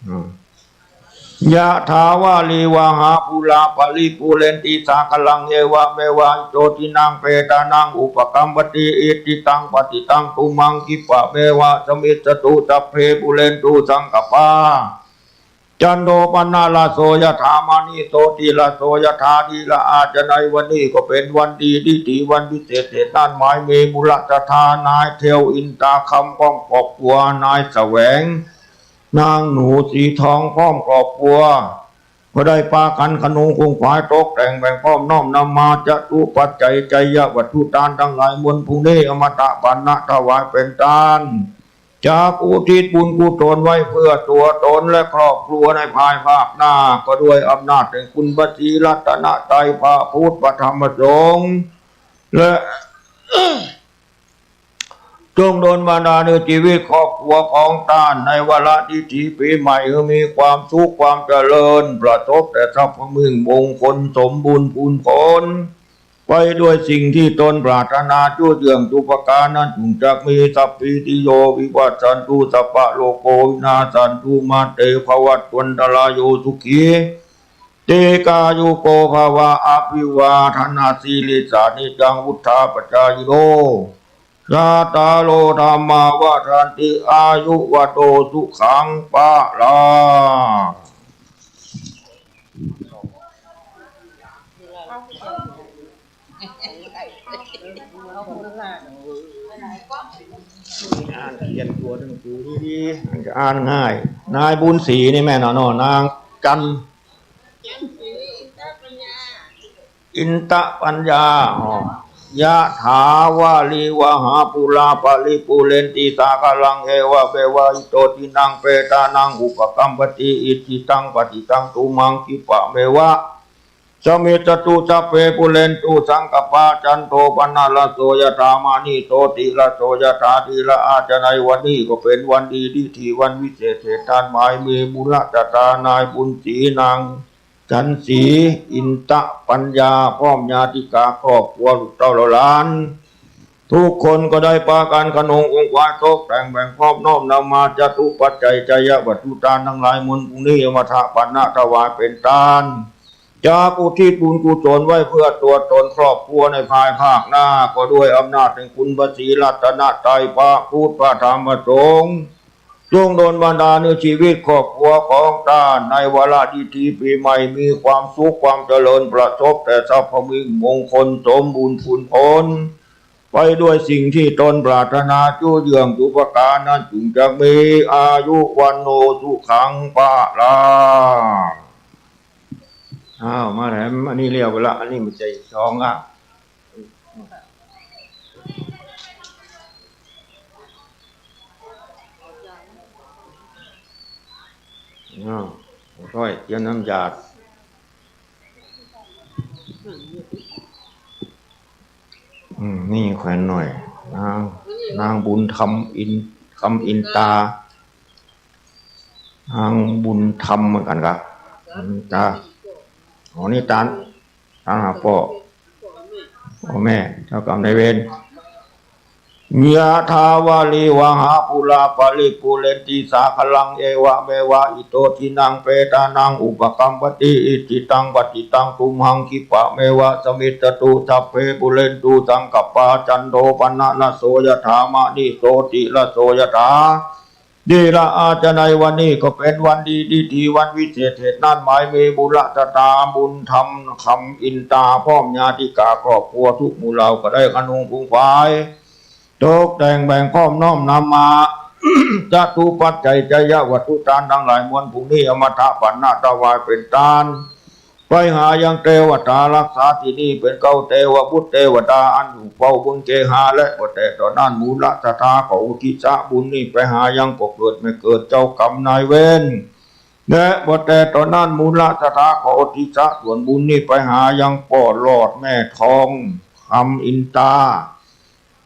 อืม ยะถาวาริวหาปูราปะริปูเรนติสาคะรัง เอวะเมวะอิโตทินังเปตานังอุปะกัปปะติ อิจฉิตังปัตถิตังตุมหังคิปะเมวะสะมิชฌะตุ สัพเพปูเรนตุสังกัปปา จันโทปะนะระโสยะถา มะณิโชติระโสยะถา ทีละอาจารย์ ในวันนี้ก็เป๋นวันดีดี วันวิเศษเศรษฐนันหมาย มีบุญศรัทธานายเทวอินตาคำพร้อมครอบครัว นายแสวง นางหนูสีทองพร้อมครอบครัว ก็ได้ปากั๋นขนุงขวนขวายตกแต่งแบ่งพร้อมน้อมนำมา จตุปัจจัยไชยวัตถุตานตังหลายมวล พรุ่งนี้อมตะปัณณะถวายเป๋นตาน จักอุทิศบุญกุศลไว้เพื่อตั๋วตนและครอบครัวในภายภาคหน้า ก็ด้วยอำนาจแห่งคุณพระศรีรัตนตรัย พระพุทธ พระธรรม พระสงฆ์ และ จงดลบันดาลให้ชีวิตครอบครัวของต้านในวาระดีๆ ปี๋ใหม่ หื้อมีความสุขความเจริญ ประสบแต่ทรัพย์มั่งมงคล สมบูรณ์พูนผล ไปด้วยสิ่งที่ตนปรารถนา จุเยื่องจุประก๋านนั้น จุ่งจักมี สัพพีติโย วิวัชชันตุ สัพพะโรโค วินาสสันตุ มาเต ภวัตวันตรายโย สุขี ตีฆายุโก ภะวะ อภิวาทะนะสีลิสสะ นิจจังวุฑฒาปะจายิโน จัตตาโร ธัมมา วัฑฒันติ อายุ วัณโณ สุขัง พะลัง อ่านเขียนตั๋วหนังสือดีๆ มันจะอ่านง่าย นายบุญศรีนี่แม่นเนาะ นางจัน อินตะปัญญา อ๋อ ยะถาวาริวหาปูราปะริปูเรนติสาคะรัง เอวะเมวะอิโตทินังเปตานังอุปะกัปปะติ อิจฉิตังปัตถิตังตุมหังคิปะเมวะสะมิชฌะตุ สัพเพปูเรนตุสังกัปปา จันโทปะนะระโสยะถา มะณิโชติระโสยะถา ทีละอาจารย์ ในวันนี้ก็เป๋นวันดีดี วันวิเศษเศรษฐนันหมาย มีบุญศรัทธานายบุญศรี นาง จันทร์ศรี อินตะปัญญา พร้อมญาติกาครอบครัว ลูกเต้าเหล่าหลาน ทุกคนก็ได้ปากั๋นขนุงขวนขวายตกแต่งแบ่งพร้อมน้อมนำมา จตุปัจจัยไชยวัตถุตานตังหลายมวล พรุ่งนี้อมตะปัณณะถวายเป๋นตาน จักอุทิศบุญกุศลไว้เพื่อตั๋วตนครอบครัวในภายภาคหน้า ก็ด้วยอำนาจแห่งคุณพระศรีรัตนตรัย พระพุทธ พระธรรม พระสงฆ์ จงดลบันดาลให้ชีวิตครอบครัวของต้านในวาระดีๆ ปี๋ใหม่ มีความสุขความเจริญ ประสบแต่ทรัพย์มั่งมงคล สมบูรณ์พูนผล ไปด้วยสิ่งที่ตนปรารถนา จุเยื่องจุประก๋านนั้น จุ่งจักมี อายุ วัณโณ สุขัง พะลัง อ้าว มาแถมอันนี้เรียกว่าละ อันนี้มันจะอีกสองอ่ะ อ้าว ค่อยเตรียมน้ำยาด อืม นี่แขวนหน่อย นาง นางบุญธรรมอิน คำอินตา นางบุญธรรมเหมือนกั๋นครับ อินตา อ๋อ นี่ตาน ตานหาป้อ ป้อแม่ เจ้ากรรมนายเวร ยะถาวาริวหาปูราปะริปูเรนติสาคะรัง เอวะเมวะอิโตทินังเปตานังอุปะกัปปะติ อิจฉิตังปัตถิตังตุมหังคิปะเมวะสะมิชฌะตุ สัพเพปูเรนตุสังกัปปา จันโทปะนะระโสยะถา มะณิโชติระโสยะถา ทีละอาจารย์ ในวันนี้ก็เป๋นวันดีดี วันวิเศษเศรษฐนันหมาย มีบุญศรัทธาบุญธรรมคำอินตา พร้อมญาติกาครอบครัวทุกหมู่เหล่า ก็ได้ขนุงขวนขวาย ตกแต่งแบ่งพร้อมน้อมนำมา จตุปัจจัยไชยวัตถุตานตังหลายมวล พรุ่งนี้อมตะปัณณะถวายเป๋นตาน ไปหายังเตวดาฮักษาตี้นี่เป๋นเก้า เตวบุตรเตวดาอันอยู่เฝ้าบุญเกหา และบ่แต่เต้านั้นหมู่ละศรัทธาก็อุทิศบุญนี้ไปหายังป้อเกิดแม่เกิดเจ้ากรรมนายเวร และบ่แต่เต้านั้นหมู่ละศรัทธาก็อุทิศส่วนบุญนี้ไปหายังป้อหลอดแม่ทองคำอินตา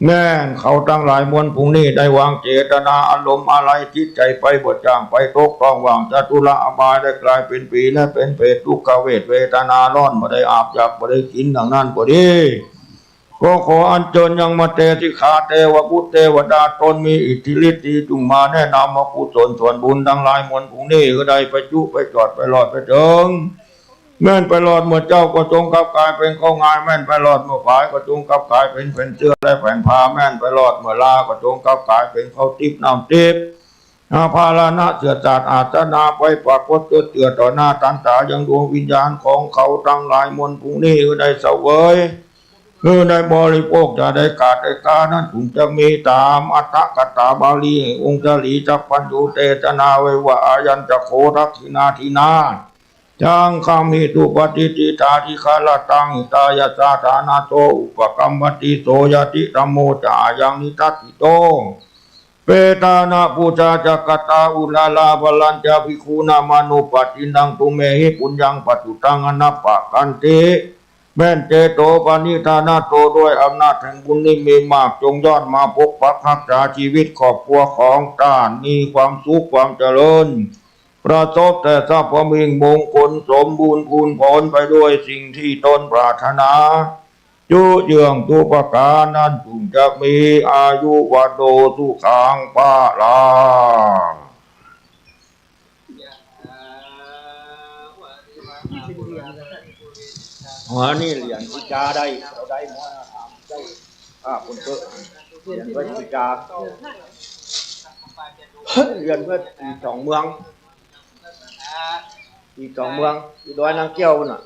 แม่นเขาตังหลายมวล พรุ่งนี้ได้วางเจตนาอารมณ์อาลัย จิตใจ๋ไปบ่จ้างไปตกต้องว่างจากทุรกะอบาย ได้กลายเป๋นผีและเป๋นเปรต ทุกขเวทเวทนาร้อน บ่ได้อาบ อยากบ่ได้กิ๋นดังนั้นก็ดี ก็ขออัญเจิญยังมาเตสิกขาเตวบุตรเตวดาต๋นมีอิทธิฤทธิ์ดี จุ่งมาแนะนำว่ากุศลส่วนบุญตังหลายมวลปุ้งนี้ หื้อได้ไปจุไปจอดไปรอดไปเถิง แม่นไปรอดเมื่อเจ๊าก็จงกลับก๋ายเป๋นข้าวงาย แม่นไปรอดเมื่อฝายก็จงกลับก๋ายเป๋นแผ่นเสื้อและแผ่นผ้า แม่นไปรอดเมื่อลาก็จงกลับก๋ายเป๋นข้าวติ๊บน้ำติ๊บ อาภารณะเสื้อสาดอาสนะ ไปปรากฏจดเจื้อต่อหน้าตันต๋ายังดวงวิญญาณของเขาตังหลายมวลปุ้งนี้ หื้อได้เสวย หื้อได้บริโภค จะได้ขาดได้คา นั้นจุ่งจักมีต๋ามอัตถกถาบาลี องค์สรีสัพพัญญูเตสนาไว้ว่า อายัญจะโข ทักขิณาทินา สังฆัมหิ สุปะติฏฐิตาทิคารตัง หิตายะสา ฐานะโส อุปกัมปติ โสญาติธัมโม จะ อายังนิทัสสิโต เปตานะ ปูชาจะ กตา อุรารา บาลัญจะ ภิกขูนามานุปัสสินัง ตุเมหิ ปุญญัง ปัสสุตัง อนัปปะกันติ แม่นเจโตปะณิธานะโต ด้วยอำนาจแห่งบุญนี้มีมาก จงยอดมาปกปักฮักษาจีวิตครอบครัวของต้าน มีความสุขความเจริญ ประสบแต่ทรัพย์ พมิงมงคล สมบูรณ์พูนผลไปด้วยสิ่งตี้ตนปรารถนา จุเจื้องทุกประก๋าน นั้นจุ่งจักมีอายุ วัณโณ สุขัง พลัง อันนี้เหรียญปู๋จาได้ เฮาได้หมดนะ ได้ อ่า คนเปิ้น เหรียญปู๋จา เหรียญปู๋อีกสองเมือง อีกสองเมือง อยู่ดอยนางแก้วน่ะ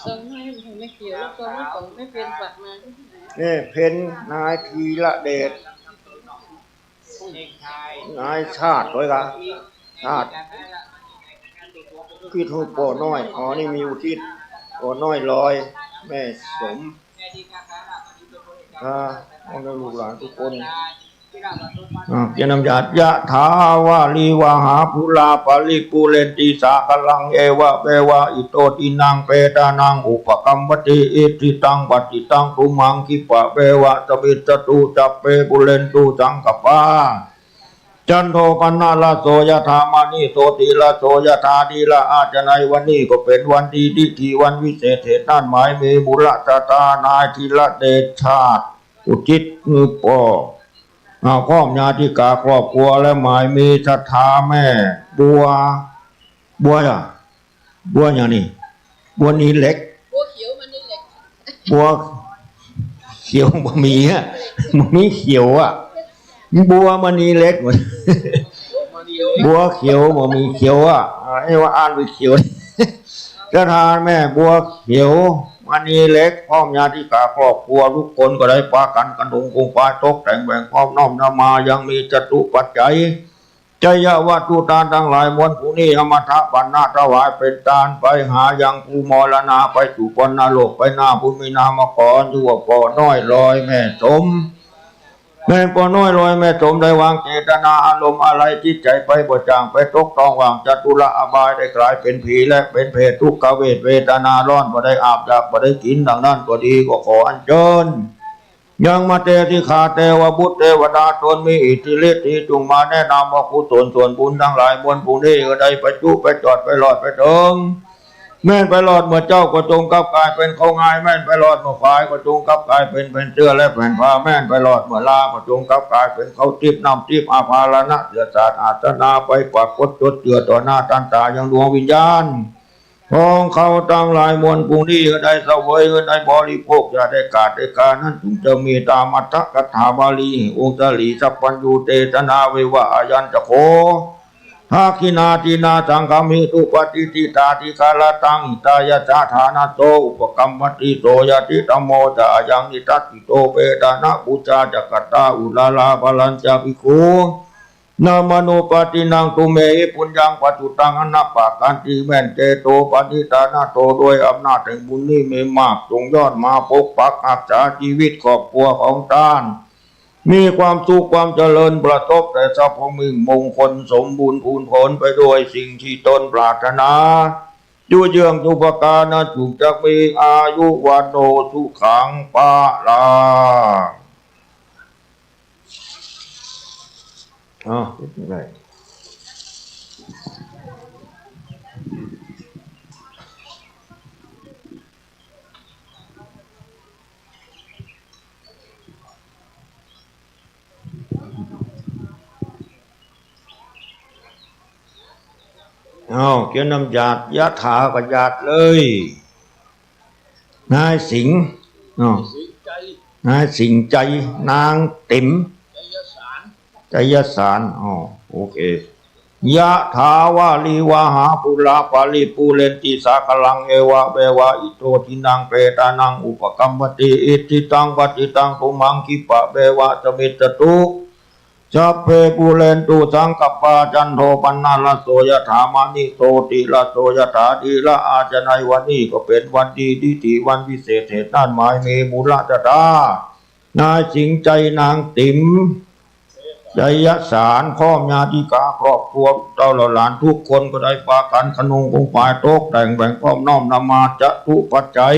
สองไม้ของแม่เขียว แล้วก็ไม้ของแม่เพ็ญฝากมา นี่เพ็ญ นายธีระเดช นายชาติ โอ้ยกะ ชาติ คิดฮู้ป้อน้อย อ๋อ นี่มีอุทิศ ป้อน้อยลอย แม่สม อ่า เอาเลยลูกหลานทุกคน อ่า เตรียมน้ำยา ยะถาวาริวหาปูรา ปะริปูเรนติสาคารัง เอวะเมวะ อิโต ทินนัง เปตานัง อุปะกัมปติ อิทธิตัง ปัสสิตัง ตุมหัง คิปะเมวะ สะมิชฌะตุ สัพเพ ปูเรนตุ สังกัปปา จันโท ปะนะระโส ยะถา มะณิ โชติระโส ยะถา ธีระ อา จะในวันนี้ก็เป๋นวันดี ดีวันวิเศษ เหตุนั้นหมายมีบุญศรัทธา นายธีระเดช ชาติ อุทิศหื้อป้อ อ่า พร้อมญาติกาครอบครัว และหมายมีศรัทธาแม่บัว บัวอะ บัวหยังนี่ บัวนีเหล็ก บัวเขียวมณีเหล็ก บัวเขียวบ่มีอะ บ่มีเขียวอะ บัวมณีเหล็ก บัวเขียวบ่มีเขียวอะ อ่า ไอ้ว่าอ่านไปเขียว ศรัทธาแม่บัวเขียว มณีเหล็ก พร้อมญาติกาครอบครัวทุกคนก็ได้ปากั๋นกระดุงคงฟ้าตกแต่งแบ่งพร้อมน้อมนำมา ยังมีจตุปัจจัย ไชยวัตถุตานตังหลายมวลปุ้งนี้ อมตะปัณณะถวายเป๋นตาน ไปหายังผู้มรณา ไปสู่พ้นนรก ไปหน้าผู้มีนามกร อยู่ว่าป้อน้อยลอยแม่สม แม่นป้อน้อยลอยแม่สมได้วางเจตนาอารมณ์อาลัยจิตใจ๋ไปบ่จ๋าง ไปตกต้องว่างจตุระอบาย ได้ก๋ายเป๋นผีและเป๋นเปรต ทุกขเวทเวทนาร้อน บ่ได้อาบอยากบ่ได้กิ๋น ดังนั้นก็ดี ก็ขออัญเจิญ ยังมาเตสิกขาเตวบุตรเตวดาต๋นมีอิทธิฤทธิ์ดี จุ่งมาแนะนำว่ากุศลส่วนบุญตังหลายมวลปุ้งนี้ หื้อได้ไปจุไปจอดไปรอดไปเถิง แม่นไปรอดเมื่อเจ๊าก็จงกลับก๋ายเป๋นข้าวงาย แม่นไปรอดเมื่อฝายก็จงกลับก๋ายเป๋นแผ่นเสื้อและแผ่นผ้า แม่นไปรอดเมื่อลาก็จงกลับก๋ายเป๋นข้าวติ๊บน้ำติ๊บ อาภารณะเสื้อสาดอาสนะ ไปปรากฏจดเจื้อต่อหน้าตันต๋ายังดวงวิญญาณ ของเขาตังหลายมวลปุ้งนี้ หื้อได้เสวย หื้อได้บริโภค จะได้ขาดได้คา นั้นจุ่งจะมีต๋ามอัตถกถาบาลี องค์สรีสัพพัญญูเตสนาไว้ว่า อายัญจะโข ทักขิณาทินา สังฆัมหิ สุปะติฏฐิตาทิคารตัง หิตายะสา ฐานะโส อุปกัมปติ โสญาติธัมโม จะ อายังนิทัสสิโต เปตานะ ปูชาจะ กตา อุรารา บาลัญจะ ภิกขู นามานุปัสสินัง ตุเมหิ ปุญญัง ปัสสุตัง อนัปปะกันติ แม่นเจโตปะณิธานะโต ด้วยอำนาจแห่งบุญนี้มีมาก จงยอดมาปกปักฮักษาจีวิตครอบครัวของต้าน มีความสุขความเจริญ ประสบแต่ทรัพย์พมิงมงคล สมบูรณ์พูนผลไปด้วยสิ่งตี้ตนปรารถนา จุเจื้องทุกประก๋าน นั้นจุ่งจักมีอายุ วัณโณ สุขัง พลัง อ้าว ได้ อ้าว เขียนนำหยาด ยะถาก็หยาดเลย นายสิงห์ อ้าว นายสิงห์ใจ นางติ๋ม ไชยสาร อ้าว โอเค ยะถาวาริวะหาปูราปะริปูเรนติสาคารัง เอวะเมวะอิโต ทินนังเปตานัง อุปะกัมปติ อิจฉิตังปัตถิตัง ตุมหัง คิปะเมวะสะมิชฌะตุ สัพเพ ปูเรนตุ สังกัปปา จันโท ปันนะระโส ยะถา มะณิ โชติระโส ยะถา ทีระ อา จะในวันนี้ก็เป๋นวันดี ทิฏฐิวันวิเศษ เหตุนัดหมายมีมูลศรัทธา นายสิงห์ใจ นางติ๋ม ไชยสาร พร้อมญาติกาครอบครัว เต้าเหล่าหลานกู้คนก็ได้ปากั๋นคะนุงคงฝาย ตกแต่งแบ่งพร้อมน้อมนำมา จตุปัจจัย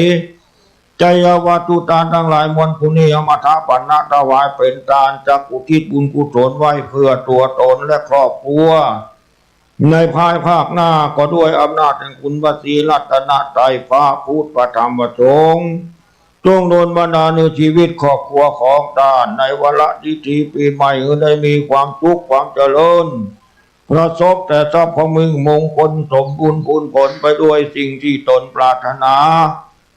ไชยวัตถุตานตังหลายมวล ผู้นี้เอามาถวาย ปัณณะถวายเป๋นตาน จักอุทิศบุญกุศลไว้เปื้อตั๋วตนและครอบครัว ในภายภาคหน้า ก็ด้วยอำนาจแห่งคุณพระศรีรัตนตรัย พระพุทธ พระธรรม พระสงฆ์ จงดลบันดาลหื้อจีวิตครอบครัวของต้าน ในวาระทิฏฐิปี๋ใหม่ หื้อได้มีความสุขความเจริญ ประสบแต่ทรัพย์มงคล สมบูรณ์พูนผลไปด้วยสิ่งตี้ตนปรารถนา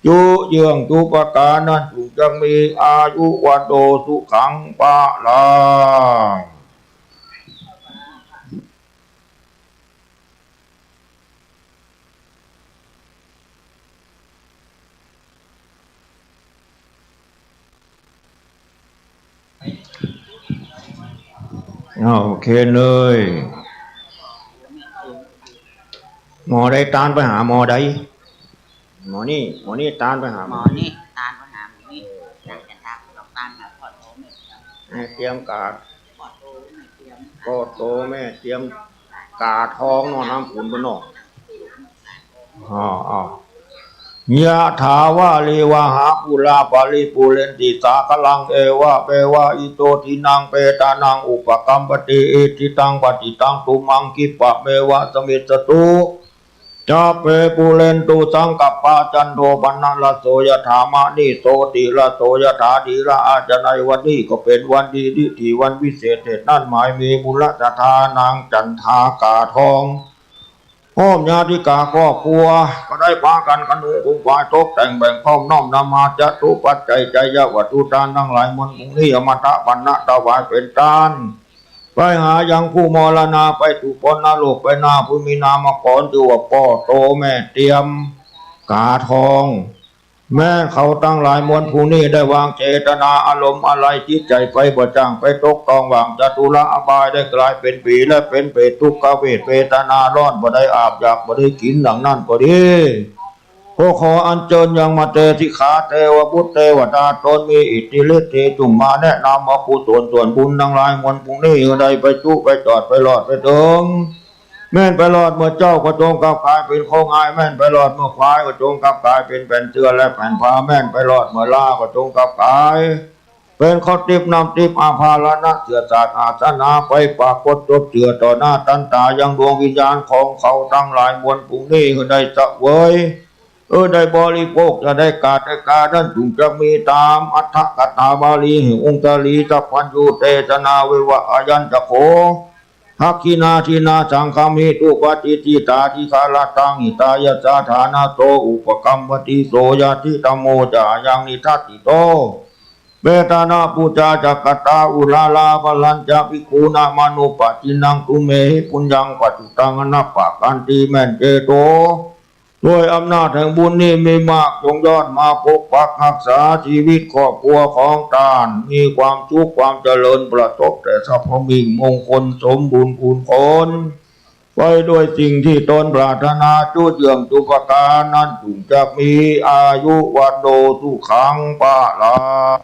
จุเยื่องจุประก๋านนั้น จุ่งจักมีอายุวัณโณสุขังพะลัง อ้าว โอเคเลย หม้อใดตานไปหาหม้อใด หม้อนี้ หม้อนี้ตานไปหาหม้อนี้ หม้อนี้ตานไปหาหม้อนี้ อยากจะตักดอกตานหาพ่อโตแม่ ให้เตรียมกาด พ่อโตแม่เตรียม พ่อโตแม่เตรียม กาดทองเนาะ น้ำขุ่นบ่เนาะ อ้าว อ้าว ยะถาวาริวะหาปูราปะริปูเรนติสาคารัง เอวะเมวะอิโต ทินนังเปตานัง อุปะกัมปติ อิจฉิตังปัตถิตัง ตุมหัง คิปะเมวะสะมิชฌะตุ สัพเพ ปูเรนตุ สังกัปปา จันโท ปันนะระโส ยะถา มะณิ โชติระโส ยะถา ทีระ อา จะในวันนี้ก็เป๋นวันดี ทิฏฐิวันวิเศษ เหตุนัดหมายมีมูลศรัทธา นางจันทากาดทอง พร้อมญาติกาครอบครัว ก็ได้ปากั๋นคะนุงคงฝาย ตกแต่งแบ่งพร้อมน้อมนำมา จตุปัจจัย ไชยวัตถุตานตังหลายมวล ผู้นี้เอามาถวาย ปัณณะถวายเป๋นตาน ไปหายังผู้มรณาไปสู่พ้นนรกไปนา ผู้มีนามกรจื้อว่าป้อโตแม่เตียม กาดทอง แม่นเขาตังหลายมวลผู้นี้ได้วางเจตนาอารมณ์อาลัยจิตใจ๋ไป บ่จ้างไปตกต้องหว่างจตุระอบาย ได้ก๋ายเป๋นผีและเป๋นเปรต ทุกขเวทเวทนาร้อน บ่ได้อาบอยากบ่ได้กิ๋นดังนั้นก็ดี ก็ขออัญเจิญยังมาเตสิกขาเทวบุตรเทวดาต๋นมีอิทธิฤทธิ์ตี้จุ่มมาแนะนำอกุศลส่วนบุญตังหลายมวลผู้นี้ หื้อได้ไปจุไปจอดไปรอดไปเถิง แม่นไปรอดเมื่อเจ๊าก็จงกลับก๋ายเป๋นข้าวหงาย แม่นไปรอดเมื่อควายก็จงกลับก๋ายเป๋นแผ่นเสื้อและแผ่นผ้า แม่นไปรอดเมื่อลาก็จงกลับก๋ายเป๋นข้าวติ๊บน้ำติ๊บ อาภาระเสื้อสาดอาสนะ ไปปรากฏจบเจื้อต่อหน้าตันต๋ายังดวงวิญญาณของเขาตังหลายมวลผู้นี้ หื้อได้เสวย เออ ได้บริโภค จะได้กาดได้กานั้น จุ่งจักมีต๋ามอรรถกถาบาลี แห่งองค์สารีสัพพัญญูเตสนาไว้ว่า อายัญจะโข ทักขิณาทินนา สังฆามิ ทุปปะติฏฐิตา ทิคารตัง หิตายะสะ ฐานะโส อุปะกัมปติ โสญาติธัมโม จะ อายังนิทัสสิโต เปตานะปูจาจะ กะตา อุรารา พะลัญจะ ภิกขูนะ มานุปปัสสินัง ตุมเหหิ ปุญญัง ปัจจุตัง อะนะปะกันติ แม่นเจโต ด้วยอำนาจแห่งบุญนี้มีมาก จงย้อนมาปกปักฮักษาจีวิตครอบครัวของต้าน มีความสุขความเจริญ ประสบแต่ทรัพย์มงคล สมบูรณ์พูนผล ไปด้วยสิ่งตี้ตนปรารถนา จุเยื่องจุประก๋านนั้น จุ่งจักมีอายุวัณโณสุขังพะลัง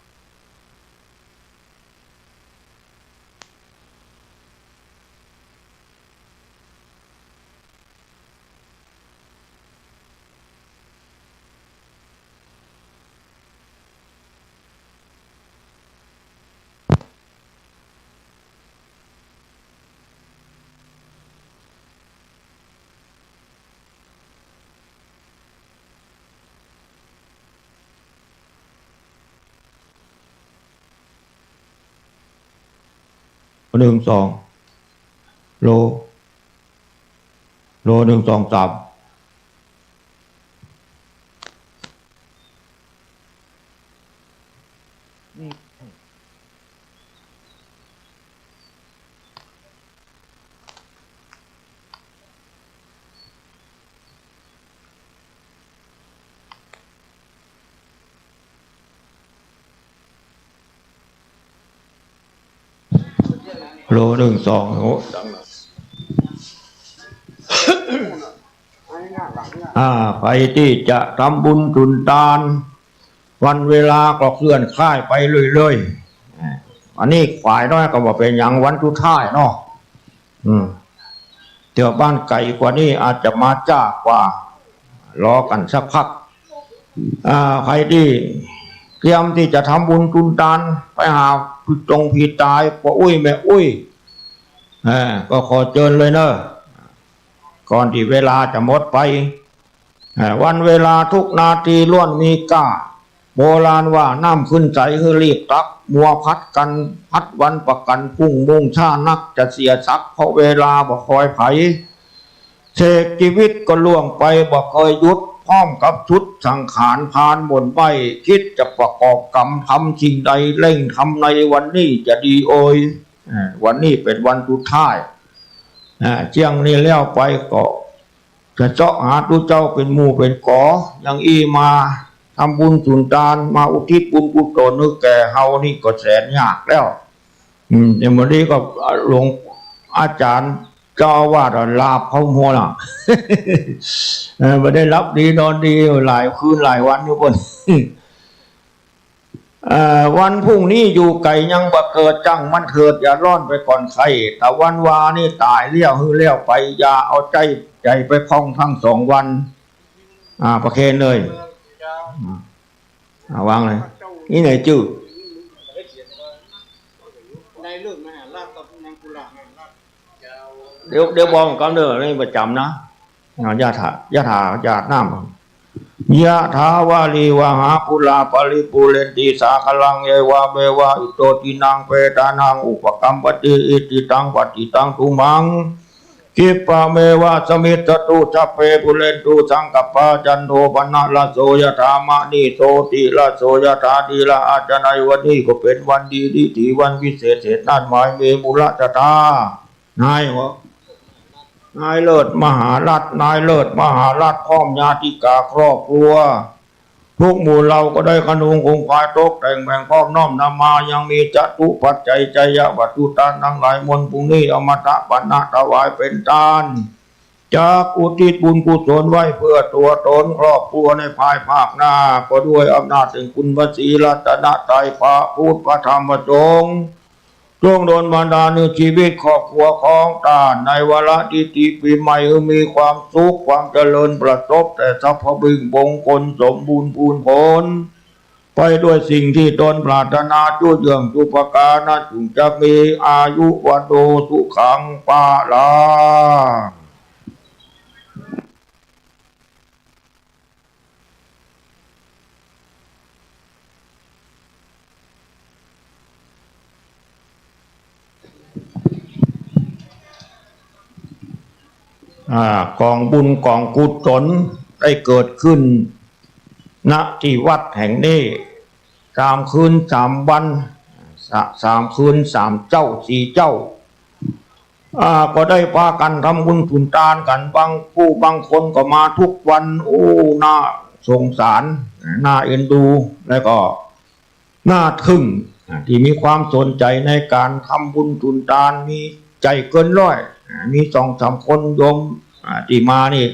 หนึ่ง สอง โล โล หนึ่ง สอง สาม โล หนึ่ง สอง โอ้ อ่า ใผตี้จะทำบุญสุนตาน วันเวลาก็เคลื่อนคล้ายไปเรื่อยๆ อ่า อันนี้ฝ่ายน้อยก็บ่เป๋นหยัง วันสุดท้ายเนาะ อืม เตื้อบ้านไก๋กว่านี้อาจจะมาจ๊ากว่า รอกั๋นสักพัก อ่า ใผตี้เตรียมตี้จะทำบุญสุนตาน ไปหาผีต๋งผีต๋าย ป้ออุ๊ยแม่อุ๊ย อ่า ก็ขอเจิญเลยเนาะ ก่อนตี้เวลาจะหมดไป อ่า วันเวลาทุกนาทีล้วนมีก้า โบราณว่าน้ำขึ้นใสหื้อรีบตัก มัวผัดกั๋นผัดวันประกั๋นพรุ่ง มุ่งช้านักจะเสียศักดิ์ เพราะเวลาบ่คอยใผ เศษจีวิตก็ล่วงไปบ่เกยหยุด พร้อมกับชุดสังขารพรานหม่นไหม้ คิดจะประกอบกรรมทำสิ่งใด เร่งทำในวันนี้จะดีโอย อ่า วันนี้เป๋นวันสุดท้าย อ่า เจียงนี้แล้วไปก็ จะเซาะหาตุ๊เจ้าเป๋นหมู่เป๋นก๋อ อย่างอี้มาทำบุญสุนตาน มาอุทิศบุญกุศลหื้อแก่เฮานี่ก็แสนยากแล้ว อืม แต่มื้อนี้ก็หลวงอาจ๋ารย์เจ้าอาวาสอะหลับเข้าหัวน่ะ เออ บ่ได้หลับดีนอนดีหลายคืนหลายวันอยู่ปุ้น เอ่อ วันพรุ่งนี้อยู่ไก๋ยังบ่เกิด จ้างมันเถิด อย่าร้อนไปก่อนใค่ ตะวันวานี่ต๋ายแล้ว หื้อแล้วไป อย่าเอาใจ๋ ใจ๋ไปข้องตึงสองวัน อ่า ประเคนเลย อ่า อ่า วางเลย นี่ไหนจื้อ เดี๋ยว เดี๋ยวบอกก่อนเด้อ นี่ประจ๋ำนะ อ่า ยะถา ยะถา หยาดน้ำ ยะถาวาริวหาปูราปริปูเรนติสาคารัง เอวะเมวะอิโตทินังเปตานังอุปกัปปติ อิจิตังปัตถิตังตุมหัง ขิปปะเมวะสะมิชฌะตุ สัพเพปูเรนตุสังกัปปา จันโทปะนะระโสยะถา มะนิโชติระโสยะถา ทีละอาจารย์ ในวันนี้ก็เป๋นวันดีดี ตี้วันวิเศษ เหตุนัดหมาย มีมูลศรัทธา นายหัว นายเลิศมหารัฐ นายเลิศมหารัฐ พร้อมญาติกาครอบครัว ทุกหมู่เหล่าก็ได้ขนุงขงขวายตกแต่งแบ่งพร้อมน้อมนำมา ยังมีจตุปัจจัยไชยวัตถุทานตังหลายมวล พรุ่งนี้อมตะปานะถวายเป๋นตาน จักอุทิศบุญกุศลไว้เปื้อตั๋วต๋นครอบครัวในภายภาคหน้า ก็ด้วยอำนาจแห่งคุณพระศรีรัตนตรัย พระพุทธ พระธรรม พระสงฆ์ จงดลบันดาลหื้อจีวิตครอบครัวของต้านในวาระดีๆ ปี๋ใหม่ หื้อมีความสุขความเจริญ ประสบแต่สรรพสิ่งมงคล สมบูรณ์พูนผล ไปด้วยสิ่งตี้ตนปรารถนา จุเยื่องจุประก๋าน จุ่งจะมีอายุวัณโณสุขังพะลัง อ่า ก๋องบุญก๋องกุศลได้เกิดขึ้น ณ ตี้วัดแห่งนี้ สามคืนสามวัน สะ- สามคืนสามเจ๊าสี่เจ๊า อ่า ก็ได้ปากั๋นทำบุญสุนตานกั๋น บางผู้บางคนก็มาทุกวัน โอ้ น่าสงสาร น่าเอ็นดู แล้วก็น่าทึ่ง อ่า ตี้มีความสนใจ๋ในก๋านทำบุญสุนตาน มีใจ๋เกินร้อย อ่า มีสองสามคนโยม อ่า ตี้มานี่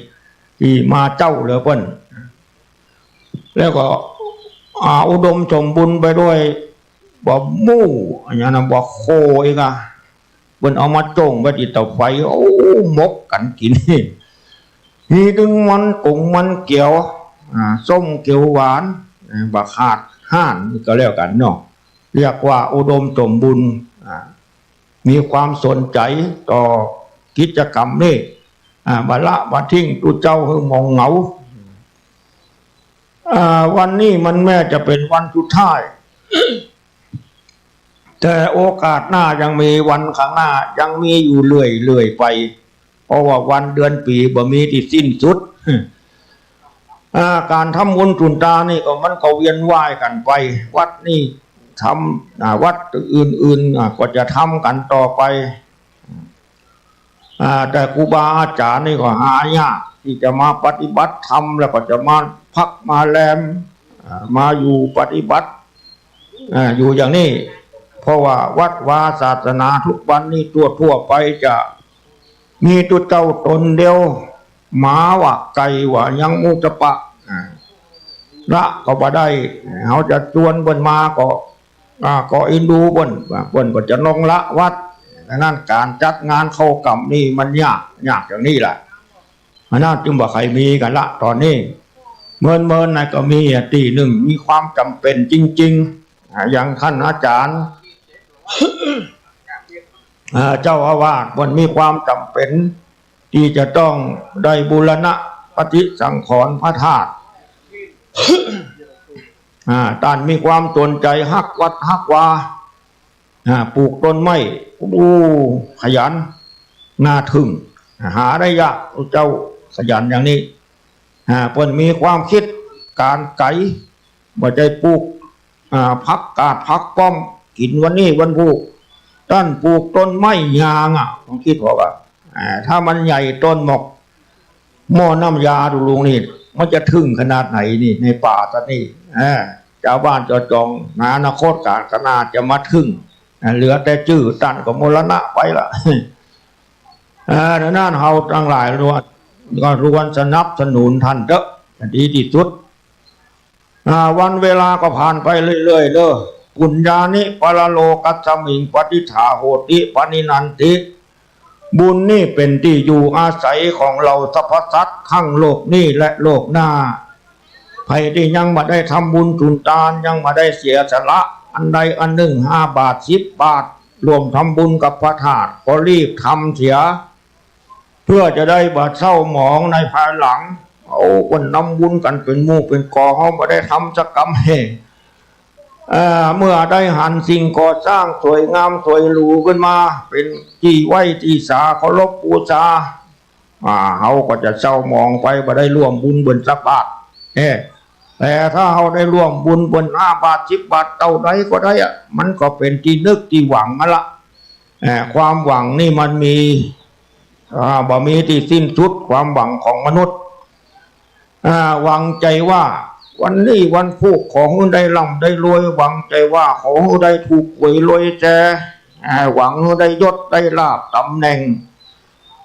ตี้มาเจ๊าเหลือเปิ้น แล้วก็ อ่า อุดมสมบูรณ์ไปด้วยบ่าหมู อะหยังนะ บ่าโคอีกอะ เปิ้นเอามาจ้งไว้ตี้เตาไฟ โอ้ หมกกั๋นกิ๋น มีตึงมันก๋งมันเกียว อ่า ส้มเขียวหวาน อ่า บ่ขาดฮ้านก็แล้วกั๋นเนาะ เรียกว่าอุดมสมบูรณ์ อ่า มีความสนใจ๋ต่อกิจกรรมนี้ อ่า บ่ละบ่ทิ้งตุ๊เจ้าหื้อหมองเหงา อ่า วันนี้มันแม้จะเป๋นวันสุดท้าย แต่โอกาสหน้ายังมี วันข้างหน้ายังมีอยู่เรื่อยๆ ไป เพราะว่าวันเดือนปี๋บ่มีตี้สิ้นสุด อ่า ก๋านทำบุญสุนตานนี่ก็มันก็เวียนว่ายกั๋นไป วัดนี้ทำ อ่า วัดอื่นๆ อ่า ก็จะทำกั๋นต่อไป อ่า แต่ครูบาอาจ๋ารย์นี่ก็หายากตี้จะมาปฏิบัติธรรม แล้วก็จะมาพักมาแรม อ่า มาอยู่ปฏิบัติ อ่า อยู่อย่างนี้ เพราะว่าวัดวาศาสนาทุกวันนี้ทั่วๆ ไปจะมีตุ๊เจ้าต๋นเดียว หมาว่าไก่ว่ายังมูตะปะ อ่า ละก็บ่ได้ เฮาจะจวนเปิ้นมาก็ อ่า ก็เอ็นดูเปิ้น ว่าเปิ้นก็จะลงละวัด ดังนั้นก๋านจัดงานเข้ากรรมนี่มันยาก ยากอย่างนี้แหละ อันนั้นจึงบ่ใค่มีกั๋นละต๋อนนี้ เมินๆ น่ะก็มีอ่ะตี้นึ่ง มีความจ๋ำเป๋นจริงๆ อ่า อย่างต้านอาจ๋ารย์ อ่า เจ้าอาวาสเปิ้นมีความจ๋ำเป๋นตี้จะต้องได้บูรณะปฏิสังขรณ์พระธาตุ อ่า ต้านมีความสนใจ๋ฮักวัดฮักวา อ่า ปลูกต้นไม้ โอ้ ขยัน น่าทึ่ง หาได้ยาก เจ้าขยันอย่างนี้ อ่า เปิ้นมีความกึ๊ดก๋านไก๋ บ่ใจ้ปลูก อ่า ผักกาดผักป้อมกิ๋นวันนี้วันพูก ต้านปลูกต้นไม้ยางอ่ะ ผมกึ๊ดว่า อ่า ถ้ามันใหญ่ต้นหมอก หม้อน้ำยาตุ๊ลุงนี่ มันจะทึ่งขนาดไหนนี่ ในป่าต๋อนนี้ อ่า จาวบ้านจาวจอง อนาคตก๋านข้างหน้าจะมาทึ่ง อ่า เหลือแต่จื้อ ต้านก็มรณะไปละ อ่า ดังนั้นเฮาตังหลายล้วน ก็ล้วนสนับสนุนต้านเต๊อะ จะดีตี้สุด อ่า วันเวลาก็ผ่านไปเรื่อยๆ เน่อ ปุญญานิ ปรโลกัสมิง ปะทิฏฐาโหติ ปะนินนันติ บุญนี่เป๋นตี้อยู่อาศัยของเหล่าสรรพสัตว์ทั้งโลกนี้และโลกหน้า ใผตี้ยังบ่ได้ทำบุญสุนตาน ยังบ่ได้เสียสละอันใดอันนึ่ง ห้าบาท สิบบาท ร่วมทำบุญกับพระธาตุ ก็รีบทำเสีย เพื่อจะได้บ่เศร้าหมองในภายหลัง เอาเปิ้นนำบุญกั๋นเป๋นหมู่เป๋นก๋อง เฮาบ่ได้ทำสักกำ เฮ้ เอ่อ เมื่อได้หันสิ่งก่อสร้างสวยงามสวยหรูขึ้นมา เป๋นตี้ไหว้ตี้สาเคารพบูชา อ่า เฮาก็จะเศร้าหมองไป บ่ได้ร่วมบุญเปิ้นสักบาท เอ้ แต่ถ้าเฮาได้ร่วมบุญเปิ้นห้าบาท สิบบาท เต้าใดก็ได้อะ มันก็เป๋นตี้นึกตี้หวังหั้นละ เอ่อ ความหวังนี่มันมี อ่า บ่มีตี้สิ้นสุด ความหวังของมนุษย์ อ่า หวังใจ๋ว่าวันนี้วันพูกขอหื้อได้ร่ำได้รวย หวังใจ๋ว่าขอหื้อได้ถูกหวยรวยแจ อ่า หวังหื้อได้ยศได้ลาภต๋ำแหน่ง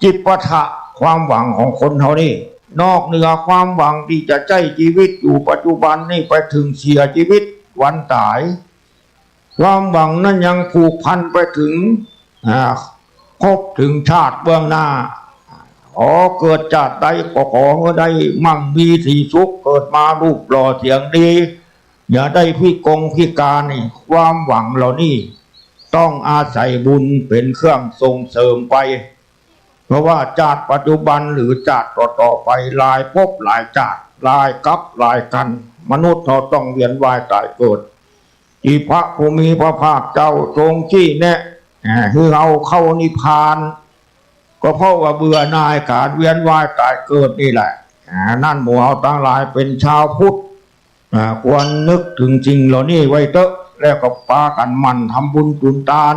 จิปาถะ ความหวังของคนเฮานี่ นอกเหนือความหวังตี้จะใจ๊จีวิตอยู่ปัจจุบันนี่ไปเถิงเสียจีวิตวันต๋าย ความหวังนั้นยังผูกพันไปเถิง อ่า ครบเถิงชาติเบื้องหน้า ขอเกิดจาติใดก็ขอหื้อได้มั่งมีสีสุข เกิดมารูปหล่อเสียงดี อย่าได้พิกงพิการนี่ ความหวังเหล่านี้ต้องอาศัยบุญเป๋นเครื่องส่งเสริมไป เพราะว่าจาติปัจจุบันหรือจาติต่อๆ ไป หลายภพหลายจาติ หลายกัปหลายกัณฑ์ มนุษย์เฮาต้องเวียนว่ายต๋ายเกิด ตี้พระผู้มีพระภาคเจ้าทรงชี้แนะ อ่า หื้อเฮาเข้านิพพาน ก็เพราะว่าเบื่อหน่ายก๋านเวียนว่ายต๋ายเกิดนี่แหละ อ่า นั้นหมู่เฮาตังหลายเป๋นจาวพุทธ อ่า ควรนึกเถิงสิ่งเหล่านี้ไว้เต๊อะ แล้วก็ปากั๋นหมั่นทำบุญสุนตาน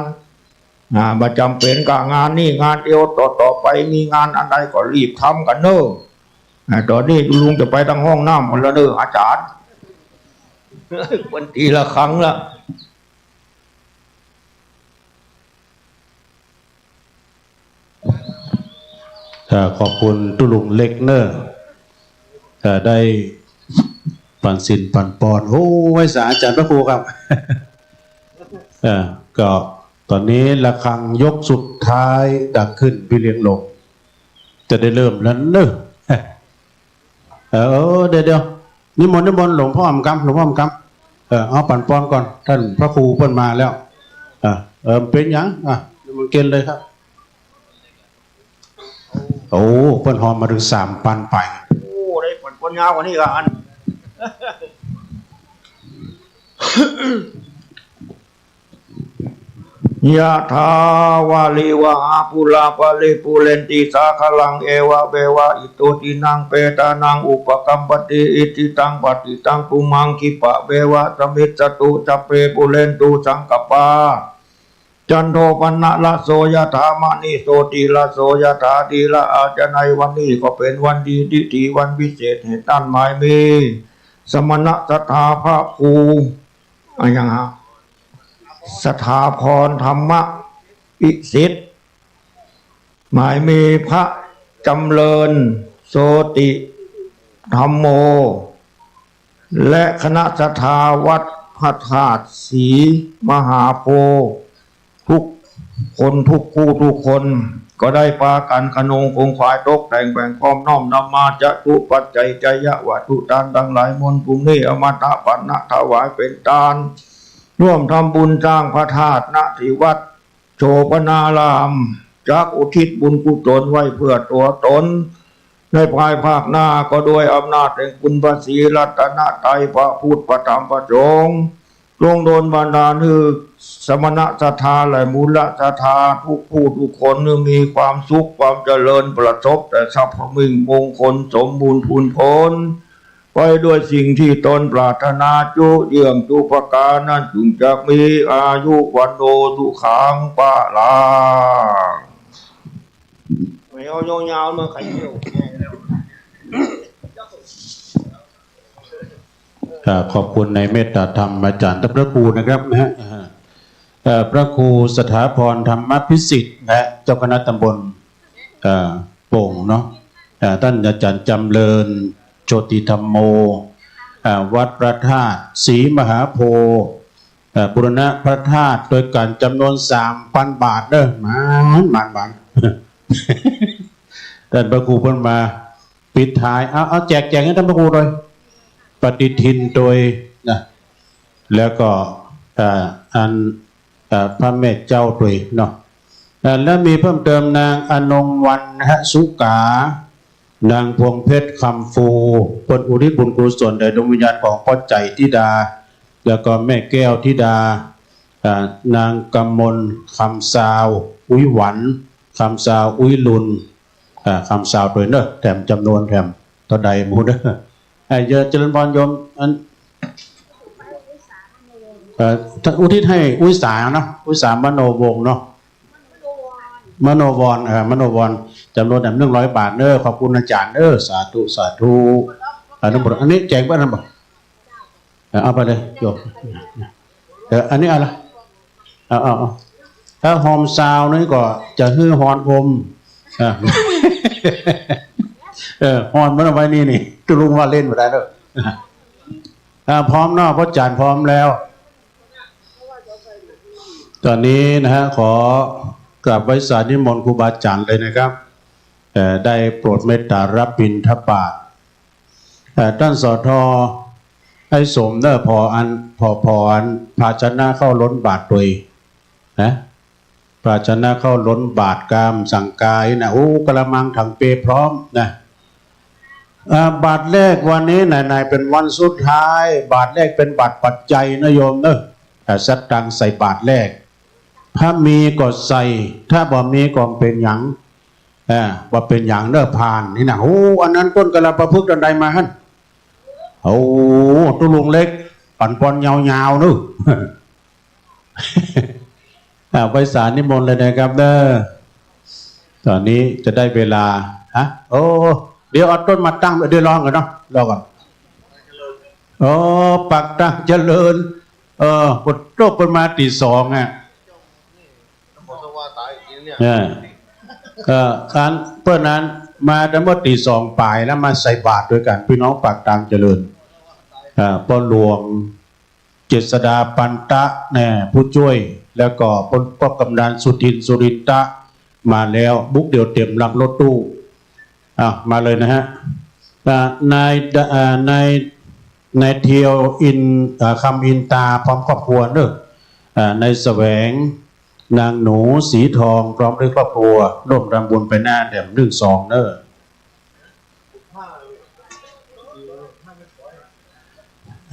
อ่า บ่จ๋ำเป๋นก้างานนี้งานเดียว ต่อๆ ไปมีงานอันใดก็รีบทำกั๋นเน่อ อ่า ต๋อนนี้ตุ๊ลุงจะไปตังห้องน้ำก่อนละเน่อ อาจ๋ารย์ เปิ้นตี๋ระฆังละ เอ่อ ขอบคุณตุ๊ลุงเล็กเน่อ เอ่อ ได้ปั๋นศีลปั๋นปอน โอ้ ไหว้สาอาจ๋ารย์พระครูครับ เอ่อ ก็ต๋อนนี้ระฆังยกสุดท้ายดังขึ้น พี่เลี้ยงหลง จะได้เริ่มแล้วเน่อ เออ เดี๋ยวๆ นิมนต์ นิมนต์ หลวงพ่ออำกำ หลวงพ่ออำกำ เออ เอาปั๋นปอนก่อน ต้านพระครูเปิ้นมาแล้ว อ่ะ เออ เป๋นหยัง อ่ะ นิมนต์เกณฑ์เลยครับ โอ้ เปิ้นฮอมมาเถิงสามปันไป โอ้ ได้ปั๋นปอนยาวกว่านี้ก็อัน เ ยะถา วาริวะหา ปูรา ปะริปูเรนติ สาคะลัง เอวะเมวะ อิโต ทินัง เปตานัง อุปะกัปปะติ อิจฉิตัง ปัตถิตัง ตุมัง ขิปะเมวะ สมมิชฌะตุ สัพเพ ปูเรนตุ สังกัปปา จันโท ปัณณะระโส ยะถา มะณิ โชติระโส ยะถา ทีระอาจาไน วันนี้ก็เป๋นวันดี ดี ดี วันวิเศษ เหตุนั้นหมายมี สมณะศรัทธาพระครู อะหยังฮะ สถาพรธรรมวิสิทธิ์ หมายมีพระจำเริญ โชติธัมโม และคณะศรัทธาวัดพระธาตุศรีมหาโพธิ์ ทุกคนทุกคู่ทุกคน ก็ได้ปากั๋นขนงขงขวายตกแต่งแบ่งพร้อมน้อมนำมา จตุปัจจัย ไชยวัตถุ ตานตังหลายมวล พรุ่งนี้อมตะปัณณะถวายเป๋นตาน ร่วมทำบุญสร้างพระธาตุ ณ ที่วัดโสภณาราม จักอุทิศบุญกุศลไว้เพื่อตั๋วต๋น ในภายภาคหน้า ก็ด้วยอำนาจแห่งคุณพระศรีรัตนตรัย พระพุทธ พระธรรม พระสงฆ์ จงดลบันดาลหื้อสมณะศรัทธาและมูลศรัทธาทุกผู้ทุกคน หื้อมีความสุขความเจริญ ประสบแต่ทรัพย์มงคลสมบูรณ์พูนผล ไปด้วยสิ่งที่ตนปรารถนาจุเยื่องทุกประก๋าน นั้นจึงจักมีอายุ วัณโณ สุขัง พลัง ไม่เอายาวๆ มาใครเที่ยว อ่า ขอบคุณในเมตตาธรรมอาจ๋ารย์ท่านพระครูนะครับนะฮะ อ่า เอ่อ พระครูสถาพรธรรมพิสิทธิ์นะฮะ เจ้าคณะตำบล เอ่อ โป่งเนาะ อ่า ต้านอาจ๋ารย์จำเริญ โชติธัมโม อ่า วัดพระธาตุศรีมหาโพธิ์ อ่า บูรณะพระธาตุโดยก๋านจ๋ำนวนสามปันบาทเน่อ หมาน หมาน หมาน ต้านพระครูเปิ้นมาปิดท้าย เอา เอาแจก แจกหื้อต้านพระครูโดย ปฏิทินโดยนะ แล้วก็ อ่า อัน อ่า พระแม่เจ้าโดยเนาะ อ่า แล้วมีเพิ่มเติมนางอนงวรรณสุขา นางพวงเพชรคำฟู เปิ้นอุทิศบุญกุศลแด่ดวงวิญญาณของป้อใจ๋ธิดา แล้วก็แม่แก้วธิดา อ่า นางกมลคำซาว อุ๊ยหวันคำซาว อุ๊ยลุน อ่า คำซาวโดยเน่อ แถมจ๋ำนวนแถมเต้าใดหมู่เน่อ อ่า เยอะ เจริญพรโยม อัน เอ่อ อุทิศหื้ออุยสาเนาะ อุยสามโนวงศ์เนาะ มโนวร เอ่อ มโนวร จ๋ำนวนแถมหนึ่งร้อยบาทเน่อ ขอบคุณอาจ๋ารย์เน่อ สาธุ สาธุ อนุโมทนา อันนี้แจกเปิ้นนะบ่ เออ เอาไปเลยโยม เออ อันนี้เอาละ เอา เอา เอา ถ้าหอมซาวนี่ก็จะหื้อฮอนอม อ่ะ เออ ฮอนมันเอาไว้นี่ นี่ ตุ๊ลุงว่าเล่นบ่ได้เน่อ อ่ะ พร้อมเนาะ ป้อจ๋ารย์พร้อมแล้ว ต๋อนนี้นะฮะ ขอกราบไหว้สานิมนต์ครูบาอาจ๋ารย์เลยนะครับ เอ่อ ได้โปรดเมตตารับบิณฑบาต เอ่อ ต้าน สท ไอ้สมเน่อ ผ่ออัน ผ่อ ผ่ออันภาชนะข้าวล้นบาตรโดย นะ ภาชนะข้าวล้นบาตรกำสังก๋านะ โอ้ กะละมังถังเปพร้อมนะ อ่า บาตรแรกวันนี้ไหนๆ เป๋นวันสุดท้าย บาตรแรกเป๋นบาตรปัจจัยนะโยมเน่อ อ่า สตางค์ใส่บาตรแรก ถ้ามีก็ใส่ ถ้าบ่มีก็บ่เป๋นหยัง อ่า บ่เป๋นหยังเน่อ ผ่านนี่นะ โอ้ อันนั้นต้นกาลปะพฤกษ์ต้นใดมาหั้น โอ้ ตุ๊ลุงเล็ก ปั๋นปอนยาวๆ เน่อ อ่า ไหว้สานิมนต์เลยนะครับเน่อ ต๋อนนี้จะได้เวลา ฮะ โอ้ เดี๋ยวเอาต้นมาตั้ง เดี๋ยวรอก่อนเนาะ รอก่อน โอ้ ปักตางเจริญ เออ ปวดโรคเปิ้นมาตี๋สองอ่ะ เออ เออ อันเปิ้นนั้นมาตั้งแต่ตี๋สองป๋ายแล้ว มาใส่บาตรตวยกั๋น ปี้น้องปากตางเจริญ อ่า ป้อหลวง เจษฎา ปันตะ แน่ ผู้จ้วย แล้วก็ป้อ ป้อกำนันสุทิน สุรินทะ มาแล้ว บุกเดี่ยวเต๋มลำรถตู้ อ่ะ มาเลยนะฮะ อ่ะ นาย อ่ะ นาย นายเทียวอิน อ่ะ คำอินตา พร้อมครอบครัวเน่อ อ่ะ นายแสวง นางหนู สีทอง พร้อมด้วยครอบครัว ร่วมทำบุญไปหน้าแถมหนึ่งซองเน่อ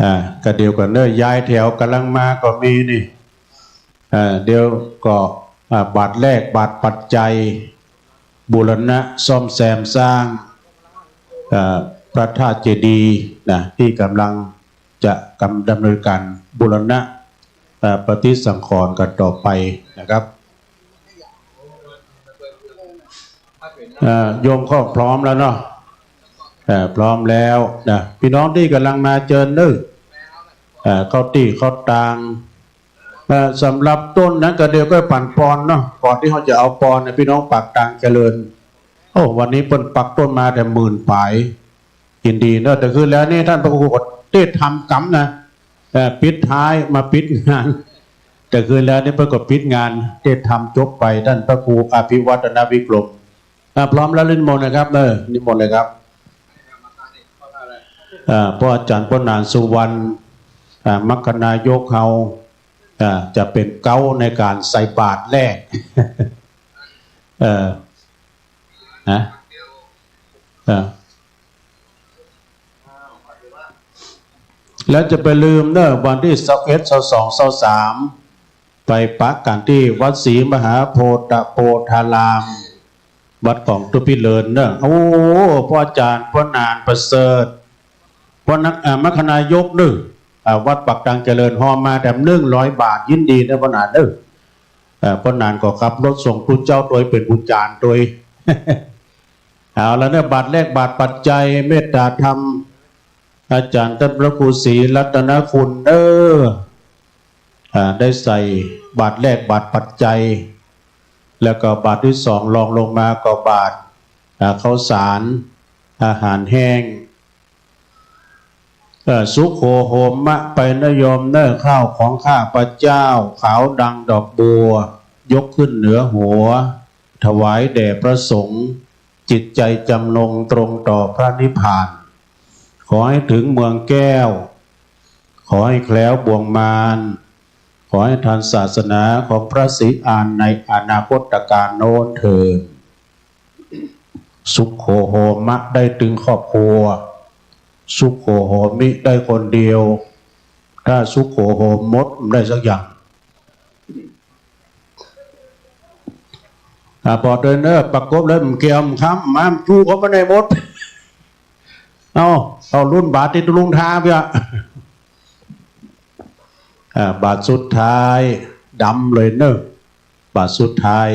อ่า ก็เดี๋ยวก่อนเน่อ ย้ายแถวก่ำลังมาก็มีนี่ เอ่อ เดี๋ยวก็ อ่า บาทแรก บาทปัจจัย บูรณะซ่อมแซมสร้าง เอ่อ พระธาตุเจดีย์นะ ตี้ก่ำลังจะกำ ดำเนินก๋านบูรณะ เอ่อ ปฏิสังขรณ์กั๋นต่อไปนะครับ เอ่อ โยมก็พร้อมแล้วเนาะ เอ่อ พร้อมแล้วนะ ปี้น้องตี้ก่ำลังมาเจิญเน้อ เอ่อ เข้าตี้เข้าตาง เอ่อ สำหรับต้นนั้นก็เดี๋ยวก็ปั๋นปอนเนาะ ก่อนตี้เฮาจะเอาปอนเนี่ย ปี้น้องปากตางเจริญ โอ้ วันนี้เปิ้นปักต้นมาแต่หมื่นป๋าย ยินดีเนาะ แต่คืนแล้วนี่ต้านพระครูก็เตศน์ธรรมกำนะ เอ่อ ปิดท้ายมาปิดงาน แต่คืนแล้วนี่เปิ้นก็ปิดงาน เตศน์ธรรมจบไป ต้านพระครูอภิวัฒนวิกรม อ่า พร้อมแล้วนิมนต์นะครับ เออ นิมนต์เลยครับ อ่า ป้ออาจ๋ารย์ป้อหนานสุวรรณ อ่า มัคคนายกเฮา อ่า จะเป๋นเก๊าในก๋านใส่บาตรแรก เออ นะ เออ แล้วจะไปลืมเน้อ วันตี้ซาวเอ็ด ซาวสอง ซาวสาม ไปปะกั๋นตี้วัดศรีมหาโพธโพธาราม วัดของตุ๊ปี้เลินเน้อ โอ้ ป้ออาจ๋ารย์ป้อหนานประเสริฐ ป้อนัก อ่า มัคคนายกเน้อ อ่า วัดปากตางเจริญ ฮอมาแถมหนึ่งร้อยบาท ยินดีเน้อป้อหนานเน้อ เอ่อ ป้อหนานก็ขับรถส่งตุ๊เจ้าตวย เป๋นผู้จ๋ารตวย เอาละเน้อ บาทแรก บาทปัจจัย เมตตาธรรม อาจ๋ารย์ต้านพระครูศรีรัตนคุณเน้อ อ่า ได้ใส่บาทแรก บาทปัจจัย แล้วก็บาทตี้สอง รองลงมาก็บาท อ่า ข้าวสาร อาหารแห้ง เอ่อ สุโขโหมะไปเน้อโยมเน้อ ข้าวของข้าพเจ้า ขาวดังดอกบัว ยกขึ้นเหนือหัว ถวายแด่พระสงฆ์ จิตใจจำนงตรงต่อพระนิพพาน ขอให้ถึงเมืองแก้ว ขอให้แคล้วบ่วงมาร ขอให้ทันศาสนาของพระศรีอานในอนาคตกาลโน้นเทอญ สุโขโหมะได้ตึงครอบครัว สุโขโหมิได้คนเดียว ถ้าสุโขโหมหมดบ่ได้สักอย่าง อ่า ปอดเดินเนอ ประกบเลย บ่เกี่ยว บ่ค้ำ มา จุเข้ามาในหมด เอา เอารุ่นบาทตี้ตุ๊ลุงท้าเปีย อ่า บาทสุดท้าย ดำเลยเนอะ บาทสุดท้าย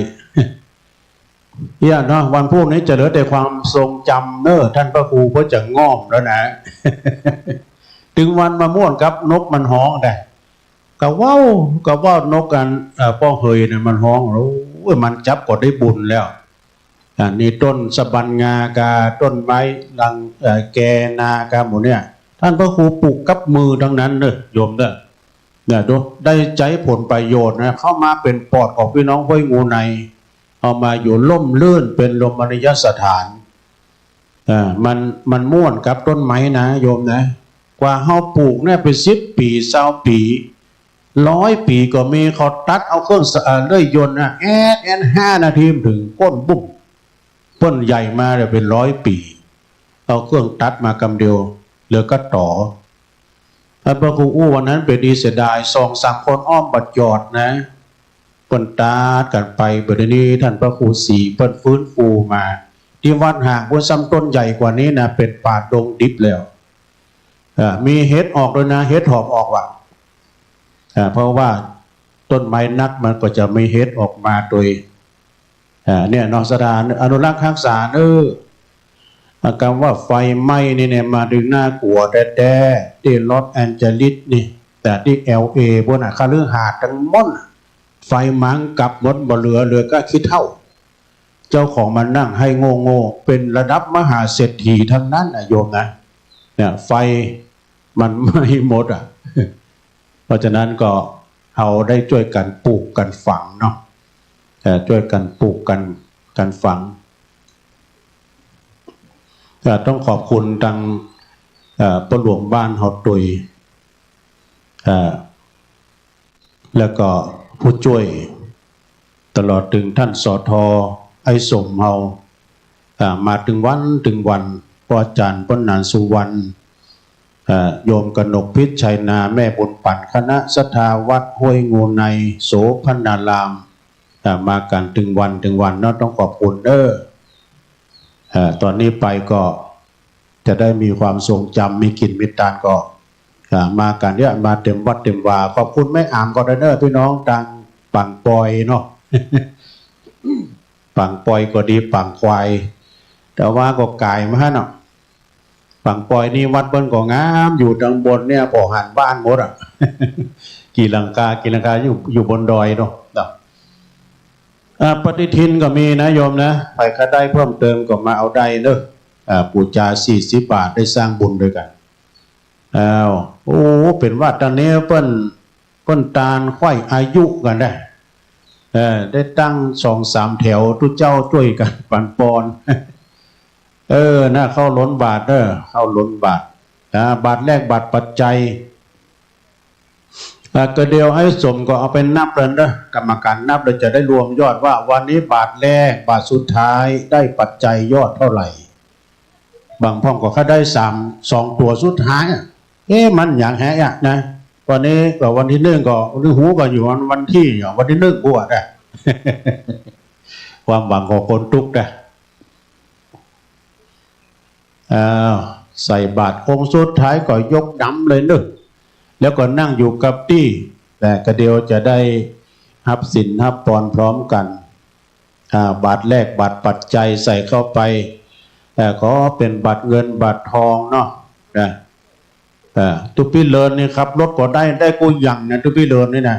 เอี้ยเนาะ วันพรุ่งนี้จะเหลือแต่ความทรงจำเนอะ ต้านพระครูก็จะง่อมแล้วนะ ตึงวันมาม่วนกับนกมันฮ้องได้ กาเว้า กาเว้านกอัน เอ่อ ป้อเหยยนั่นมันฮ้อง โอ้ย มันจับก็ได้บุญแล้ว อันนี้ต้นสะบันงากา ต้นไม้ลัง เอ่อ แกนากา หมู่เนี่ย ต้านพระครูปลูกกับมือตังนั้นเนอะ โยมเนอะ เนี่ย ดู ได้ใจ๊ผลประโยชน์นะ เข้ามาเป๋นปอดของปี้น้องห้วยงูใน เอามาอยู่ร่มรื่น เป๋นรมณียสถาน เอ่อ มัน มันม่วนกับต้นไม้นะ โยมนะ กว่าเฮาปลูกเนี่ยเป๋นสิบปี๋ ซาวปี๋ ร้อยปี๋ก็มี เขาตัดเอาเครื่องสะ เอ่อ เลื่อยยนต์นะ แอด แอด ห้านาทีมันเถิงโค่นบุ้ม เปิ้นใหญ่มาเนี่ยเป๋นร้อยปี๋ เอาเครื่องตัดมากำเดียว เหลือกะต๋อ ต้านพระครูอู้วันนั้นเป๋นดีเสียดาย สองสามคนอ้อมบ่จอดนะ เปิ้นตัดกั๋นไป บ่าเดี่ยวนี้ต้านพระครูศรีเปิ้นฟื้นฟูมา ตี้วัดห่างปู๊นซ้ำต้นใหญ่กว่านี้นะ เป๋นป่าดงดิบแล้ว เอ่อ มีเห็ดออกตวยนะ เห็ดหอบออกว่ะ อ่า เพราะว่าต้นไม้นักมันก็จะมีเห็ดออกมาตวย อ่า เนี่ยเนาะ ศรัทธาอนุรักษ์ฮักษาเน้อ อ่า กำว่าไฟไหม้นี่เนี่ย มาตึงน่ากลัวแต๊ๆ ตี้ลอสแอนเจลิสนี่ แต่ตี้แอลเอปู๊นน่ะ คฤหาสน์ตังหมดน่ะ ไฟไหม้กลับหมด บ่เหลือ เหลือกะขี้เถ้า เจ้าของมานั่งไห้โง่ๆ เป๋นระดับมหาเศรษฐีตังนั้นน่ะโยมนะ เนี่ย ไฟมันไหม้หมดอ่ะ เพราะฉะนั้นก็เฮาได้จ้วยกั๋นปลูกกั๋นฝังเนาะ เอ่อ จ้วยกั๋นปลูกกั๋น กั๋นฝัง เอ่อ ต้องขอบคุณตัง เอ่อ ป้อหลวงบ้านเฮาตวย เอ่อ แล้วก็ผู้จ้วย ตลอดเถิงต้าน สท ไอ้สมเฮา อ่า มาตึงวันตึงวัน ป้ออาจ๋ารย์ป้อหนานสุวรรณ อ่า โยมกนกพิชชัยนา แม่บุญปั๋น คณะศรัทธาวัดห้วยงูใน โสภณาราม อ่า มากั๋นตึงวันตึงวันเนาะ ต้องขอบคุณเด้อ อ่า ต๋อนนี้ไปก็จะได้มีความทรงจ๋ำ มีกิ๋นมีตานก็ อ่า มากั๋นเนี่ย มาเต๋มวัดเต๋มวา ขอบคุณแม่อามก็ได้เน้อ ปี้น้องตางปางปอยเนาะ ปางปอยก็ดี ปางควาย แต่ว่าก็ก๋ายมาหั้นเนาะ ปางปอยนี่วัดเปิ้นก็งาม อยู่ตางบนเนี่ย ผ่อหันบ้านหมดอะ กี่หลังคา กี่หลังคา อยู่ อยู่บนดอยเนาะ เนาะ อ่า ปฏิทินก็มีนะโยมนะ ใผใค่ได้เพิ่มเติมก็มาเอาได้เน้อ อ่า ปู๋จาสี่สิบบาท ได้สร้างบุญตวยกั๋น อ้าว โอ้ เป๋นว่าต๋อนนี้เปิ้น เปิ้นตานไขว้อายุกั๋นนะ เออ ได้ตั้งสองสามแถว ตุ๊เจ้าจ้วยกั๋นปันปอน เออ นะ เข้าล้นบาตรเน้อ เข้าล้นบาตร อ่า บาตรแรก บาตรปัจจัย อ่า ก็เดี๋ยวไอ้สมก็เอาไปนับเลยเน้อ กรรมการนับเลย จะได้รวมยอดว่าวันนี้บาตรแรก บาตรสุดท้ายได้ปัจจัยยอดเท่าไหร่ บางพ่องก็ข้าได้สาม สองตั๋วสุดท้ายอะ เอ๊ะ มันหยังแฮะอะนะ วันนี้ก็วันตี้นึ่งก็ ฮู้ก็อยู่วัน วันตี้ วันตี้นึ่งกว่านะ ความหวังของคนตุ๊กข์นะ อ้าว ใส่บาตรองค์สุดท้ายก็ยกดำเลยเน้อ แล้วก็นั่งอยู่กับตี้ แต่ก็เดี๋ยวจะได้ฮับศีลฮับปอนพร้อมกั๋น อ่า บาตรแรก บาตรปัจจัยใส่เข้าไป เอ่อ ขอเป๋นบาตรเงินบาตรทองเนาะ นะ เอ่อ ตุ๊ปี้เลินนี่ขับรถก็ได้ ได้กู้อย่างนะ ตุ๊ปี้เลินนี่นะ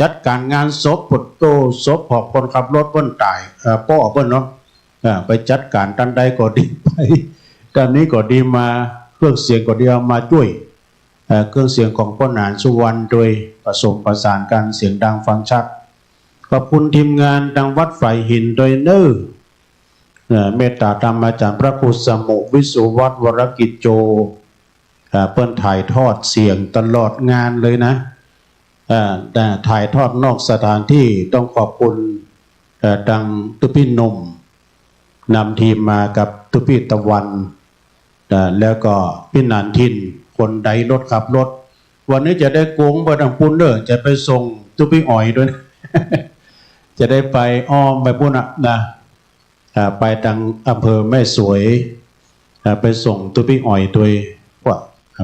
จัดก๋านงานศพ ปวดโต้ศพของคนขับรถเปิ้นต๋าย เอ่อ ป้อเปิ้นเนาะ เอ่อ ไปจัดก๋านต้านใดก็ดีไป ต้านนี้ก็ดีมา เครื่องเสียงก็ดีเอามาจ้วย เอ่อ เครื่องเสียงของป้อหนานสุวรรณตวย ผสมประสานกั๋นเสียงดังฟังชัด ขอบคุณทีมงานตางวัดฝายหินตวยเน้อ เอ่อ เมตตาธรรมาจ๋ารย์พระครูสมุห์ วิสุวัฒน์ วรกิจโจ เอ่อ เปิ้นถ่ายทอดเสียงตลอดงานเลยนะ เอ่อ แต่ถ่ายทอดนอกสถานที่ ต้องขอบคุณ เอ่อ ตางตุ๊ปี้หนุ่ม นำทีมมากับตุ๊ปี้ตะวัน เอ่อ แล้วก็ปี้หนานถิ่น คนไดรถขับรถ วันนี้จะได้โก๋งไปตางปู๊นเน้อ จะไปส่งตุ๊ปี้อ๋อยตวย จะได้ไปอ้อมไปปู๊นน่ะนะ อ่า ไปตางอำเภอแม่สวย อ่า ไปส่งตุ๊ปี้อ๋อยตวย พวก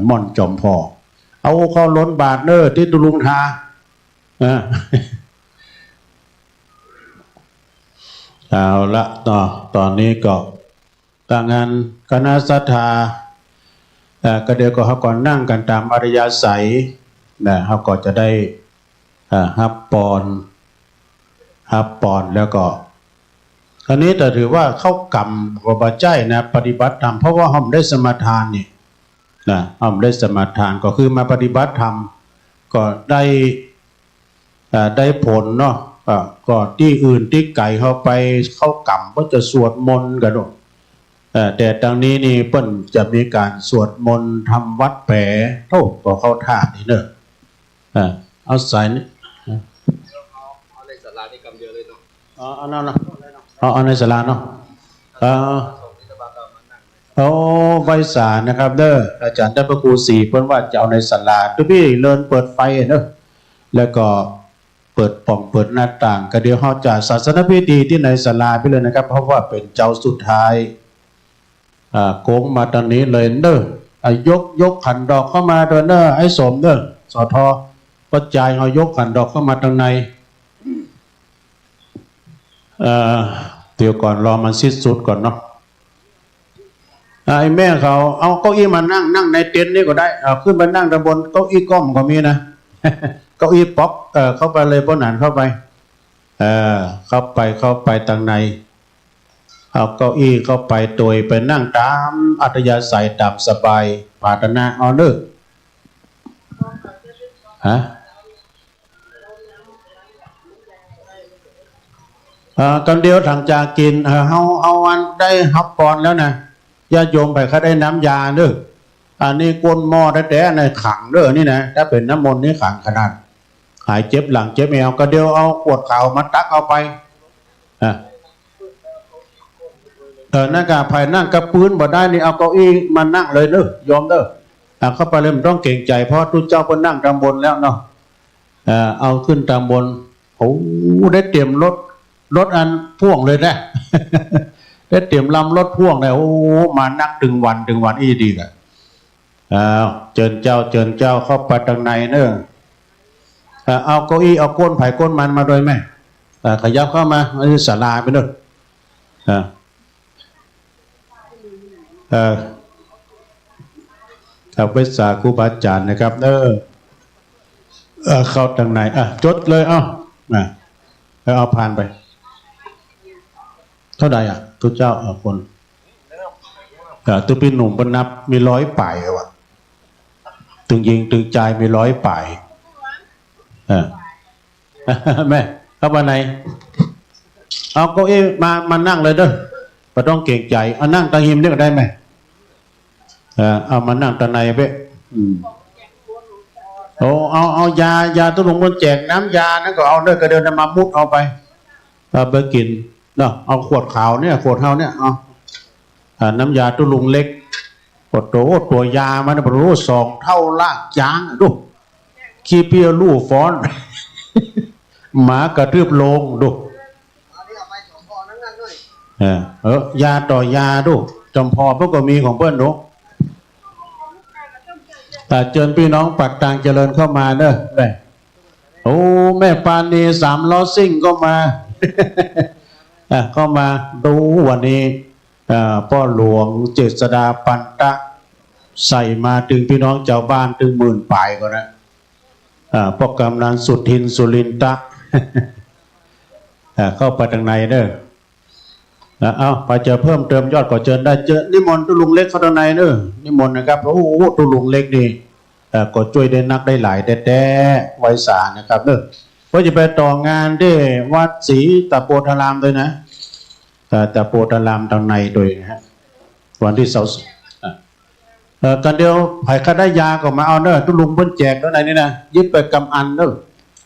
ม่อนจอมผ่อ เอาเข้าล้นบาตรเน้อ ตี้ตุ๊ลุงทา อ่า เอาละเนาะ ต๋อนนี้ก็ ถ้างั้นคณะศรัทธา เอ่อ ก็เดี๋ยวก็เฮาก็นั่งกั๋นต๋ามอัธยาศัยนะ เฮาก็จะได้ เอ่อ ฮับปอน ฮับปอนแล้วก็ อันนี้ก็ถือว่าเข้ากรรมก็บ่ใจ้นะ ปฏิบัติธรรม เพราะว่าเฮาบ่ได้สมาทานนี่นะ เฮาบ่ได้สมาทาน ก็คือมาปฏิบัติธรรม ก็ได้ อ่า ได้ผลเนาะ อ่า ก็ตี้อื่นตี้ไก๋เฮาไปเข้ากรรมก็จะสวดมนต์กั๋นเนาะ เอ่อ แต่ตางนี้นี่เปิ้นจะมีก๋านสวดมนต์ทำวัตรแป๋ โอ้ ก็เข้าท่าดีเน้อ อ่า เอาสายนี้ เอา เอาในศาลานี่กำเดียวเลยเนาะ อ๋อ เอานั่นเนาะ เอา เอาในศาลาเนาะ เอ่อ โอ้ ไหว้สานะครับเน้อ อาจ๋ารย์ต้านพระครูศรีเปิ้นว่าจะเอาในศาลา ตุ๊ปี้เลินเปิดไฟเน้อ แล้วก็เปิดป่องเปิดหน้าต่าง ก็เดี๋ยวเฮาจะศาสนพิธีตี้ในศาลาไปเลยนะครับ เพราะว่าเป๋นเจ๊าสุดท้าย อ่า โก๋งมาตางนี้เลยเน้อ อ่า ยก ยกขันดอกเข้ามาตวยเน้อ ไอ้สมเน้อ สอทอ ป้อจายเฮายกขันดอกเข้ามาตางใน เอ่อ เดี๋ยวก่อน รอมันสิ้นสุดก่อนเนาะ อ่า ไอ้แม่เขาเอาเก้าอี้มานั่ง นั่งในเต็นท์นี่ก็ได้ เอาขึ้นไปนั่งตางบน เก้าอี้ก๊อมก็มีนะ เก้าอี้ป๊อป เอ่อ เข้าไปเลย ป้อหนานเข้าไป เอ่อ เข้าไป เข้าไปตางใน เอาเก้าอี้เข้าไปตวย ไปนั่งต๋ามอัธยาศัยต๋ามสบาย ปรารถนาเอาเน้อ ฮะ เอ่อ กำเดียวถังจากิ๋น เอ่อ เฮา เฮาอันได้ฮับปอนแล้วนะ ญาติโยมใผใค่ได้น้ำยาเน้อ อันนี้ก้นหม้อแต๊ๆ ในขังเน้อ นี่นะ ถ้าเป๋นน้ำมนต์นี่ขังขนาด หายเจ็บหลังเจ็บแอว กำเดียวเอาขวดขาวมาตักเอาไป อ่ะ เออ นั่นก็ใผนั่งกับปื๊นบ่ได้นี่ เอาเก้าอี้มานั่งเลยเน้อ โยมเน้อ อ่ะ เข้าไปเลย บ่ต้องเกรงใจ๋ เพราะตุ๊เจ้าเปิ้นนั่งตางบนแล้วเนาะ เอ่อ เอาขึ้นตางบน โอ้ ได้เตรียมรถ รถอันพ่วงเลยนะ ได้เตรียมลำรถพ่วงเลย โอ้ มานักตึงวัน ตึงวันอี้ดีกะ อ้าว เจิญเจ้า เจิญเจ้า เข้าไปตางในเน่อ เอ่อ เอาเก้าอี้ เอาก้นใผก้นมันมาด้วยแม่ เอ่อ ขยับเข้ามา อันนี้ศาลาไปเน่อ อ่า เอ่อ ครับ ไหว้สาครูบาอาจ๋ารย์นะครับ เออ เอ่อ เข้าตางใน อ่ะ จดเลย เอ้า อ่ะ เออ เอาพานไป เต้าใดอ่ะ ตุ๊เจ้า เอ่อ คน เอ่อ ตุ๊ปี้หนุ่มเปิ้นนับ มีร้อยป๋ายแล้วอ่ะ ตึงญิงตึงจายมีร้อยป๋าย เออ แม่ เข้ามาใน เอาเก้าอี้มา มานั่งเลยเน่อ บ่ต้องเกรงใจ๋ เอานั่งตางฮิมนี่ก็ได้แม่ เออ เอามานั่งตางในเป๊ะ อืม โอ้ เอา เอายา ยาตุ๊ลุงเปิ้นแจก น้ำยานั้นก็เอาเน่อ ก็เดี๋ยวจะมามุดเอาไป เอาไปกิ๋นเนาะ เอาขวดขาวเนี่ย ขวดเฮาเนี่ย เอา อ่า น้ำยาตุ๊ลุงเล็ก โอ้โห ตัวยามันเนี่ย บ่ฮู้ สองเต้าลากจ๊าง ดู ขี้เปี้ยลู่ฟ้อน หมากระทืบโลง ดู เออ เออ ยาต่อยา ดู จอมพอเปิ้นก็มีของเปิ้น ดู อ่า เจิญปี้น้องปากตางเจริญเข้ามาเน่อ แม่ โอ้ แม่ปานีสามล้อซิ่งก็มา อ่ะ ก็มาดูวันนี้ อ่า ป้อหลวงเจษฎาปันตะ ใส่มาตึงปี้น้องจาวบ้านตึงหมื่นป๋ายก่อนนะ อ่า ป้อกำนันสุทินสุรินทะ อ่า เข้าไปตางในเน่อ อ่า เอา ไปจะเพิ่มเติมยอดก็เจิญได้ เจิญ นิมนต์ตุ๊ลุงเล็กเข้าตางในเน่อ นิมนต์นะครับ โอ้โห ตุ๊ลุงเล็กนี่ เอ่อ ก็จ้วยได้นักได้หลายแต๊ๆ ไหว้สานะครับเน่อ ก็จะไปต่องานตี้วัดศรีตะโพธารามด้วยนะ เอ่อ ตะโพธารามตางในด้วยนะฮะ วันตี้เสาร์ อ่ะ เอ่อ กั๋นเดียว ใผใค่ได้ยาก็มาเอาเน่อ ตุ๊ลุงเปิ้นแจกตางในนี่นะ หยิบไปกำอันเน่อ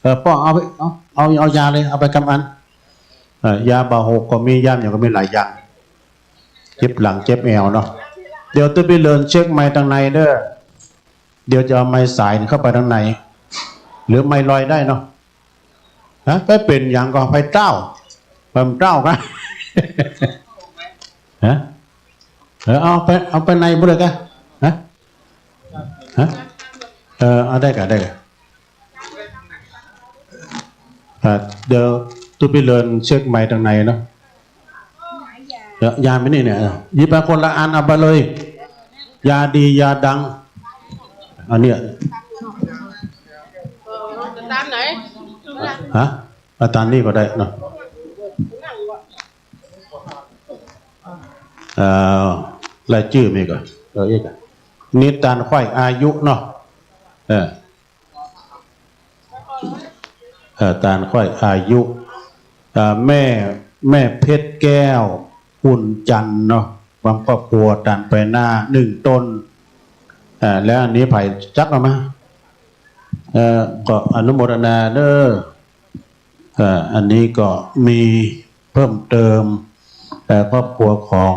เออ ป้อเอาไป เอา เอา เอายาเลย เอาไปกำอัน เอ่อ ยาบ่าหกก็มี ยาหยังก็มีหลายอย่าง เจ็บหลังเจ็บแอวเนาะ เดี๋ยวตุ๊ปี้เลินเช็คไมค์ตางในเน่อ เดี๋ยวจะเอาไมค์สายเข้าไปตางใน หรือไมค์ลอยได้เนาะ ฮะ ไปเป๋นหยังก่อ ไผเต้า ไผเต้าก่อ ฮะ เออ เอาไป เอาไปในบุ้นเลยก่อ ฮะ ฮะ เออ เอาได้ก่อ ได้ก่อ อ่ะ เดี๋ยวตุ๊ปี้เลินเช็คไมค์ตางในเนาะ เดี๋ยวยามีนี่เนี่ย เออ หยิบไปคนละอัน เอาไปเลย ยาดียาดัง อันเนี้ย ตามไหน ฮะ เอาตามนี่ก็ได้เนาะ เอ่อ รายจื้อมีก่อ เออ อีกอ่ะ นี่ตานไขว้อายุเนาะ เออ เอ่อ ตานไขว้อายุ เอ่อ แม่ แม่เพชรแก้ว อุ่นจันทร์เนาะ พร้อมครอบครัว ตานไปหน้าหนึ่งต้น เอ่อ แล้วอันนี้ใผจักเอามา เอ่อ ก็อนุโมทนาเน่อ เอ่อ อันนี้ก็มีเพิ่มเติม เอ่อ ครอบครัวของ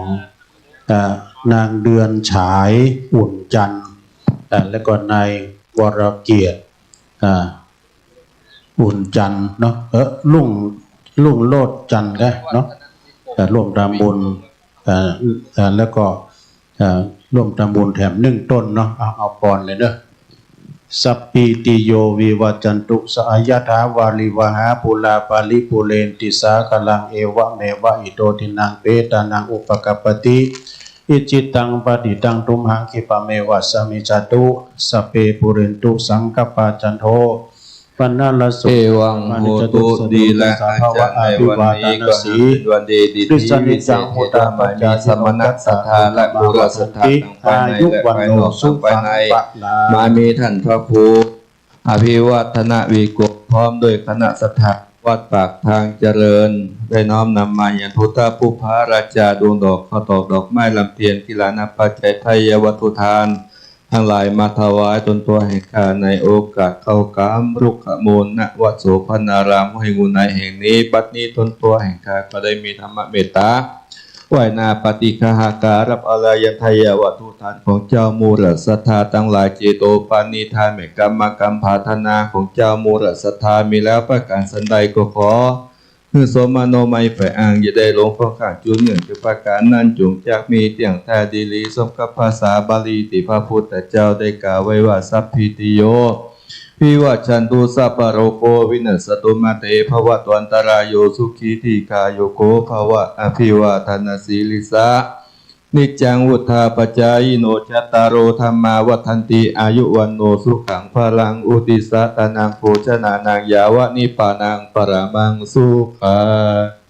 เอ่อ นางเดือนฉาย อุ่นจันทร์ เอ่อ แล้วก็นายวรเกียรติ อ่า อุ่นจันทร์เนาะ เออ รุ่ง รุ่งโรจน์จันทร์กะเนาะ เอ่อ ร่วมทำบุญ เอ่อ เอ่อ แล้วก็ เอ่อ ร่วมทำบุญแถมหนึ่งต้นเนาะ เอา เอาปอนเลยเน่อ สัพพีติโยวิวัจจันตุ สะ ยะถา วาริวะหา ปูรา ปาริปูเรนติ สาคะรัง เอวะเมวะ อิโต ทินนัง เปตานัง อุปะกัปปติ อิจฉิตัง ปัตถิตัง ตุมหัง ขิปปะเมวะ สะมิชฌะตุ สัพเพ ปูเรนตุ สังกัปปา จันโท ปะนะระโส เอวัง โหตุ ดีแล้ว อาจารย์ ในวันนี้ก็เป็นวันดี ดี ดี วิเศษ ที่จะมามีสมณะศรัทธาและคฤหัสถ์ศรัทธาทั้งภายในและภายนอก ทั้งภายใน มามีท่านพระครู อภิวัฒนวิโกศ พร้อมด้วยคณะศรัทธาวัดปากทางเจริญ ได้น้อมนำมายังพุทธปุพพาราชา ดวงดอก ข้าวตอก ดอกไม้ ลำเทียน กิลานะปัจจัย ไทยวัตถุทาน ทั้งหลายมาถวายตนตัวแห่งข้า ในโอกาสเข้ากรรม รุกขมูล ณ วัดโสภณาราม ห้วยงูในแห่งนี้ บัดนี้ตนตัวแห่งข้าก็ได้มีธรรมเมตตา ไหว้หน้าปาฏิกาหาการะ อรายะทายาวัตถุทานของเจ้ามูลศรัทธาตังหลาย เจโตปาณิธานแม่กรรมกำปรารถนาของเจ้ามูลศรัทธามีแล้วประก๋ารสันใดก็ขอ หื้อสมมโนมัยใฝ่อ้าง อย่าได้หลงข้องข้างจูงเยื่อง คือประก๋ารนั้นจงจักมีเตี้ยงแต๊ดีหลี สมกับภาษาบาลีตี้พระพุทธเจ้าได้กล่าวไว้ว่า สัพพีติโย วิวัชชันตุ สัพพะโรโค วินัสสะตุ มา เต ภะวัตวันตะราโย สุขี ดีฆายุโก ภะวะ อะภิวาทะนะสีลิสสะ นิจจัง วุฑฒาปะจายิโน จัตตาโร ธัมมา วัฑฒันติ อายุ วัณโณ สุขัง พะลัง อุตติสสะ ทะนัง โภชะนะนัง ยาวะ นิพพานัง ปะระมัง สุขัง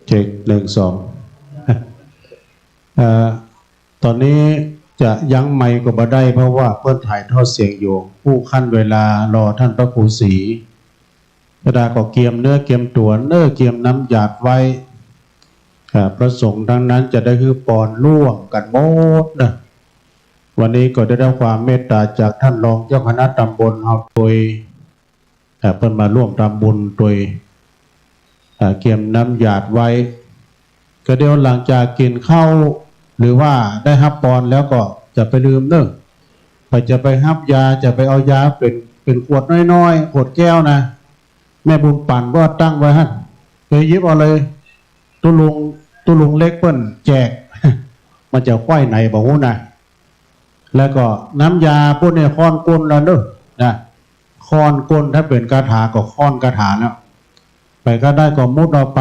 เช็ค หนึ่ง สอง เอ่อ ต๋อนนี้จะยั้งไมค์ก็บ่ได้ เพราะว่าเปิ้นถ่ายทอดเสียงอยู่ อู้คั่นเวลารอต้านพระครูศรี เวลาก็เกียมเนื้อเกียมตั๋วเน้อ เกียมน้ำหยาดไว้ อ่า พระสงฆ์ตังนั้นจะได้หื้อปอนร่วมกั๋นหมดเน้อ วันนี้ก็ได้รับความเมตต๋าจากต้านรองเจ้าคณะต๋ำบลเฮาโตย อ่า เปิ้นมาร่วมทำบุญโตย อ่า เกียมน้ำหยาดไว้ ก็เดี๋ยวหลังจากกิ๋นข้าว หรือว่าได้ฮับปอนแล้วก็จะไปลืมเน้อ ใผจะไปฮับยา จะไปเอายาเป๋น เป๋นขวดน้อยๆ ขวดแก้วนะ แม่บุญปั๋นก็ตั้งไว้หั้น ไปหยิบเอาเลย ตุ๊ลุง ตุ๊ลุงเล็กเปิ้นแจก มาจากใคว้ไหนบ่ฮู้นะ แล้วก็น้ำยาพวกนี้ค้อนก้นแล้วเนอะนะ ค้อนก้น ถ้าเป๋นคาถาก็ค้อนคาถาแล้ว ใผก็ได้ก็มุดเอาไป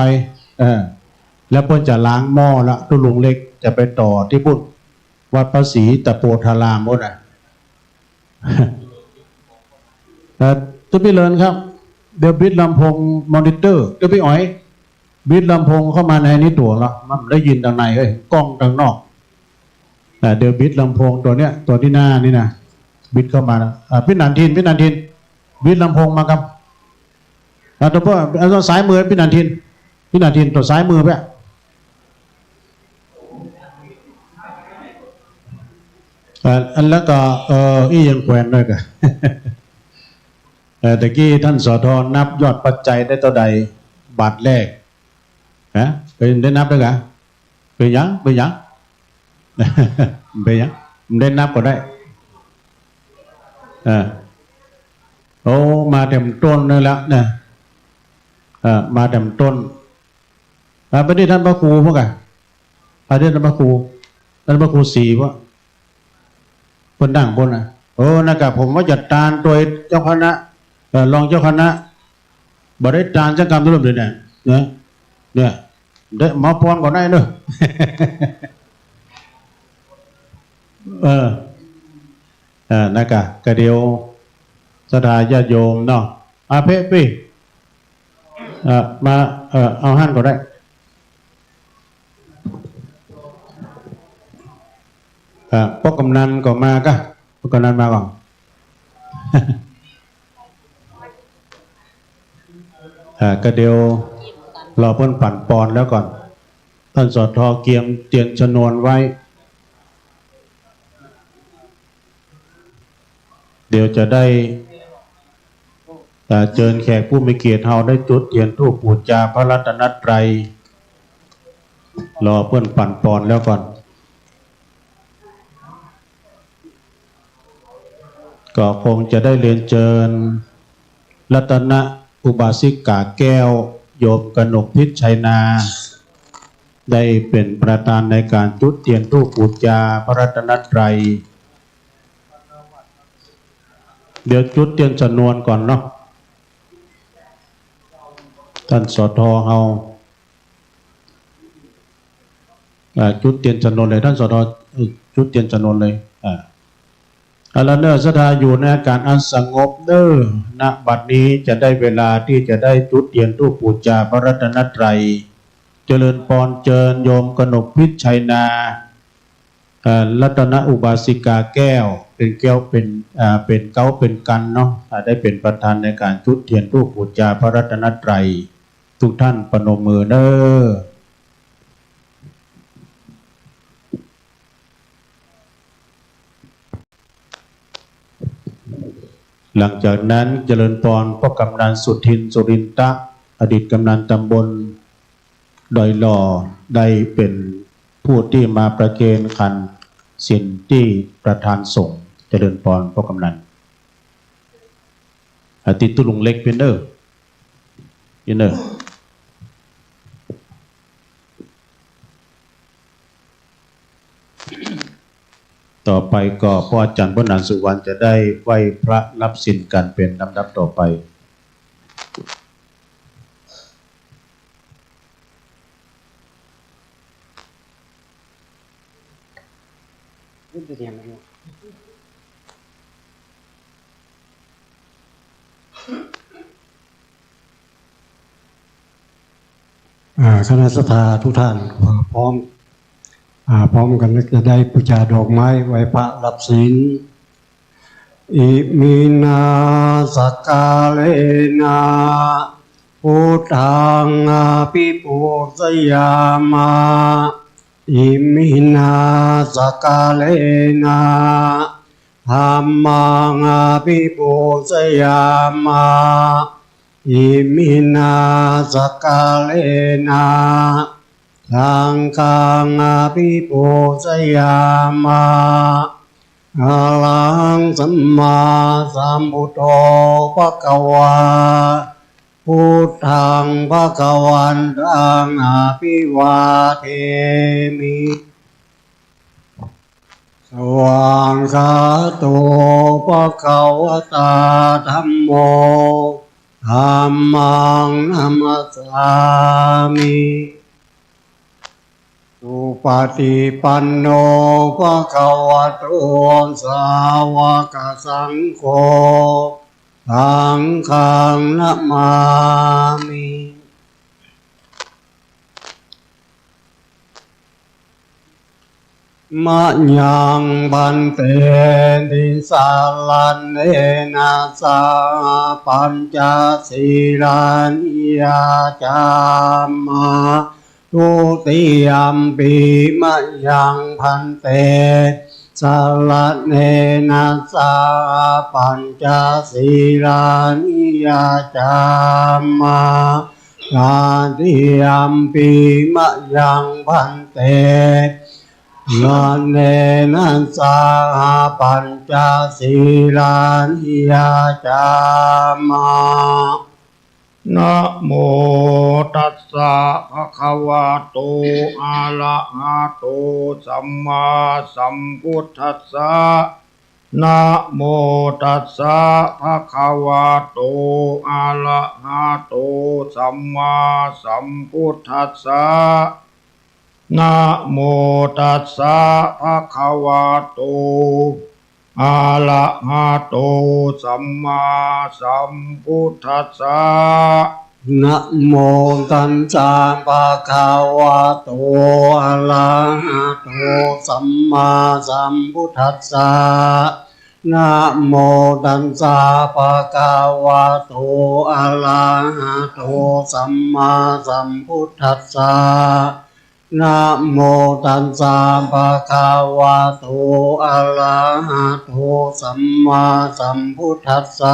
เออ แล้วเปิ้นจะล้างหม้อละ ตุ๊ลุงเล็กจะไปต่อตี้ปุ้น วัดพระศรีตะโพธารามปุ้นนะ เอ่อ ตุ๊ปี้เลินครับ เดี๋ยวบิดลำโพงมอนิเตอร์ ตุ๊ปี้อ๋อย บิดลำโพงเข้ามาในนี้ตั๋วละ มันได้ยินตางในเฮ้ย ก้องตางนอก อ่า เดี๋ยวบิดลำโพงตั๋วเนี้ย ตั๋วตี้หน้านี่นะ บิดเข้ามานะ อ่า ปี้หนานทิน ปี้หนานทิน บิดลำโพงมาครับ อ่า ตั๋วเปิ้น อ่า ตั๋วซ้ายมือ ปี้หนานทิน ปี้หนานทิน ตั๋วซ้ายมือไป อ่า อันแล้วก็ เอ่อ อี้ยังแขวนด้วยกะ เอ่อ ตะกี้ต้าน สท นับยอดปัจจัยได้เต้าใด บาทแรก ฮะ เป๋น ได้นับด้วยกะ เป๋นหยัง เป๋นหยัง เป๋นหยัง บ่ได้นับก็ได้ เออ โอ้ มาแต้มต้นเลยละนะ เออ มาแต้มต้น อ่า ไปตี้ต้านพระครูพุ้นกะ ไปตี้ต้านพระครู ต้านพระครูศรีพุ้น เปิ้นนั่งปุ้นนะ โอ้ นั่นกะ ผมว่าจะตานตวยเจ้าคณะ เอ่อ รองเจ้าคณะ บ่ได้ตานสักกำเตื้อเลยเนี่ย นะ เนี่ย ได้มาปอนก่อนได้เนอะ เออ เออ นั่นกะ กะเดี๋ยว ศรัทธาญาติโยมเนาะ อ่ะ เป๊ะปี้ เอ่อ มา เอ่อ เอาหั้นก็ได้ อ่า ป้อกำนันก็มากะ ป้อกำนันมาก่อน อ่า ก็เดี๋ยวรอเปิ้นปั๋นปอนแล้วก่อน ต้าน สท เกียมเตียนชนวนไว้ เดี๋ยวจะได้ เอ่อ เจิญแขกผู้มีเกียรติเฮาได้จุดเตียนธูปปู๋จาพระรัตนตรัย รอเปิ้นปั๋นปอนแล้วก่อน ก็คงจะได้เรียนเจิญ รัตนอุบาสิกาแก้ว โยมกนกพิชชัยนา ได้เป๋นประธานในก๋านจุดเตียนธูปปู๋จาพระรัตนตรัย เดี๋ยวจุดเตียนชนวนก่อนเนาะ ต้าน สท เฮา อ่า จุดเตียนชนวนเลย ต้าน สท เอ่อ จุดเตียนชนวนเลย อ่า เอาละเนอะ ศรัทธาอยู่ในอาก๋านอันสงบเนอะ ณ บัดนี้จะได้เวลาตี้จะได้จุดเตียนธูปปู๋จาพระรัตนตรัย เจริญปอนเจิญโยมกนกพิชชัยนา เอ่อ รัตนอุบาสิกาแก้ว เป๋นแก้วเป๋น อ่า เป๋นเก๊าเป๋นกั๋นเนาะ อ่า ได้เป๋นประธานในก๋านจุดเตียนธูปปู๋จาพระรัตนตรัย ทุกท่านประนมมือเนอะ หลังจากนั้นเจริญปอนป้อกำนันสุทิน สุรินทะ อดีตกำนันตำบลดอยหล่อ ได้เป๋นผู้ตี้มาประเคนขันศีลตี้ประธานสงฆ์ เจริญปอนป้อกำนัน อ่า ตี้ตุ๊ลุงเล็กปี้เนอะ ปี้เนอะ ต่อไปก็ป้ออาจ๋ารย์ ป้อหนานสุวรรณ จะได้ไหว้พระรับศีลกั๋นเป๋นลำดับต่อไป อ่า คณะศรัทธาทุกท่าน พร้อม อ่า พร้อมกั๋นจะได้ปู๋จาดอกไม้ไหว้พระรับศีล Iminā sakkārena buddhaṃ abhipūjayāma. Iminā sakkārena dhammaṃ abhipūjayāma. Iminā sakkārena saṅghaṃ abhipūjayāma. Arahaṃ sammāsambuddho bhagavā. Buddhaṃ bhagavantaṃ abhivādemi. Svākkhāto bhagavatā dhammo, dhammaṃ namassāmi. Supaṭipanno bhagavato sāvakasaṅgho, saṅghaṃ namāmi. Mayaṃ bhante tisaraṇena saha pañca sīlāni yācāma. Dutiyampi mayaṃ bhante saraṇena saha pañca sīlāni yācāma. Tatiyampi mayaṃ bhante saraṇena saha pañca sīlāni yācāma. Namo tassa bhagavato arahato sammāsambuddhassa. Namo tassa bhagavato arahato sammāsambuddhassa. Namo tassa bhagavato arahato sammāsambuddhassa. Namo tassa bhagavato arahato sammāsambuddhassa. Namo tassa bhagavato arahato sammāsambuddhassa. Namo tassa bhagavato arahato sammāsambuddhassa.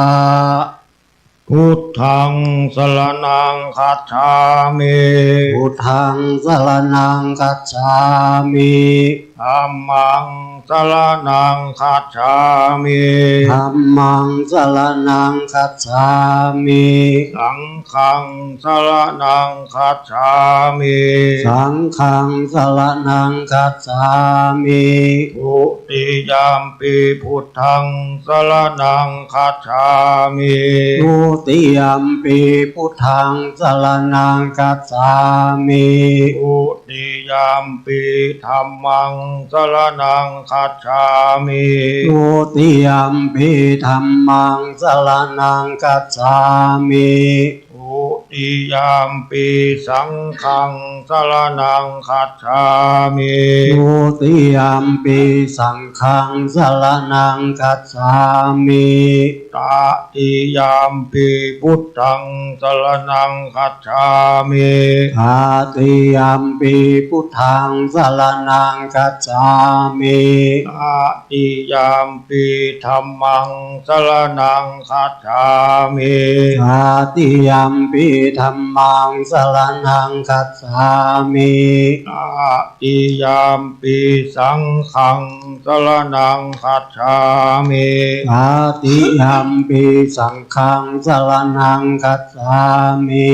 Buddhaṃ saraṇaṃ gacchāmi. Buddhaṃ saraṇaṃ gacchāmi. Dhammaṃ saraṇaṃ gacchāmi. Dhammaṃ saraṇaṃ gacchāmi. Saṅghaṃ saraṇaṃ gacchāmi. Saṅghaṃ saraṇaṃ gacchāmi. Dutiyampi buddhaṃ saraṇaṃ gacchāmi. Dutiyampi buddhaṃ saraṇaṃ gacchāmi. Dutiyampi dhammaṃ saraṇaṃ gacchāmi. Dutiyampi dhammaṃ saraṇaṃ gacchāmi. Dutiyampi saṅghaṃ saraṇaṃ gacchāmi. Dutiyampi saṅghaṃ saraṇaṃ gacchāmi. Tatiyampi buddhaṃ saraṇaṃ gacchāmi. Tatiyampi buddhaṃ saraṇaṃ gacchāmi. Tatiyampi dhammaṃ saraṇaṃ gacchāmi. Tatiyampi dhammaṃ saraṇaṃ gacchāmi. Tatiyampi saṅghaṃ saraṇaṃ gacchāmi. Tatiyampi saṅghaṃ saraṇaṃ gacchāmi.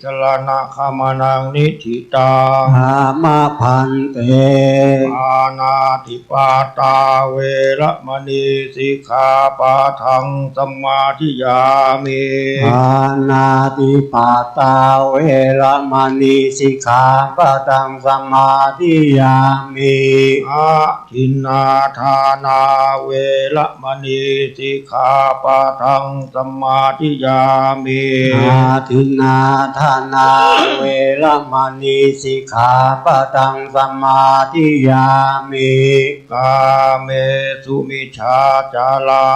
Tisaraṇagamanaṃ niṭṭhitaṃ. Āma bhante. Pāṇātipātā veramaṇī sikkhāpadaṃ samādiyāmi. Pāṇātipātā veramaṇī sikkhāpadaṃ samādiyāmi. Adinnādānā veramaṇī sikkhāpadaṃ samādiyāmi. Adinnādānā veramaṇī sikkhāpadaṃ samādiyāmi. Kāmesu micchācārā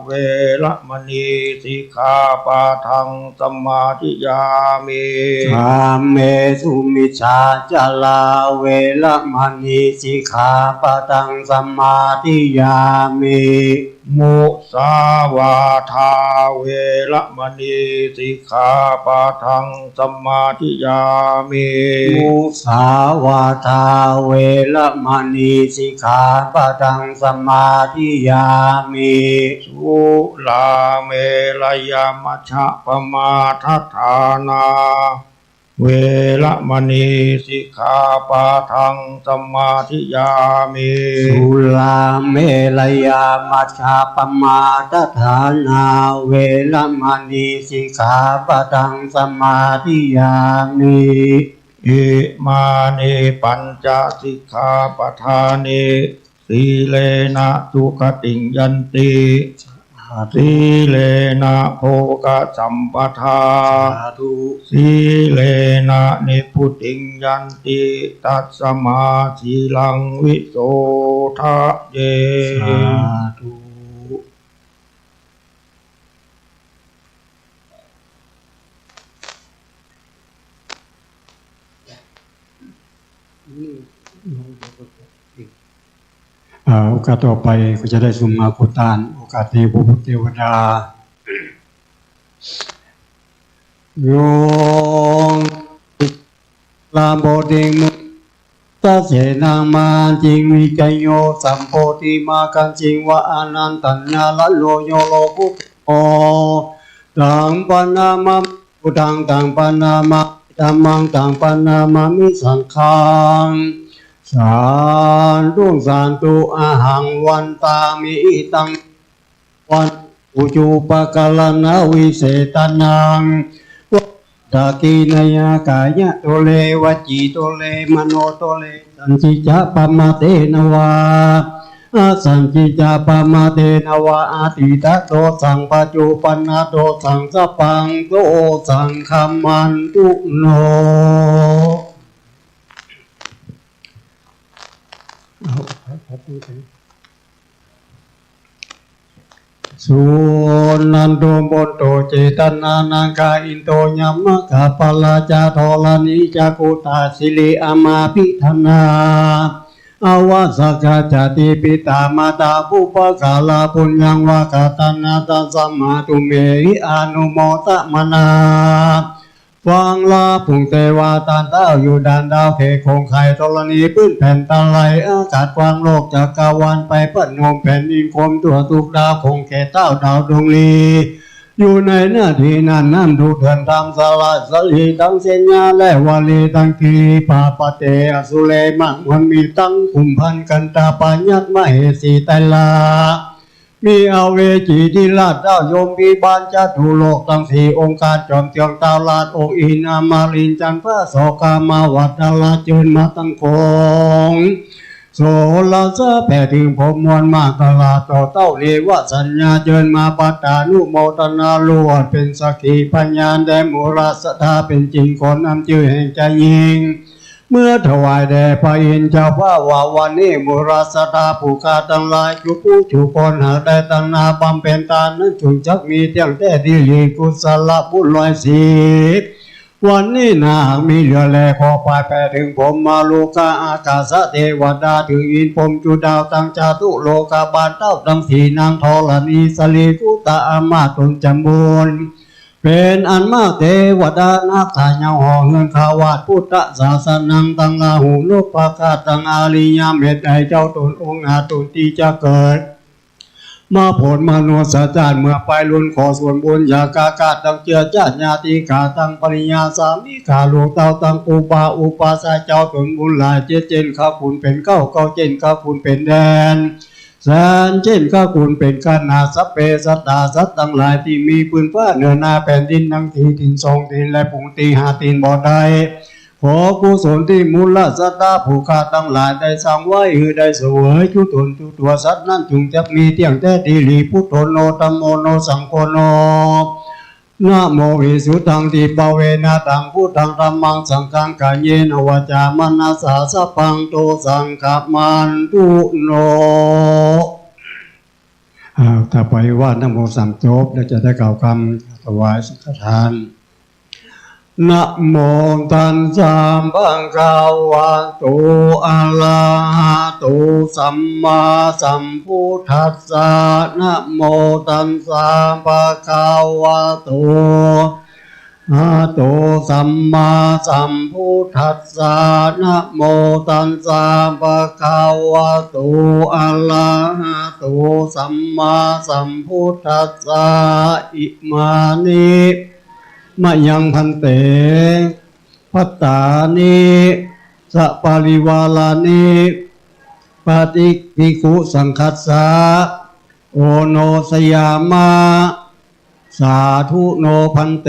veramaṇī sikkhāpadaṃ samādiyāmi. Kāmesu มิจฉาจารา เวระมณี สิกขาปะทัง สมาธิยามิ มุสาวาทา เวระมณี สิกขาปะทัง สมาธิยามิ มุสาวาทา เวระมณี สิกขาปะทัง สมาธิยามิ สุราเมรยมัชฌะปมาทฐานา เวระมณี สิกขาปะทัง สมาธิยามิ สุราเมรยมัชฌะปมาทฐานา เวระมณี สิกขาปะทัง สมาธิยามิ อิมานิ ปัญจ สิกขาปะทานิ สีเลนะ สุขติง ยันติ สีเลนะ โภคสัมปทา สาธุ สีเลนะ นิพพุติง ยันติ ตัสมา สีลัง วิโสทะเย สาธุ อ่า โอกาสต่อไปก็จะได้สุมาโคตาน โอกาสนี้พระพุทธเทวดา โย ลาโพธิมุตตะเสนามาจิงวิจโยสัมโพธิมาคันจิงวะอานันตัญญาลโลโยโลกุตโต ตังปะนามะพุทธัง ตังปะนามะธัมมัง ตังปะนามะมิสังฆัง สาธุ สาธุ อหังวันตามิ อิตัง วัน อุจุปะการะวิเศษะนัง วัตถะกิริยากายะโทเร วจีโทเร มโนโทเร สันติจะปะมาเทนะวา อสันติจะปะมาเทนะวา อตีตะโทสัง ปัจจุปันนะโทสัง สัพพังโทสัง ขะมันตุโน สุนันโท ปุตโต เจตนานังคาอินโต ยมะกะปะละจะ ธรณีจะกุตา สิริอะมาภิธนา อวาสกะจะ ติปิตามาตา ปุพพะกาละปุญญังวะกะตะนะ ตัสมาตุมเหหิ อนุโมทะมะนา ฟังลาพุงเตวาต้านเต้าอยู่ด้านดาวเขตคงไข่ธรณีปื้นแผ่นตะไลอากาศกว้างโลกจักรวาลไปเปิ้นโฮมแผ่นดินคมทั่วทุกดาวคงเขตเต้าดาวดวงลี อยู่ในหน้าตี้นั้นน้ำดูเถื่อนตามสระสลีตังเส้นยาและวาลีตังกิริปาปะเตอสุเรมะมวลมีตังกุมพันกันตาปายัตมะเหสีไตรลา มีอเวจีทิราชเต้ายมพิบาลจตุโลกตังสี่องค์การจอมเจืองเต้าราชองค์อินทร์อมรินทร์จันทร์ฟ้าโสกามาวัตตะราชเจิญมาตังคง โสรสะแผ่เถิงผมมวลมากราบต่อเต้าเนวสัญญาเจิญมาปัตตานุโมทนาลวดเป๋นสักขีพยานแด่มูลศรัทธาเป๋นจริงขอนำจื้อแห่งจาญิง เมื่อถวายแด่พระอินทร์เจ้าฟ้าว่าวันนี้มูลศรัทธาผู้ข้าตังหลายจุผู้จุคนหากได้ตั้งหน้าบำเพ็ญตานนั้นจุ่งจักมีเตี้ยงแต๊ดีหลีกุศลบุญร้อยสิบ วันนี้นาหากมีเหลือแลขอปายแผ่เถิงพรหมมาลูกาอากาสะเตวดาเถิงอินทร์พรหมจุดาวตังจตุโลกบาลเต้าตังสี่นางธรณีสรีกุตะอามาตย์ต๋นจำบุญ เป๋นอันมากเตวดานักษายังห่อเฮือนคาวาสพุทธศาสนังตังราหูนพคาตตังอาริยะเมตไตรเจ้าต๋นองค์อาจต๋นตี้จะเกิด มาโผดมนุษย์ชาติเมื่อไปลุนขอส่วนบุญญาคาคาตังเจื้อจ้าญาติกาตังภริยาสามิกาลูกเต้าตังอุปาอุปาสาเจ้าต๋นบุญหลายเจ็ดเจ้นข้าคุณเป๋นเก้าเก้าเจ้นข้าคุณเป๋นแดน แสนเจ้นข้าคุณเป๋นขนาดสัพเพสัตตาสัตว์ตังหลายตี้มีปื้นฟ้าเหนือหน้าแผ่นดินตังสี่ตี๋นสองตี๋นและปุงตี๋ห้าตี๋นบ่ได้ ขอกุศลตี้มูลศรัทธาผู้ข้าตังหลายได้สร้างไว้หื้อได้เสวยจุต๋นจุตั๋วสัตว์นั้นจุ่งจักมีเตี้ยงแต๊ดีหลีพุทโธโนธัมโมโนสังโฆโน นะโมวิสุทธังทิพพะเวนะตังพุทธังธัมมังสังฆังกาเยนะวาจามนัสสาสัพพังโทสังขะมันตุโน อ่า ต่อไปว่านะโมสามจบแล้วจะได้กล่าวกำถวายสังฆทาน นะโมตัสสะ ภะคะวะโต อะระหะโต สัมมาสัมพุทธัสสะ นะโมตัสสะ ภะคะวะโต อะระหะโต สัมมาสัมพุทธัสสะ นะโมตัสสะ ภะคะวะโต อะระหะโต สัมมาสัมพุทธัสสะ อิมานิ มะยัง ภันเต ภัตตานิ สะปะริวารานิ ปะติ ภิกขุสังฆัสสะ โอโนสะยามะ สาธุโน ภันเต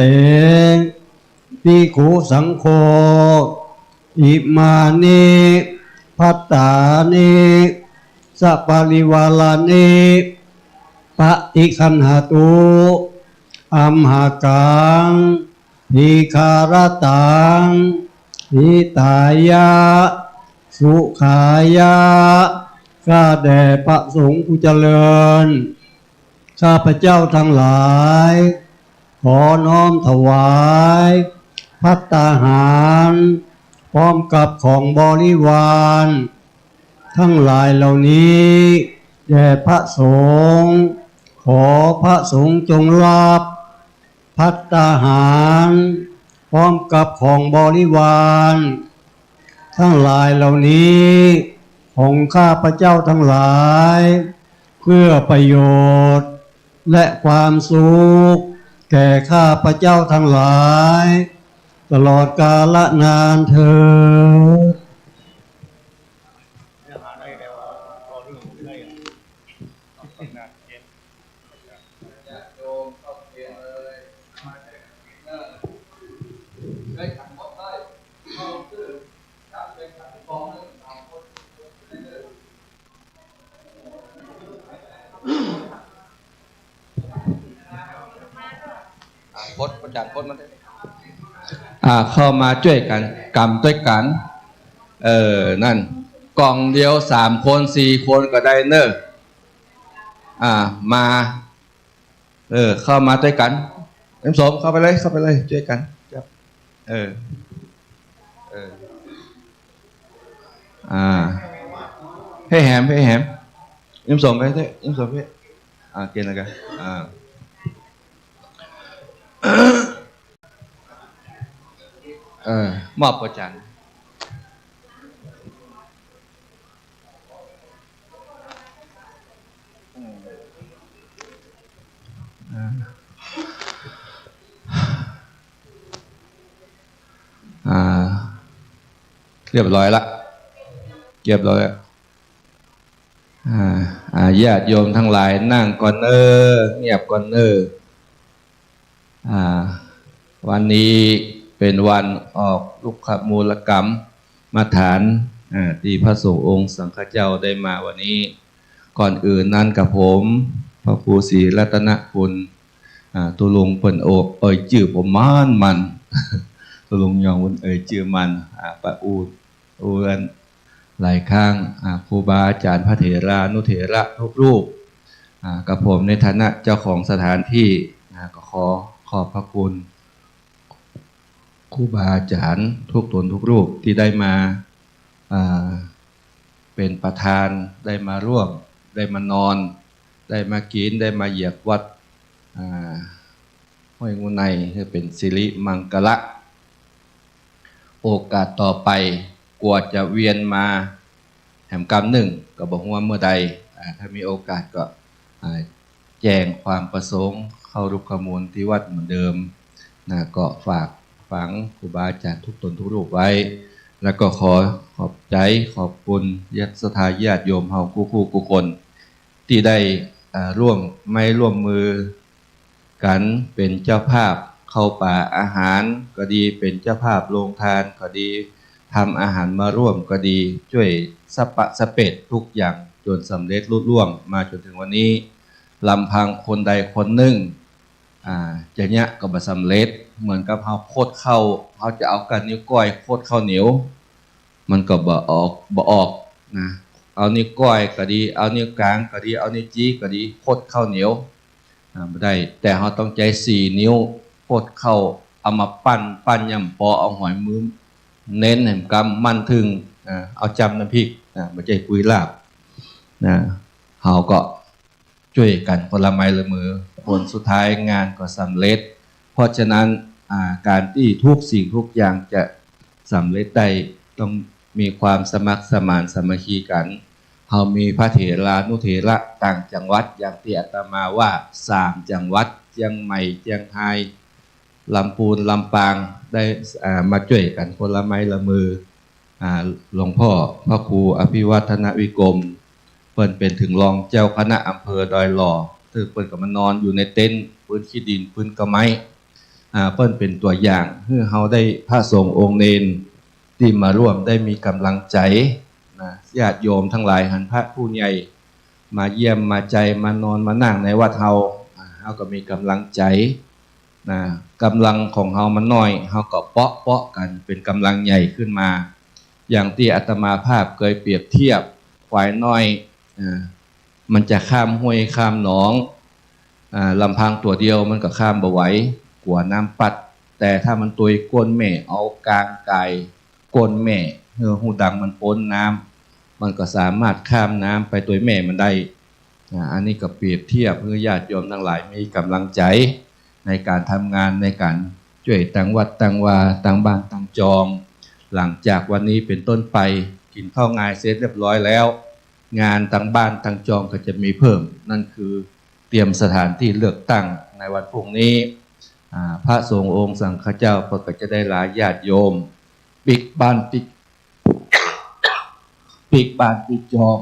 ภิกขุสังโฆ อิมานิ ภัตตานิ สะปะริวารานิ ปะติคัณหะตุ อัมหะกัง ทีฆะระตัง หิตายะ สุขายะ ข้าแต่พระสงฆ์ผู้เจริญ ข้าพเจ้าทั้งหลาย ขอน้อมถวาย ภัตตาหาร พร้อมกับของบริวาร ทั้งหลายเหล่านี้ แด่พระสงฆ์ ขอพระสงฆ์จงรับ ภัตตาหาร พร้อมกับของบริวาร ทั้งหลายเหล่านี้ ของข้าพเจ้าทั้งหลาย เพื่อประโยชน์ และความสุข แก่ข้าพเจ้าทั้งหลาย ตลอดกาลนานเทอญ อ่า พด อาจ๋ารย์พดมาได้ อ่า เข้ามาจ้วยกั๋น กำตวยกั๋น เออ นั่น ก่องเดียวสามคนสี่คนก็ได้เน่อ อ่า มา เออ เข้ามาตวยกั๋น เอ็มสม เข้าไปเลย เข้าไปเลย จ้วยกั๋น ครับ เออ เออ อ่า เพ่แหม เพ่แหม เอ็มสมไปเถอะ เอ็มสมไป อ่า เกณฑ์แล้วกั๋น อ่า เออ มอบอาจ๋ารย์ อืม อ่า อ่า เรียบร้อยละ เรียบร้อยละ อ่า อ่า ญาติโยมทั้งหลายนั่งก่อนเน่อ เงียบก่อนเน่อ อ่า วันนี้เป๋นวันออกรุกขมูลกรรมฐาน อ่า ตี้พระสงฆ์องค์สังฆเจ้าได้มาวันนี้ ก่อนอื่นนั้นกับผม พระครูศรีรัตนคุณ อ่า ตุ๊ลุงเปิ้นโอ เอ่ยจื้อผมมันมัน ตุ๊ลุงยองเปิ้นเอ่ยจื้อมัน อ่า ปะอู้ อู้อันหลายครั้ง อ่า ครูบาอาจ๋ารย์พระเถรานุเถระทุกรูป อ่า กับผมในฐานะเจ้าของสถานที่ อ่า ก็ขอขอบพระคุณ ครูบาอาจ๋ารย์ทุกต๋นทุกรูปตี้ได้มา อ่า เป๋นประธาน ได้มาร่วม ได้มานอน ได้มากิ๋น ได้มาเหยียบวัด อ่า ห้วยงูใน หื้อเป๋นสิริมังคละ โอกาสต่อไป กว่าจะเวียนมาแหมกำนึ่ง ก็บ่ฮู้ว่าเมื่อใด อ่า ถ้ามีโอกาสก็ อ่า แจ้งความประสงค์เข้ารุกขมูลตี้วัดเหมือนเดิมนะ ก็ฝากฝังครูบาอาจ๋ารย์ทุกต๋นทุกรูปไว้ แล้วก็ขอขอบใจ๋ขอบคุณญาติศรัทธาญาติโยมเฮากู้ๆกู้คน ตี้ได้ อ่า ร่วมไม้ร่วมมือกั๋นเป๋นเจ้าภาพข้าวป๋าอาหารก็ดี เป๋นเจ้าภาพโฮงตานก็ดี ทำอาหารมาร่วมก็ดี จ้วยสะปะสะเปดทุกอย่างจ๋นสำเร็จลุล่วงมาจ๋นเถิงวันนี้ ลำพังคนใดคนนึ่ง อ่า จะเยียะก็บ่สำเร็จ เหมือนกับเฮาคดข้าว เฮาจะเอาก้านนิ้วก้อยคดข้าวเหนียว มันก็บ่ออก บ่ออกนะ เอานิ้วก้อยก็ดี เอานิ้วกลางก็ดี เอานิ้วจี๊ก็ดี คดข้าวเหนียว อ่า บ่ได้ แต่เฮาต้องใจ๊สี่นิ้วคดข้าว เอามาปั้น ปั้นยำเปาะ เอาหอยมือเน้นแหมกำมั่นตึง นะ เอาจ้ำน้ำพริก นะ บ่ใจ้กุยลาบ นะ เฮาก็ จ้วยกั๋นคนละไม้ละมือ ผลสุดท้ายงานก็สำเร็จ เพราะฉะนั้น อ่า ก๋านตี้ทุกสิ่งทุกอย่างจะสำเร็จได้ ต้องมีความสมัครสมานสามัคคีกั๋น เฮามีพระเถรานุเถระต่างจังหวัด อย่างตี้อาตมาว่า สามจังหวัด เจียงใหม่ เจียงฮาย ลำปูน ลำปาง ได้ อ่า มาจ้วยกั๋นคนละไม้ละมือ อ่า หลวงพ่อพระครูอภิวัฒนวิกรม เปิ้นเป๋นเถิงรองเจ้าคณะอำเภอดอยหล่อ ซึ่งเปิ้นก็มานอนอยู่ในเต็นท์ ปื๊นขี้ดิน ปื๊นกระไม้ อ่า เปิ้นเป๋นตั๋วอย่างหื้อเฮาได้ พระสงฆ์องค์เณรตี้มาร่วมได้มีก๋ำลังใจ๋ นะ ญาติโยมตังหลายหันพระผู้ใหญ่มาเยี่ยมมาใจ้ มานอนมานั่งในวัดเฮา อ่า เฮาก็มีก๋ำลังใจ๋ นะ ก๋ำลังของเฮามันน้อย เฮาก็เปาะๆ กั๋นเป๋นก๋ำลังใหญ่ขึ้นมา อย่างตี้อาตมาภาพเกยเปรียบเทียบ ควายน้อย อ่า มันจะข้ามห้วยข้ามหนอง อ่า ลำพังตั๋วเดียวมันก็ข้ามบ่ไหว กั๋วน้ำปั๊ด แต่ถ้ามันตวยก้นแม่ เอาก๋างก๋ายก้นแม่ หื้อฮูดังมันป๊นน้ำ มันก็สามารถข้ามน้ำไปตวยแม่มันได้ อ่า อันนี้ก็เปรียบเทียบหื้อญาติโยมตังหลายมีก๋ำลังใจ๋ในก๋านทำงาน ในก๋านจ้วยตังวัดตังวา ตังบ้านตังจอง หลังจากวันนี้เป๋นต้นไป กิ๋นข้าวงายเสร็จเรียบร้อยแล้ว งานตังบ้านตังจองก็จะมีเพิ่ม นั่นคือเตรียมสถานตี้เลือกตั้งในวันพรุ่งนี้ อ่า พระสงฆ์องค์สังฆเจ้าก็จะได้ลาญาติโยม ปิ๊กบ้านปิ๊ก ปิ๊กบ้านปิ๊กจอง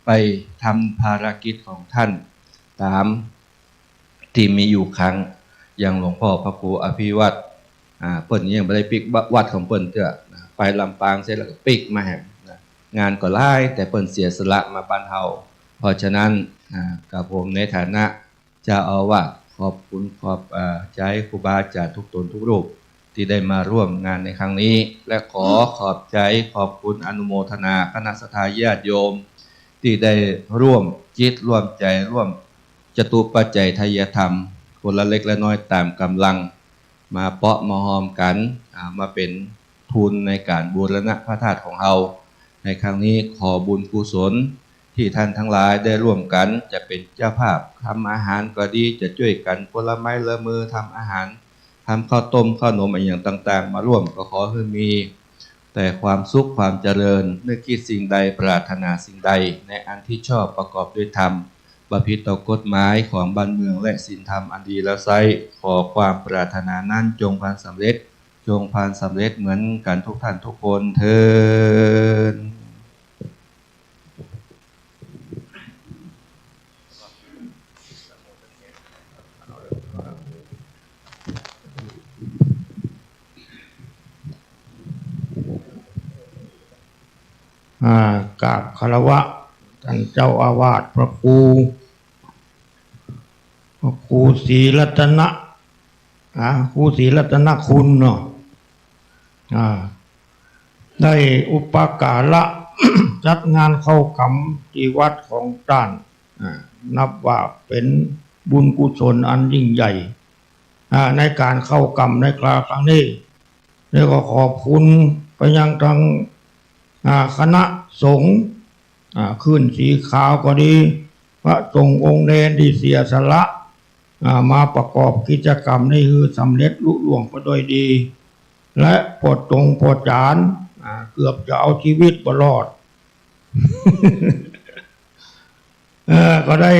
ไปทำภารกิจของต้านต๋ามตี้มีอยู่ครั้ง อย่างหลวงพ่อพระครูอภิวัฒน์ อ่า เปิ้นยังบ่ได้ปิ๊กวัดของเปิ้นเตื้อ นะ ไปลำปางเสร็จแล้วก็ปิ๊กมาแหม นะ งานก็หลาย แต่เปิ้นเสียสละมาบ้านเฮา เพราะฉะนั้น อ่า กระผมในฐานะเจ้าอาวาสขอบคุณขอบ อ่า ใจ๋ครูบาอาจ๋ารย์ทุกต๋นทุกรูปตี้ได้มาร่วมงานในครั้งนี้ และขอขอบใจ๋ขอบคุณอนุโมทนาคณะศรัทธาญาติโยมตี้ได้ร่วมจิตร่วมใจ๋ร่วมจตุปัจจัยทายธรรมคนละเล็กละน้อยต๋ามก๋ำลัง มาเปาะมาฮอมกั๋น อ่า มาเป๋นทุนในก๋านบูรณะพระธาตุของเฮา ในครั้งนี้ขอบุญกุศลตี้ต้านตังหลายได้ร่วมกั๋น จะเป๋นเจ้าภาพทำอาหารก็ดี จะจ้วยกั๋นคนละไม้ละมือทำอาหาร ทำข้าวต้มข้าวหนมอะหยังต่างๆ มาร่วม ก็ขอหื้อมีแต่ความสุขความเจริญ นึกคิดสิ่งใดปรารถนาสิ่งใด ในอันที่ชอบประกอบด้วยธรรม บ่ผิดต่อกฎหมายของบ้านเมืองและศีลธรรมอันดีแล้วไซร้ ขอความปรารถนานั้นจงพลันสำเร็จ จงพลันสำเร็จเหมือนกั๋นทุกท่านทุกคนเทอญ อ่า กราบคารวะต้านเจ้าอาวาสพระครู พระครูศรีรัตนะ อ่า ครูศรีรัตนคุณเนาะ อ่า ได้อุปการะ จัดงานเข้ากรรมตี้วัดของต้าน อ่า นับว่าเป๋นบุญกุศลอันยิ่งใหญ่ อ่า ในก๋านเข้ากรรมในคราวครั้งนี้ แล้วก็ขอบคุณไปยังทาง อ่า คณะสงฆ์ อ่า คลื่นสีขาวก็ดี พระสงฆ์องค์เณรตี้เสียสละ อ่า มาประกอบกิจกรรมนี้หื้อสำเร็จลุล่วงไปด้วยดี และป้อต๋งป้อจ๋ารย์ อ่า เกือบจะเอาจีวิตบ่รอด เอ่อ ก็ได้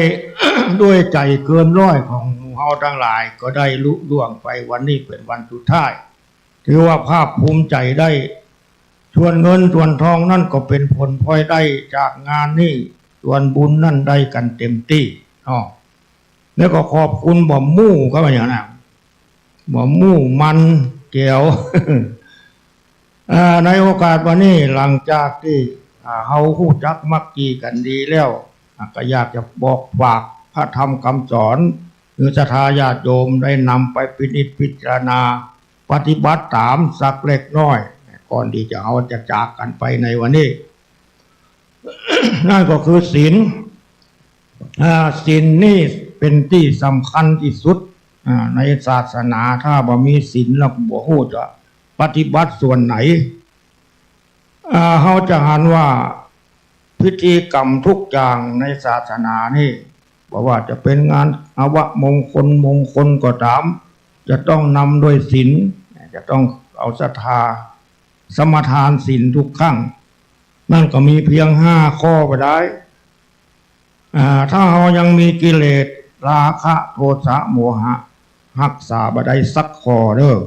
ด้วยใจ๋เกินร้อยของหมู่เฮาตังหลาย ก็ได้ลุล่วงไป วันนี้เป๋นวันสุดท้าย ถือว่าภาคภูมิใจ๋ได้ ส่วนเงินส่วนทองนั้นก็เป๋นผลพลอยได้จากงานนี้ ส่วนบุญนั้นได้กั๋นเต๋มตี้เนาะ แล้วก็ขอบคุณบ่าหมู่ ก็ว่าอย่างนั้น บ่าหมู่มันแก๋ว อ่า ในโอกาสวันนี้หลังจากตี้ อ่า เฮาฮู้จักมักจี๋กั๋นดีแล้ว อ่า ก็อยากจะบอกฝากพระธรรมคำสอน หื้อศรัทธาญาติโยมได้นำไปพินิจพิจารณาปฏิบัติต๋ามสักเล็กน้อย ก่อนตี้จะ เฮาจะจากกั๋นไปในวันนี้ นั่นก็คือศีล อ่า ศีลนี่เป๋นตี้สำคัญตี้สุด อ่า ในศาสนาถ้าบ่มีศีลแล้วบ่ฮู้จะปฏิบัติส่วนไหน อ่า เฮาจะหันว่าพิธีกรรมทุกอย่างในศาสนานี่ บ่ว่าจะเป๋นงานอวมงคลมงคลก็ต๋าม จะต้องนำด้วยศีล จะต้องเอาศรัทธาสมาทานศีลทุกครั้ง นั่นก็มีเพียงห้าข้อบ่ดาย อ่า ถ้าเฮายังมีกิเลสราคะโทสะโมหะ ฮักษาบ่ได้สักข้อเด้อ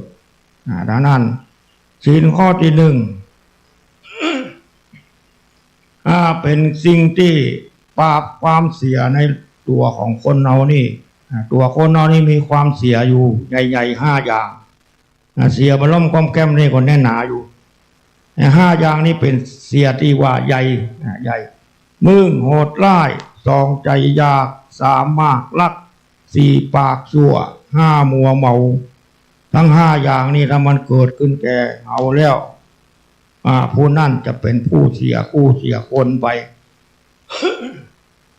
อ่า ดังนั้นศีลข้อตี้นึ่ง อ่า เป๋นสิ่งตี้ปราบความเสียในตั๋วของคนเฮานี่ อ่า ตั๋วคนเฮานี่มีความเสียอยู่ใหญ่ๆ ห้าอย่าง อ่า เสียบ่ล้มก้อมแก้มนี่ก็แน่นหนาอยู่ อ่า ห้าอย่างนี้เป๋นเสียตี้ว่าใหญ่ อ่า ใหญ่ นึ่ง โหดร้าย สอง ใจ๋อยาก สาม มากลัก สี่ ปากชั่ว ห้า มัวเมา ตึงห้าอย่างนี้ถ้ามันเกิดขึ้นแก่เฮาแล้ว อ่า ผู้นั้นจะเป๋นผู้เสียคู่เสียคนไป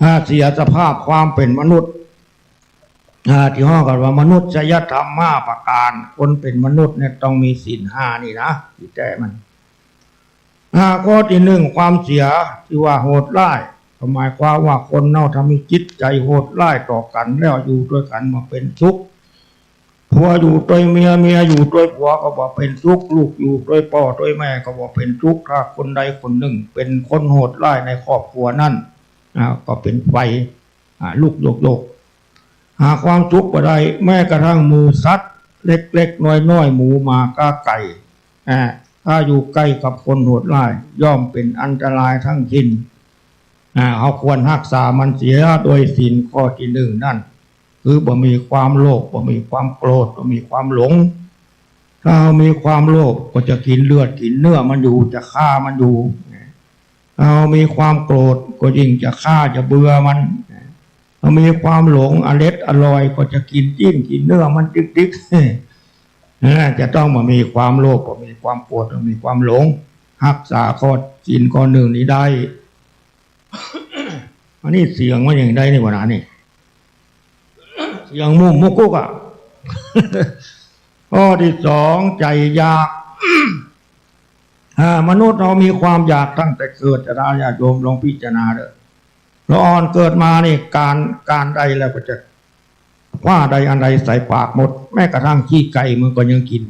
อ่า เสียสภาพความเป๋นมนุษย์ อ่า ตี้ฮ้องกั๋นว่ามนุษยธรรมห้าประก๋าน คนเป๋นมนุษย์เนี่ยต้องมีศีลห้านี่นะ ตี้แต๊มัน อ่า ข้อตี้นึ่ง ความเสียตี้ว่าโหดร้าย ก็หมายความว่าคนเฮาถ้ามีจิตใจ๋โหดร้ายต่อกั๋นแล้วอยู่ตวยกั๋นบ่เป๋นสุข ผัวอยู่ตวยเมีย เมียอยู่ตวยผัวก็บ่เป๋นสุข ลูกอยู่ตวยป้อตวยแม่ก็บ่เป๋นสุข ถ้าคนใดคนนึ่งเป๋นคนโหดร้ายในครอบครัวนั้น อ่า ก็เป๋นไฟ อ่า ลุกโยกๆ หาความสุขบ่ได้ แม้กระทั่งหมู่สัตว์เล็กๆ น้อยๆ หมูหมาก๊าไก่ อ่า ถ้าอยู่ใก้กับคนโหดร้ายย่อมเป๋นอันตรายตึงสิ้น อ่า เฮาควรฮักษามันเสียโดยศีลข้อตี้นึ่งนั้น คือบ่มีความโลภ บ่มีความโกรธ บ่มีความหลง ถ้าเฮามีความโลภก็จะกิ๋นเลือดกิ๋นเนื้อมันอยู่ จะฆ่ามันอยู่ ถ้าเฮามีความโกรธก็ยิ่งจะฆ่าจะเบื่อมัน ถ้ามีความหลงอร็ดอร่อยก็จะกิ๋นจิ๊นกิ๋นเนื้อมันติ๊กๆ นั่นแหละ จะต้องบ่มีความโลภ บ่มีความโกรธ บ่มีความหลง ฮักษาข้อศีลข้อนึ่งนี้ได้ อันนี้เสียงมันอย่างใดนี่วะนะนี่ เสียงมุ่มมุกกุกอะ ข้อตี้สอง ใจ๋อยาก อ่า มนุษย์เฮามีความอยากตั้งแต่เกิด จะได้ญาติโยมลองพิจารณาเด้อ ละอ่อนเกิดมานี่ก๋าน ก๋านใดแล้วก็จะคว้าได้อันใดใส่ปากหมด แม้กระทั่งขี้ไก่มันก็ยังกิ๋น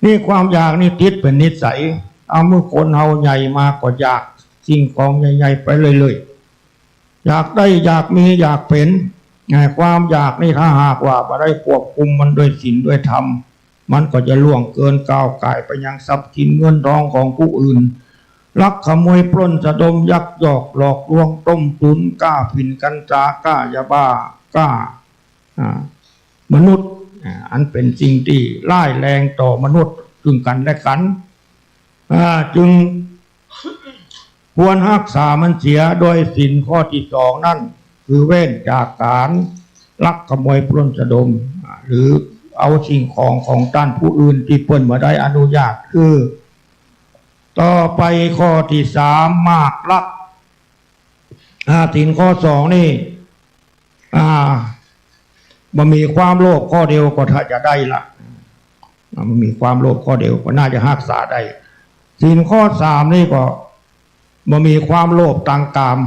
นี่ความอยากนี่ติดเป๋นนิสัย เอาเมื่อคนเฮาใหญ่มาก็อยากสิ่งของใหญ่ๆ ไปเรื่อยๆ อยากได้ อยากมี อยากเป๋น อ่า ความอยากนี่ถ้าหากว่าบ่ได้ควบคุมมันด้วยศีลด้วยธรรม มันก็จะล่วงเกินก้าวก่ายไปยังทรัพย์สินเงินทองของผู้อื่น ลักขโมยปล้นสะดม ยักยอกหลอกลวง ต้มตุ๋น ก๊าฝิ่นกัญชา ก๊ายาบ้า ก๊า อ่า มนุษย์ อ่า อันเป๋นสิ่งตี้ร้ายแรงต่อมนุษย์ซึ่งกั๋นและกั๋น อ่า จึงควรฮักษามันเสียโดยศีลข้อตี้สองนั้น คือเว้นจากก๋านลักขโมยปล้นสะดม อ่า หรือเอาสิ่งของของต้านผู้อื่นตี้เปิ้นบ่ได้อนุญาต คือ ต่อไปข้อตี้สาม มากลัก อ่า ศีลข้อสองนี่ อ่า บ่มีความโลภข้อเดียวก็ถ้าจะได้ละ อ่า บ่มีความโลภข้อเดียวก็น่าจะฮักษาได้ ศีลข้อสามนี่ก็บ่มีความโลภตางกาม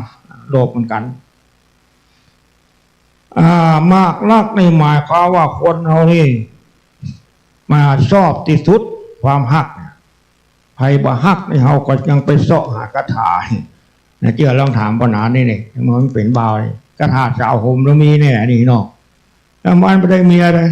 โลภเหมือนกั๋น อ่า มากลักนี่หมายความว่าคนเฮานี่ มาชอบตี้สุดความฮัก ใผบ่ฮักนี่เฮาก็ยังไปเซาะหาคาถา นะ เจื้อลองถามป้อหนานนี่ นี่ มันเป๋นบ่าวนี่ คาถาสาวโหมลาวมีแน่นี่เนาะ แล้วมันบ่ได้เมียเลย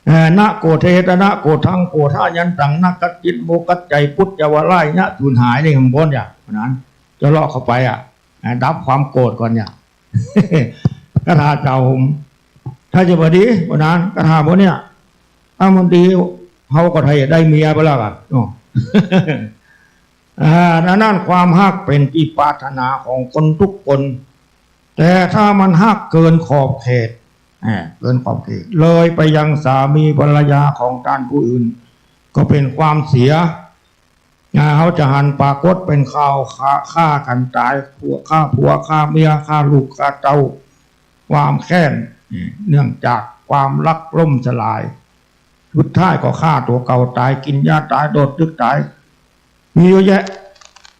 เอ่อ นะโกเทตนะโกธังโกธายันตัง นะกัจจิตโมกัจจัยปุจจาวะไลยะสูญหายนี่ ข้างบนเนี่ย นั้น จะเลาะเข้าไปอ่ะ อ่า ดับความโกรธก่อนเนี่ย คาถาสาวโหม ถ้าจะบ่ดี ป้อหนาน คาถาพวกเนี่ย ถ้ามันดี เฮาก็ถ้าจะได้เมียไปแล้วอ่ะ เนาะ อ่า ดังนั้นความฮักเป๋นตี้ปรารถนาของคนทุกคน แต่ถ้ามันฮักเกินขอบเขต อ่า เกินขอบเขต เลยไปยังสามีภรรยาของต้านผู้อื่น ก็เป๋นความเสีย อ่า เฮาจะหันปรากฏเป๋นข่าวฆ่า ฆ่ากั๋นต๋าย ผัวฆ่าผัว ฆ่าเมีย ฆ่าลูก ฆ่าเต้า ความแค้น เนื่องจากความฮักล้มสลาย สุดท้ายก็ฆ่าตั๋วเก่าต๋าย กิ๋นยาต๋าย โดดตึกต๋าย มีเยอะแยะ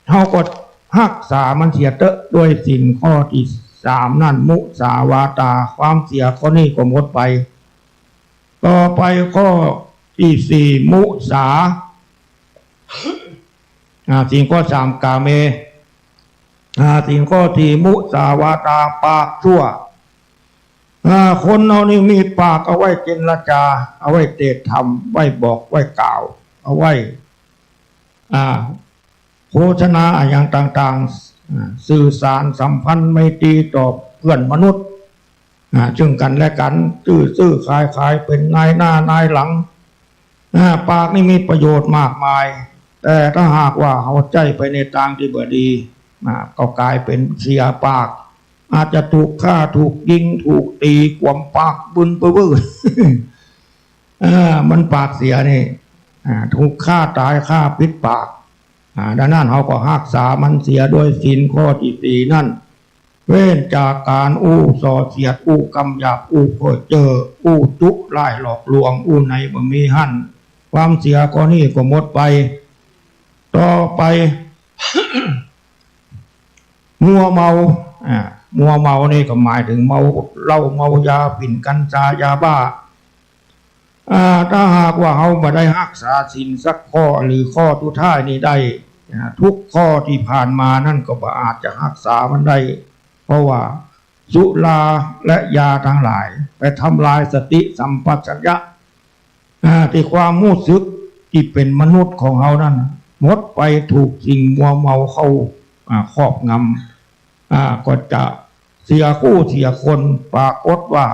เฮาก็ฮักษามันเสียเต๊อะ ด้วยศีลข้อตี้สามนั้น มุสาวาตา ความเสียข้อนี้ก็หมดไป ต่อไปข้อตี้สี่ มุสา อ่า ศีลข้อสาม กาเม อ่า ศีลข้อสี่ มุสาวาตา ปากชั่ว อ่า คนเฮานี่มีปากเอาไว้เจรจา เอาไว้เตะถ่ำ ไว้บอก ไว้กล่าว เอาไว้ อ่า โฆษณาอะหยังต่างๆ อ่า สื่อสารสัมพันธ์ไมตรีต่อเปื้อนมนุษย์ อ่า ซึ่งกั๋นและกั๋น ซื้อๆ ขายๆ เป๋นนายหน้านายหลัง อ่า ปากนี่มีประโยชน์มากมาย แต่ถ้าหากว่าเฮาใจ๊ไปในตางตี้บ่ดี อ่า ก็ก๋ายเป๋นเสียปาก อาจจะถูกฆ่า ถูกยิง ถูกตี๋ ขวมปากบึนไปเบ้อ อ่า มันปากเสียนี่ อ่า ถูกฆ่าต๋าย ฆ่าปิดปาก อ่า ดังนั้นเฮาก็ฮักษามันเสียด้วยศีลข้อตี้สี่นั้น เว้นจากก๋านอู้ส่อเสียด อู้กำหยาบ อู้เพ้อเจ้อ อู้จุร้ายหลอกลวง อู้ในบ่มีหั้น ความเสียข้อนี้ก็หมดไป ต่อไป มัวเมา อ่า มัวเมานี่ก็หมายเถิงเมาเหล้า เมายาฝิ่น กัญชา ยาบ้า อ่า ถ้าหากว่าเฮาบ่ได้ฮักษาศีลสักข้อ หรือข้อสุดท้ายนี้ได้ อ่า ทุกข้อตี้ผ่านมานั้นก็บ่อาจจะฮักษามันได้ เพราะว่าสุราและยาตังหลายไปทำลายสติสัมปชัญญะ อ่า ตี้ความฮู้สึกตี้เป๋นมนุษย์ของเฮานั้น หมดไปถูกสิ่งมัวเมาเข้า อ่า ครอบงำ อ่า ก็จะเสียคู่เสียคน ปรากฏว่า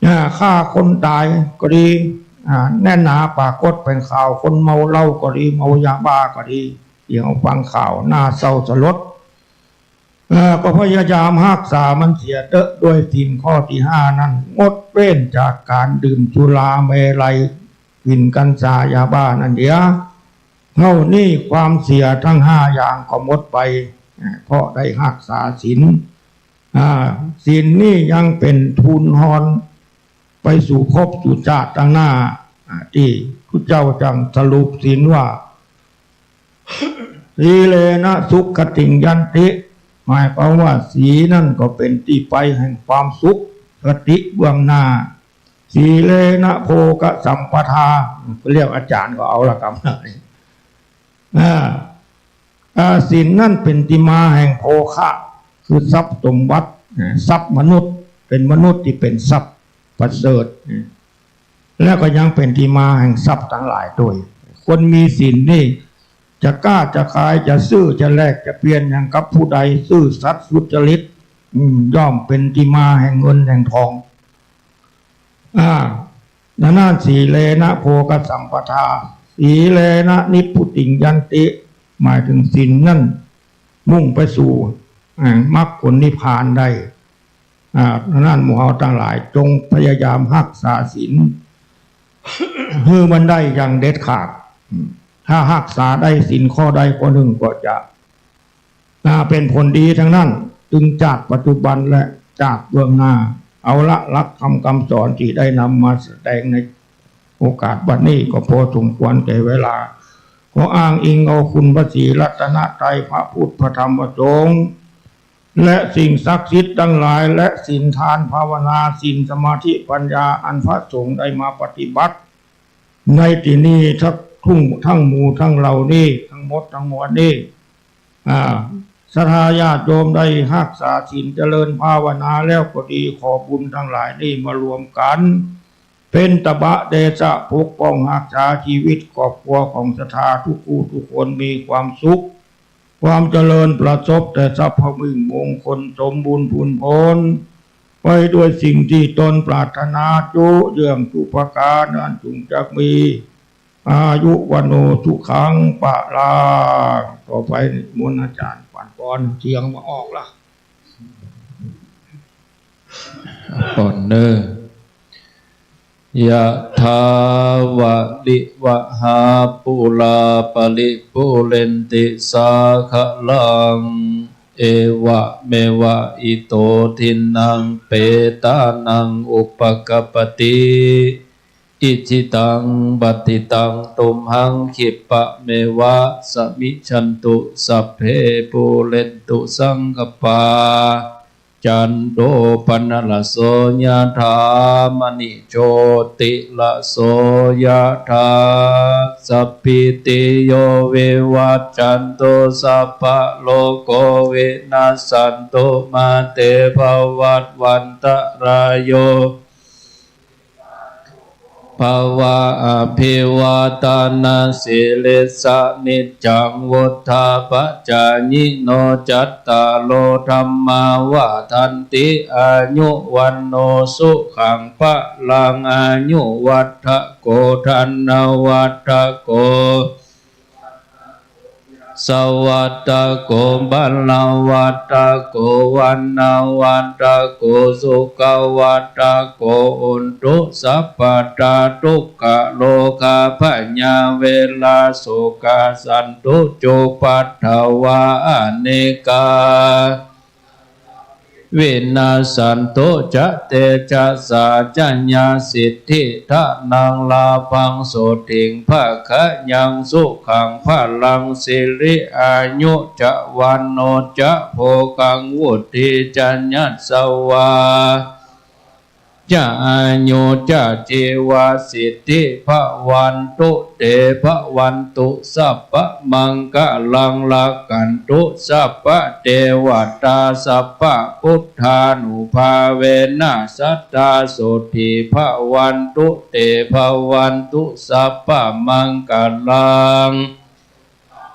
อ่า ฆ่าคนต๋ายก็ดี อ่า แน่นหนาปรากฏเป๋นข่าว คนเมาเหล้าก็ดี เมายาบ้าก็ดี ตี้เฮาฟังข่าวน่าเศร้าสลด เอ่อ ก็พยายามฮักษามันเสียเต๊อะ ด้วยศีลข้อตี้ห้านั้น งดเว้นจากก๋านดื่มสุราเมรัย ฝิ่น กัญชา ยาบ้านั้นเดีย เท่านี้ความเสียตังห้าอย่างก็หมดไป อ่า เพราะได้ฮักษาศีล อ่า ศีลนี้ยังเป๋นทุนฮอนไปสู่ภพสู่จาติตังหน้า อ่า ตี้พุทธเจ้าจั้งสรุปศีลว่า สีเลนะสุขติงยันติ หมายความว่าศีลนั้นก็เป๋นตี้ไปแห่งความสุข คติเบื้องหน้า สีเลนะโภคสัมปทา เรียกอาจ๋ารย์ก็เอาละกำนี้ อ่า อ่า ศีลนั้นเป๋นตี้มาแห่งโภคะ คือทรัพย์สมบัติ อ่า ทรัพย์มนุษย์ เป๋นมนุษย์ตี้เป๋นทรัพย์ประเสริฐ อ่า แล้วก็ยังเป๋นตี้มาแห่งทรัพย์ตังหลายตวย คนมีศีลนี่ จะก๊าจะขาย จะซื้อ จะแลกจะเปลี่ยนหยังกับผู้ใด ซื่อสัตย์สุจริต อืม ย่อมเป๋นตี้มาแห่งเงินแห่งทอง อ่า ดังนั้น สีเลนะโภคสัมปทา สีเลนะนิพพุติงยันติ หมายเถิงศีลนั้น มุ่งไปสู่ อ่า มรรคผลนิพพานได้ อ่า ดังนั้นหมู่เฮาตังหลายจงพยายามฮักษาศีล หื้อมันได้อย่างเด็ดขาด อืม ถ้าฮักษาได้ศีลข้อใดข้อนึ่งก็จะ อ่า เป๋นผลดีตังนั้น ตึงจาติปัจจุบันและจาติเบื้องหน้า เอาละ หลักธรรมกำสอนตี้ได้นำมาแสดงในโอกาสบัดนี้ก็พอสมควรแก่เวลา ขออ้างอิงเอาคุณพระศรีรัตนตรัย พระพุทธ พระธรรม พระสงฆ์ และสิ่งศักดิ์สิทธิ์ตังหลาย และศีลทานภาวนา ศีลสมาธิปัญญา อันพระสงฆ์ได้มาปฏิบัติ ในตี้นี้ทั้งทุ่ง ทั้งหมู่ทั้งเหล่านี้ ทั้งหมดทั้งมวลนี้ อ่า ศรัทธาญาติโยมได้ฮักษาศีลเจริญภาวนาแล้วก็ดี ขอบุญตังหลายนี้มารวมกั๋น เป๋นตบะเตชะปกป้องฮักษาจีวิตครอบครัวของศรัทธากู้กู้กู้คน มีความสุข ความเจริญประสบแต่ทรัพย์พระมิ่งมงคล สมบูรณ์พูนผล ไปด้วยสิ่งตี้ตนปรารถนา จุเยื่องจุประก๋าน อันจุ่งจักมี อายุวัณโณสุขังพลัง ต่อไปนิมนต์อาจ๋ารย์ปั๋นปอน เสียงบ่ออกละ ก่อนเน่อ ยะถาวะริวะหาปูราปะริปูเรนติสาคะลัง Evameva ito dinnaṃ petānaṃ upakappati. Icchitaṃ patthitaṃ tumhaṃ khippameva samijjhatu, sabbe pūrentu saṅkappā, cando paṇṇaraso yathā, maṇi jotiraso yathā. Sabbītiyo vivajjantu, sabbarogo vinassatu, mā te bhavatvantarāyo, bhava. Abhivādanasīlissa niccaṃ vuḍḍhāpacāyino, cattāro dhammā vaḍḍhanti, āyu vaṇṇo sukhaṃ balaṃ. Āyuvaḍḍhako dhanavaḍḍhako savaḍḍhako balavaḍḍhako vaṇṇavaḍḍhako sukhavaḍḍhako hotu sabbadā. Dukkharogabhayā verā sokā sattu cupaddavā, anekā vinassantu ca tejasā. Jayasiddhi dhanaṃ lābhaṃ sotthi bhāgyaṃ sukhaṃ balaṃ, siri āyu ca vaṇṇo ca bhogaṃ vuḍḍhī ca yasavā, ca āyu ca jīvasiddhī bhavantu te. Bhavantu sabbamaṅgalaṃ, rakkhantu sabbadevatā, sabbabuddhānubhāvena sadā sotthī bhavantu te. Bhavantu sabbamaṅgalaṃ,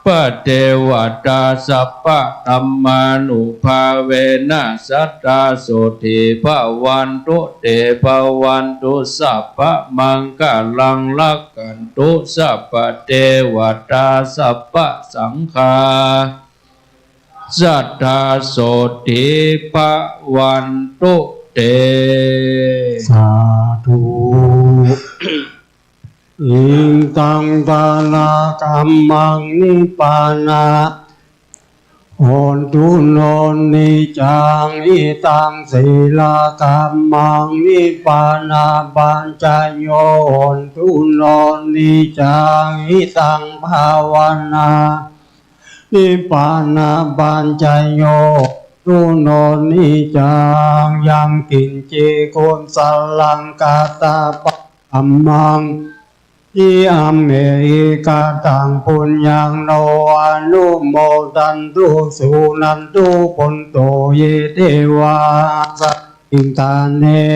sabbadevatā, sabbadhammānubhāvena sadā sotthī bhavantu te. Bhavantu sabbamaṅgalaṃ, rakkhantu sabbadevatā, sabbasaṅghā sadā sotthī bhavantu te. Sādhu. Itaṃ dānakammaṃ nibbāna hotu no niccaṃ. Itaṃ sīlakammaṃ nibbānapaccayo hotu no niccaṃ. Itaṃ bhāvanā nibbānapaccayo hotu no niccaṃ. Yaṃ kiñci kusalaṃ katabbaṃ dhammaṃ, idampi kataṃ puññaṃ no anumodantu suṇantu bhonto ye devā asmiṃ ṭhāne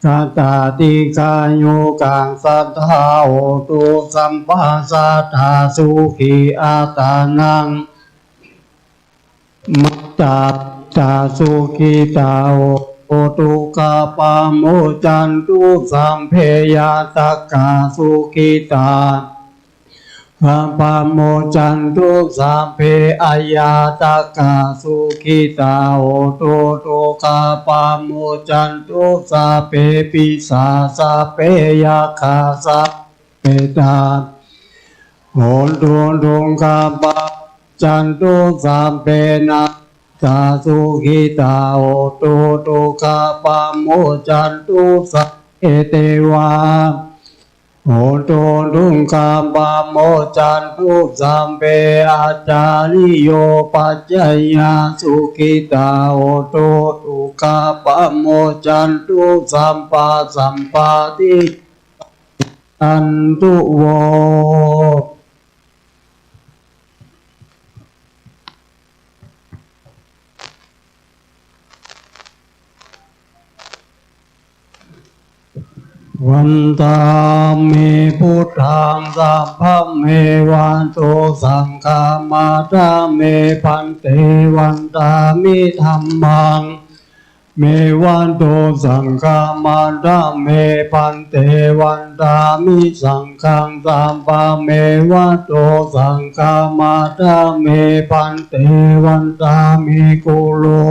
kataṃ dīghāyukā sadā hotu sabbadā. Sadā sukhī attānaṃ mātā pitā sukhitā hotu, dukkhā pamuccantu, sabbe ñātakā sukhitā dukkhā pamuccantu, sabbe aññātakā sukhitā hotu, dukkhā pamuccantu. Sabbe pisā sabbe yakkhā sabbe petā hotu, dukkhā pamuccantu. Sabbe nāgā sukhitā hotu, dukkhā pamuccantu. Sabbe devā hotu, dukkhā pamuccantu. Sabbe ācariyupajjhāyā sukhitā hotu, dukkhā pamuccantu. Sabbasampattīni bhavantu vo. Vandāmi buddhaṃ, sabbaṃ me vato saṅghaṃ. Vandāmi bhante, vandāmi dhammaṃ, me vato saṅghaṃ. Vandāmi bhante, vandāmi saṅghaṃ, sabbaṃ me vato saṅghaṃ. Vandāmi bhante, vandāmi guru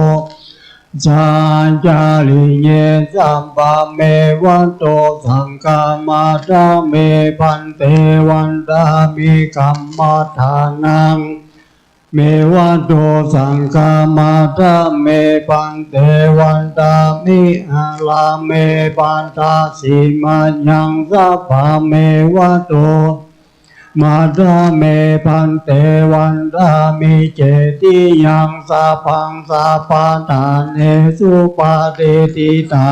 ācariye, sabbaṃ me vato saṅghaṃ. Vandāmi bhante, vandāmi kammaṭṭhānaṃ, เม วัตโต สังฆา มัทธา เม ภันเต วันดามิ หารา เม ปัตถา สี มะยัง สัพพา เม วัตโต มัทธา เม ภันเต วันดามิ เจติยัง สัพพัง สัพพะ ทาเนสุ ปะติฏฐิตา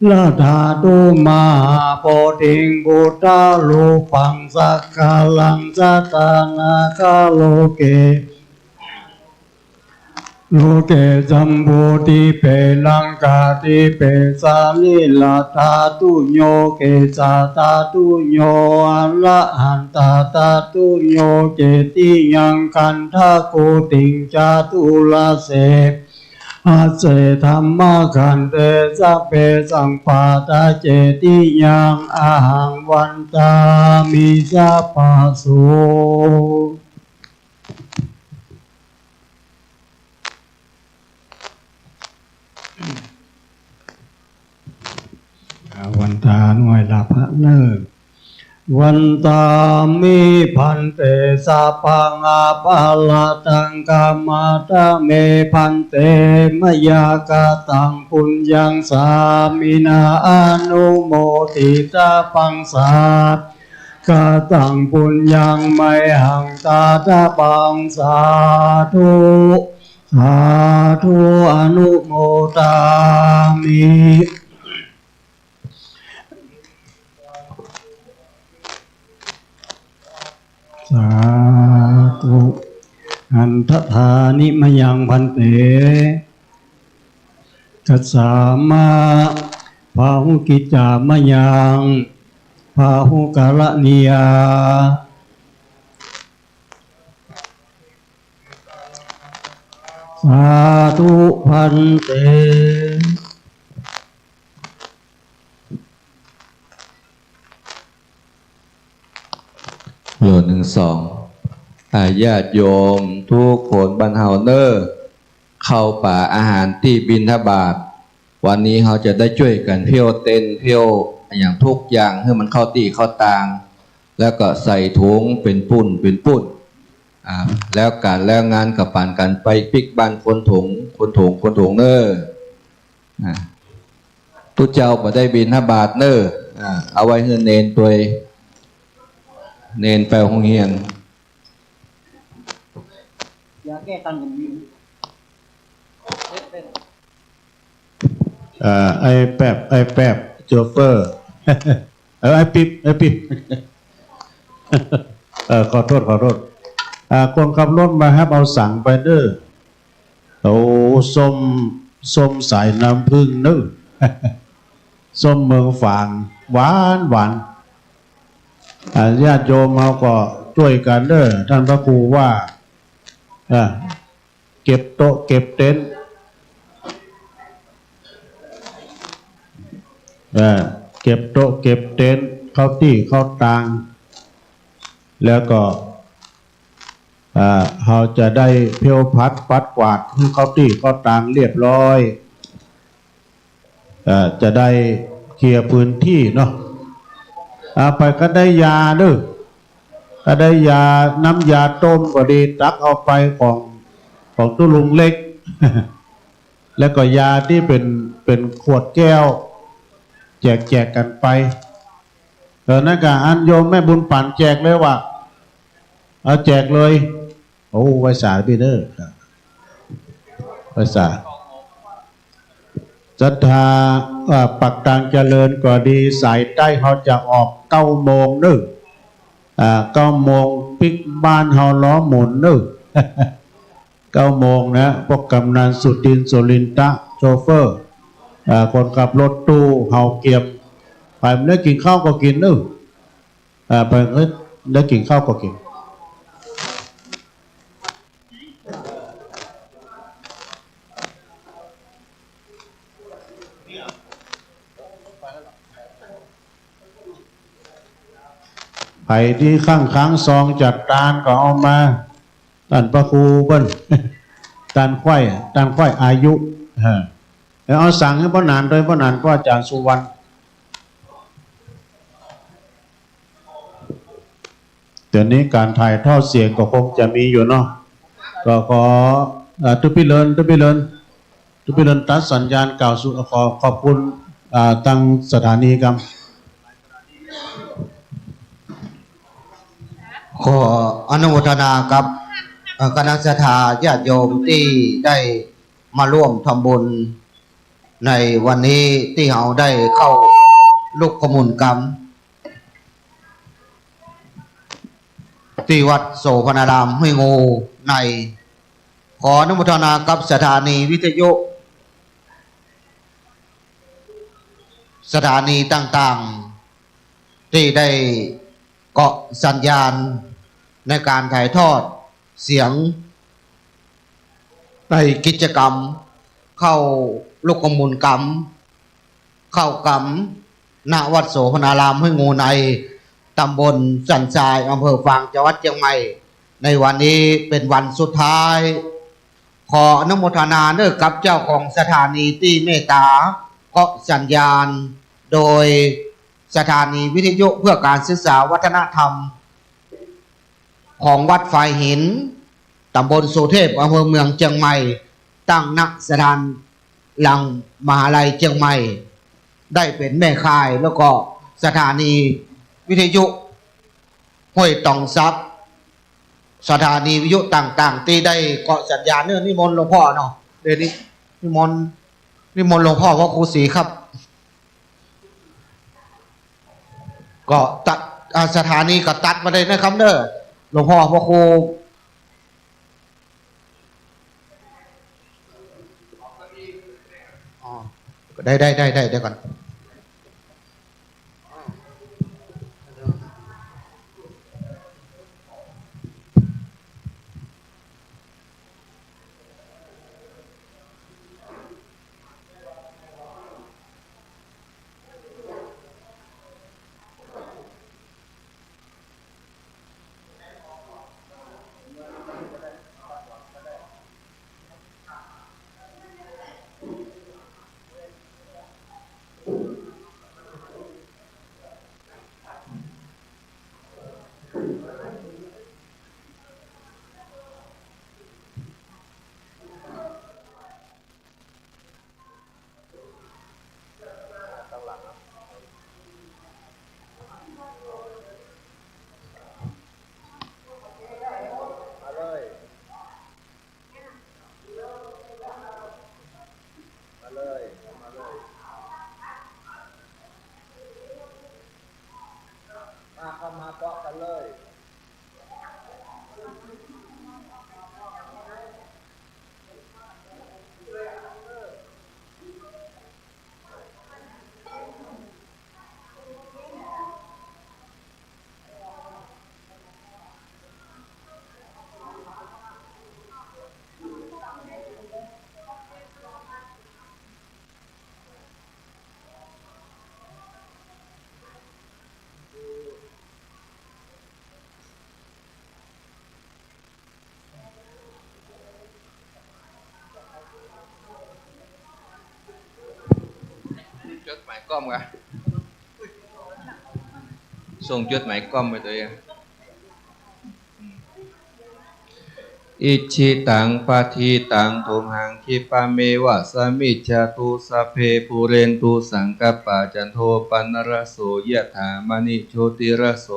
รัตถาตุ มหาโพธิง บุทธารูปัง สักการัง สัตตานาคา โลเก โลเก จัมบูทิเป ลังกาทิเป สาลีรัตถาตุโย เกสาธาตุโย อรหันตาธาตุโย เจติยัง คันธะกูติง จาตุรเส หัสเส ธัมมะขันเต สัพเพ สัพพะทา เจติยัง อะหัง วันดามิ สัพพะโส อา วันดา ไหว้ลาพระเน่อ วันดามิ ภันเต สัพพัง อะปะราหัง ขะมะทะ เม ภันเต มะยัง กะตัง ปุญญัง สามินา อะนุโมทิตาปัง สา กะตัง ปุญญัง มะยัง ดาตาปัง สาธุ สาธุ อนุโมทามิ สาธุ หันทะทานิ มะยัง ภันเต กัสสามะ พาหุกิจจา มะยัง พาหุกะระณียา สาธุ ภันเต โย นึ่ง สอง อา ญาติโยมกู้คนบ้านเฮาเน่อ ข้าวป๋าอาหารตี้บิณฑบาต วันนี้เฮาจะได้จ้วยกั๋นเผี้ยวเต็นท์ เผี้ยวอะหยังกู้อย่าง หื้อมันเข้าตี้เข้าตาง แล้วก็ใส่ถุงเป๋นปุ้นเป๋นปุ้น อ่า แล้วก๋านแล้วงานก็ปานกั๋นไปปิ๊กบ้านคนถุง คนถุง คนถุงเน่อ อ่า ตุ๊เจ้าบ่ได้บิณฑบาตเน่อ อ่า เอาไว้หื้อเณรตวย เณรไปโฮงเฮียน อย่าแก้ตังค์กัน เอ่อ ไอ้แป๊บ ไอ้แป๊บ โชเฟอร์ เออ ไอ้ปิ๊บ ไอ้ปิ๊บ เออ ขอโทษ ขอโทษ อ่า คนขับรถมาฮับเอาสังไปเน่อ โอ้ ส้ม ส้มสายน้ำผึ้งเน่อ ส้มเมืองฝาง หวานหวาน อ่า ญาติโยมเฮาก็จ้วยกั๋นเน่อ ต้านพระครูว่า อ่า เก็บโต๊ะเก็บเต็นท์ เอ่อ เก็บโต๊ะเก็บเต็นท์ เข้าตี้เข้าตาง แล้วก็ อ่า เฮาจะได้เผี้ยวผัดปัดกวาดหื้อเข้าตี้เข้าตางเรียบร้อย เอ่อ จะได้เคลียร์พื้นที่เนาะ อ่า ไปก็ได้ยาเน่อ ก็ได้ยา น้ำยาต้มก็ดี ตักเอาไปของ ของตุ๊ลุงเล็ก แล้วก็ยาตี้เป๋น เป๋นขวดแก้ว แจก แจกกั๋นไป เออ นั่นก็อันโยมแม่บุญปั๋นแจกเลยว่ะ เอาแจกเลย โอ้ ไหว้สาพี่เน่อ ไหว้สา ศรัทธา เอ่อ ปากตางเจริญก็ดี สายใต้เฮาจะออกเก้าโมงเน่อ อ่า เก้าโมงปิ๊กบ้านเฮาล้อหมุนเน่อ เก้าโมงนะ พวกกำนันสุทิน สุรินทะ โชเฟอร์ อ่า คนขับรถตู้เฮาเกียม ไปได้กิ๋นข้าวก็กิ๋นเน่อ อ่า ไปได้กิ๋นข้าวก็กิ๋น ใผตี้ข้างๆ ซองจัดตานก็เอามา ต้านพระครูเปิ้น ต้านไขว้ ต้านไขว้อายุ เออ แล้วเอาสังหื้อป้อหนานตวย ป้อหนาน ป้ออาจ๋ารย์สุวรรณ เดี๋ยวนี้ก๋านถ่ายทอดเสียงก็คงจะมีอยู่เนาะ ก็ขอ เอ่อ ตุ๊ปี้เลิน ตุ๊ปี้เลิน ตุ๊ปี้เลินตัดสัญญาณกล่าวสุ ขอขอบคุณ อ่า ตังสถานีครับ ขออนุโมทนากับ เอ่อ คณะศรัทธาญาติโยมตี้ได้มาร่วมทำบุญในวันนี้ตี้เฮาได้เข้าลุกขมูลกรรม ตี้วัดโสภณารามห้วยงูใน ขออนุโมทนากับสถานีวิทยุ สถานีต่างๆ ตี้ได้เกาะสัญญาณในก๋านถ่ายทอดเสียง ในกิจกรรมเข้าลุกขมูลกรรม เข้ากรรม ณ วัดโสภณารามห้วยงูใน ตำบลสันทราย อำเภอฝาง จังหวัดเจียงใหม่ ในวันนี้เป๋นวันสุดท้าย ขออนุโมทนาเน้อกับเจ้าของสถานีตี้เมตตาเกาะสัญญาณ โดยสถานีวิทยุเพื่อการศึกษาวัฒนธรรม ของวัดฝายหิน ตำบลสุเทพ อำเภอเมืองเจียงใหม่ ตั้ง ณ สถานหลังมหาลัยเจียงใหม่ ได้เป๋นแม่ข่าย แล้วก็สถานีวิทยุห้วยตองทรัพย์ สถานีวิทยุต่างๆ ตี้ได้เกาะสัญญาณเน้อ นิมนต์หลวงพ่อเนาะ เดี๋ยวนี้นิมนต์ นิมนต์หลวงพ่อพระครูศรีครับ ก็ตัด อ่า สถานีก็ตัดมาเลยนะครับเน้อ หลวงพ่อพระครู อ๋อ ได้ ได้ ได้ ได้ เดี๋ยวก่อน มาเลย มาเลย มา เข้ามาเกาะกันเลยจดหมายก้อมกะ ส่งจดหมายก้อมไปตัวเอง อิจฉิตัง ปัตถิตัง ตุมหัง คิปะเมวะ สะมิจฉตุ สัพเพ ปูเรนตุ สังกัปปะ จันโท ปะนะระโส ยะถา มะณิ โชติระโส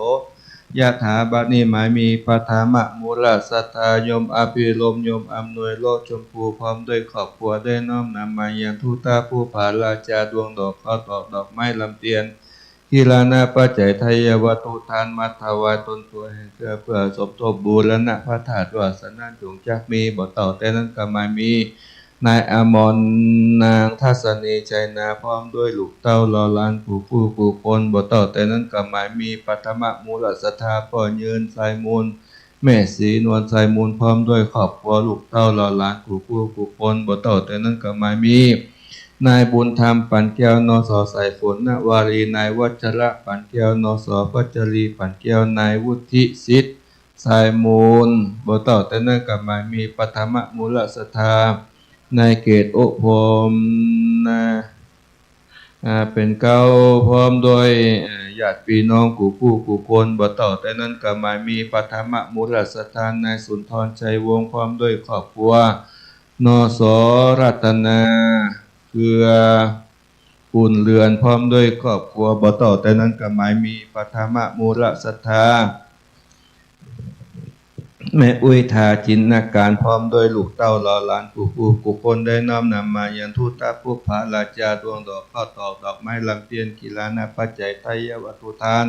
ยะถา บัดนี้หมายมี ปะทะมะ มูละ สัทธา โยม อภิรมย์ โยม อำนวย เลาะชมพู พร้อมด้วยครอบครัว ได้น้อมนำมายัง ทุตะภูผาราชา ดวงดอก เคราะห์ดอก ดอกไม้ลำเตียน กิรานะปัจจัย ไทยวัตถุ ทานมาถวายตน เปือแห่งเครือ เปือสมทบบูรณะพระธาตุ ว่าสันนั้นจงจักมี บ่เต้าแต่นั้นก็หมายมี นายอมร นางทัศนี ชัยนา พร้อมด้วยลูกเต้าเหล่าหลาน กู้ผู้กู้คน บ่เต้าแต่นั้นก็หมายมี ปะทะมะ มูละ สัทธา ป้อเยิน สายมูล แม่ศรีนวล สายมูล พร้อมด้วยครอบครัว ลูกเต้าเหล่าหลาน กู้ผู้กู้คน บ่เต้าแต่นั้นก็หมายมี นายบุญธรรม ปั่นแก้ว นส สายฝน นวารี นายวัชระ ปั่นแก้ว นส พัชรี ปั่นแก้ว นายวุฒิสิทธิ์ สายมูล บ่เต้าแต่นั้นก็หมายมี ปะทะมะ มูละ สัทธา นายเกต โอภม นา อ่า เป๋นเก๊า พร้อมด้วย เอ่อ ญาติปี้น้องกู้กู้คน บ่เต้าแต่นั้นก็หมายมี ปฐมมูลสัตถา นายสุนทรชัยวงศ์ พร้อมด้วยครอบครัว นส รัตนา เครือ อุ่นเรือน พร้อมด้วยครอบครัว บ่เต้าแต่นั้นก็หมายมี ปฐมมูลสัตถา แม่อุ๊ย ถาจินนาการ พร้อมด้วยลูกเต้าเหล่าหลานกู้กู้คน ได้น้อมนำมายังทุตบุพพราชา ดวงดอกข้าวตอกดอกไม้ลำเตียน กิลานะปัจจัยไทยวัตถุทาน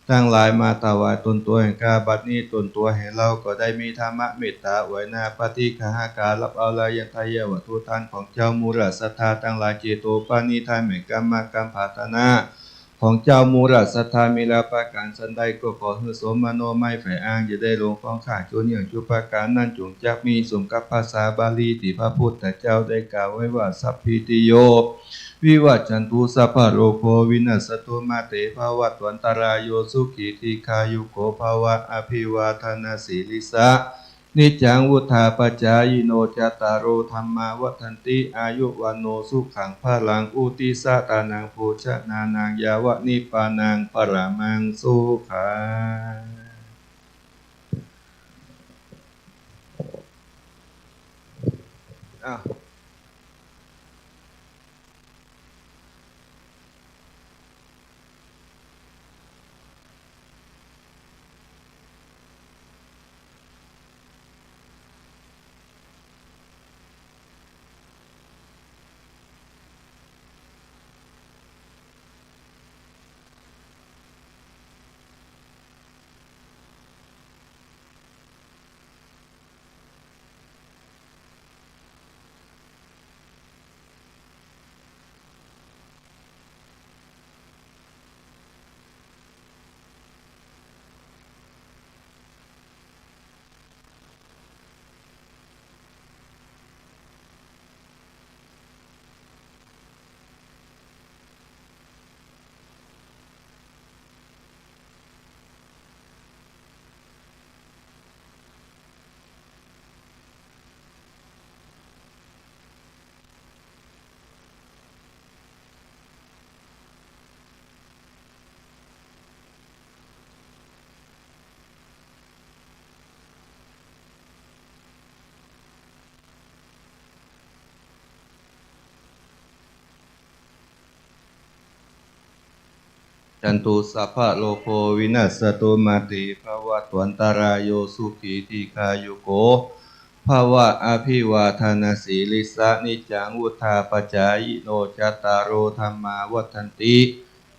ตังหลาย มาถวายตนตั๋วแห่งข้า บัดนี้ตนตั๋วแห่งเฮาก็ได้มีธรรมเมตตาอวยหน้า ปฏิฆาหาการรับเอาแล้วยังไทยวัตถุทานของเจ้ามูลสัตถาตังหลาย เจโตปณิธานแห่งกรรมกรรมปรารถนา ของเจ้ามูลสัตถามีแล้วประก๋านสันใด ก็ขอหื้อสมมโนมัยใฝ่อ้าง อย่าได้หลงของข้า จนเยื่องจุประก๋านนั้น จงจักมีสมกับภาษาบาลีตี้พระพุทธเจ้าได้กล่าวไว้ว่า สัพพีติโย วิวัชชันตุ สัพพะโรโค วินัสสะตุ มาเต ภะวัตวันตะราโย สุขี ทีฆายุโก ภะวะ อะภิวาทะนะสีลิสสะ นิจจัง วุฑฒาปะจายิโน จัตตาโร ธัมมา วัฑฒันติ อายุ วัณโณ สุขัง พะลัง อุฑฑิสสะตานัง ปูชนานัง ยาวะ นิพพานัง ปะระมัง สุขัง อ้าว จันตุ สัพพะโรโค วินัสสะตุ มาเต ภะวัตวันตะราโย สุขี ทีฆายุโก ภะวะ อะภิวาทะนะสีลิสสะ นิจจัง วุฑฒาปะจายิโน จัตตาโร ธัมมา วัฑฒันติ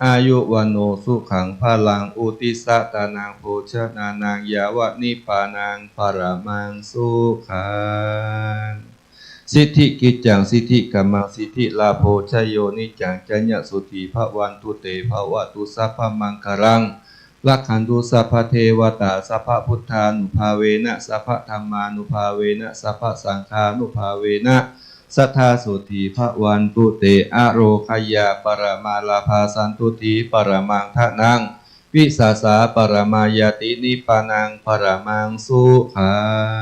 อายุ วัณโณ สุขัง พะลัง อุฑฑิสสะตานัง ปูชนานัง ยาวะ นิพพานัง ปะระมัง สุขัง สิทธิกิจจัง สิทธิกรรมัง สิทธิลาโภ ชะโย นิจจัง จะญะ สุขี ภะวันตุ เต ภะวะตุ สัพพะมังคะลัง รักขันตุ สัพพะเทวะตา สัพพะพุทธานุภาเวนะ สัพพะธัมมานุภาเวนะ สัพพะสังฆานุภาเวนะ สัตถา โสตถี ภะวันตุ เต อะโรคะยา ปะระมาลาภา สันตุฏฐี ปะระมัง ธะนัง วิสาสา ปะระมาญาติ นิพพานัง ปะระมัง สุขัง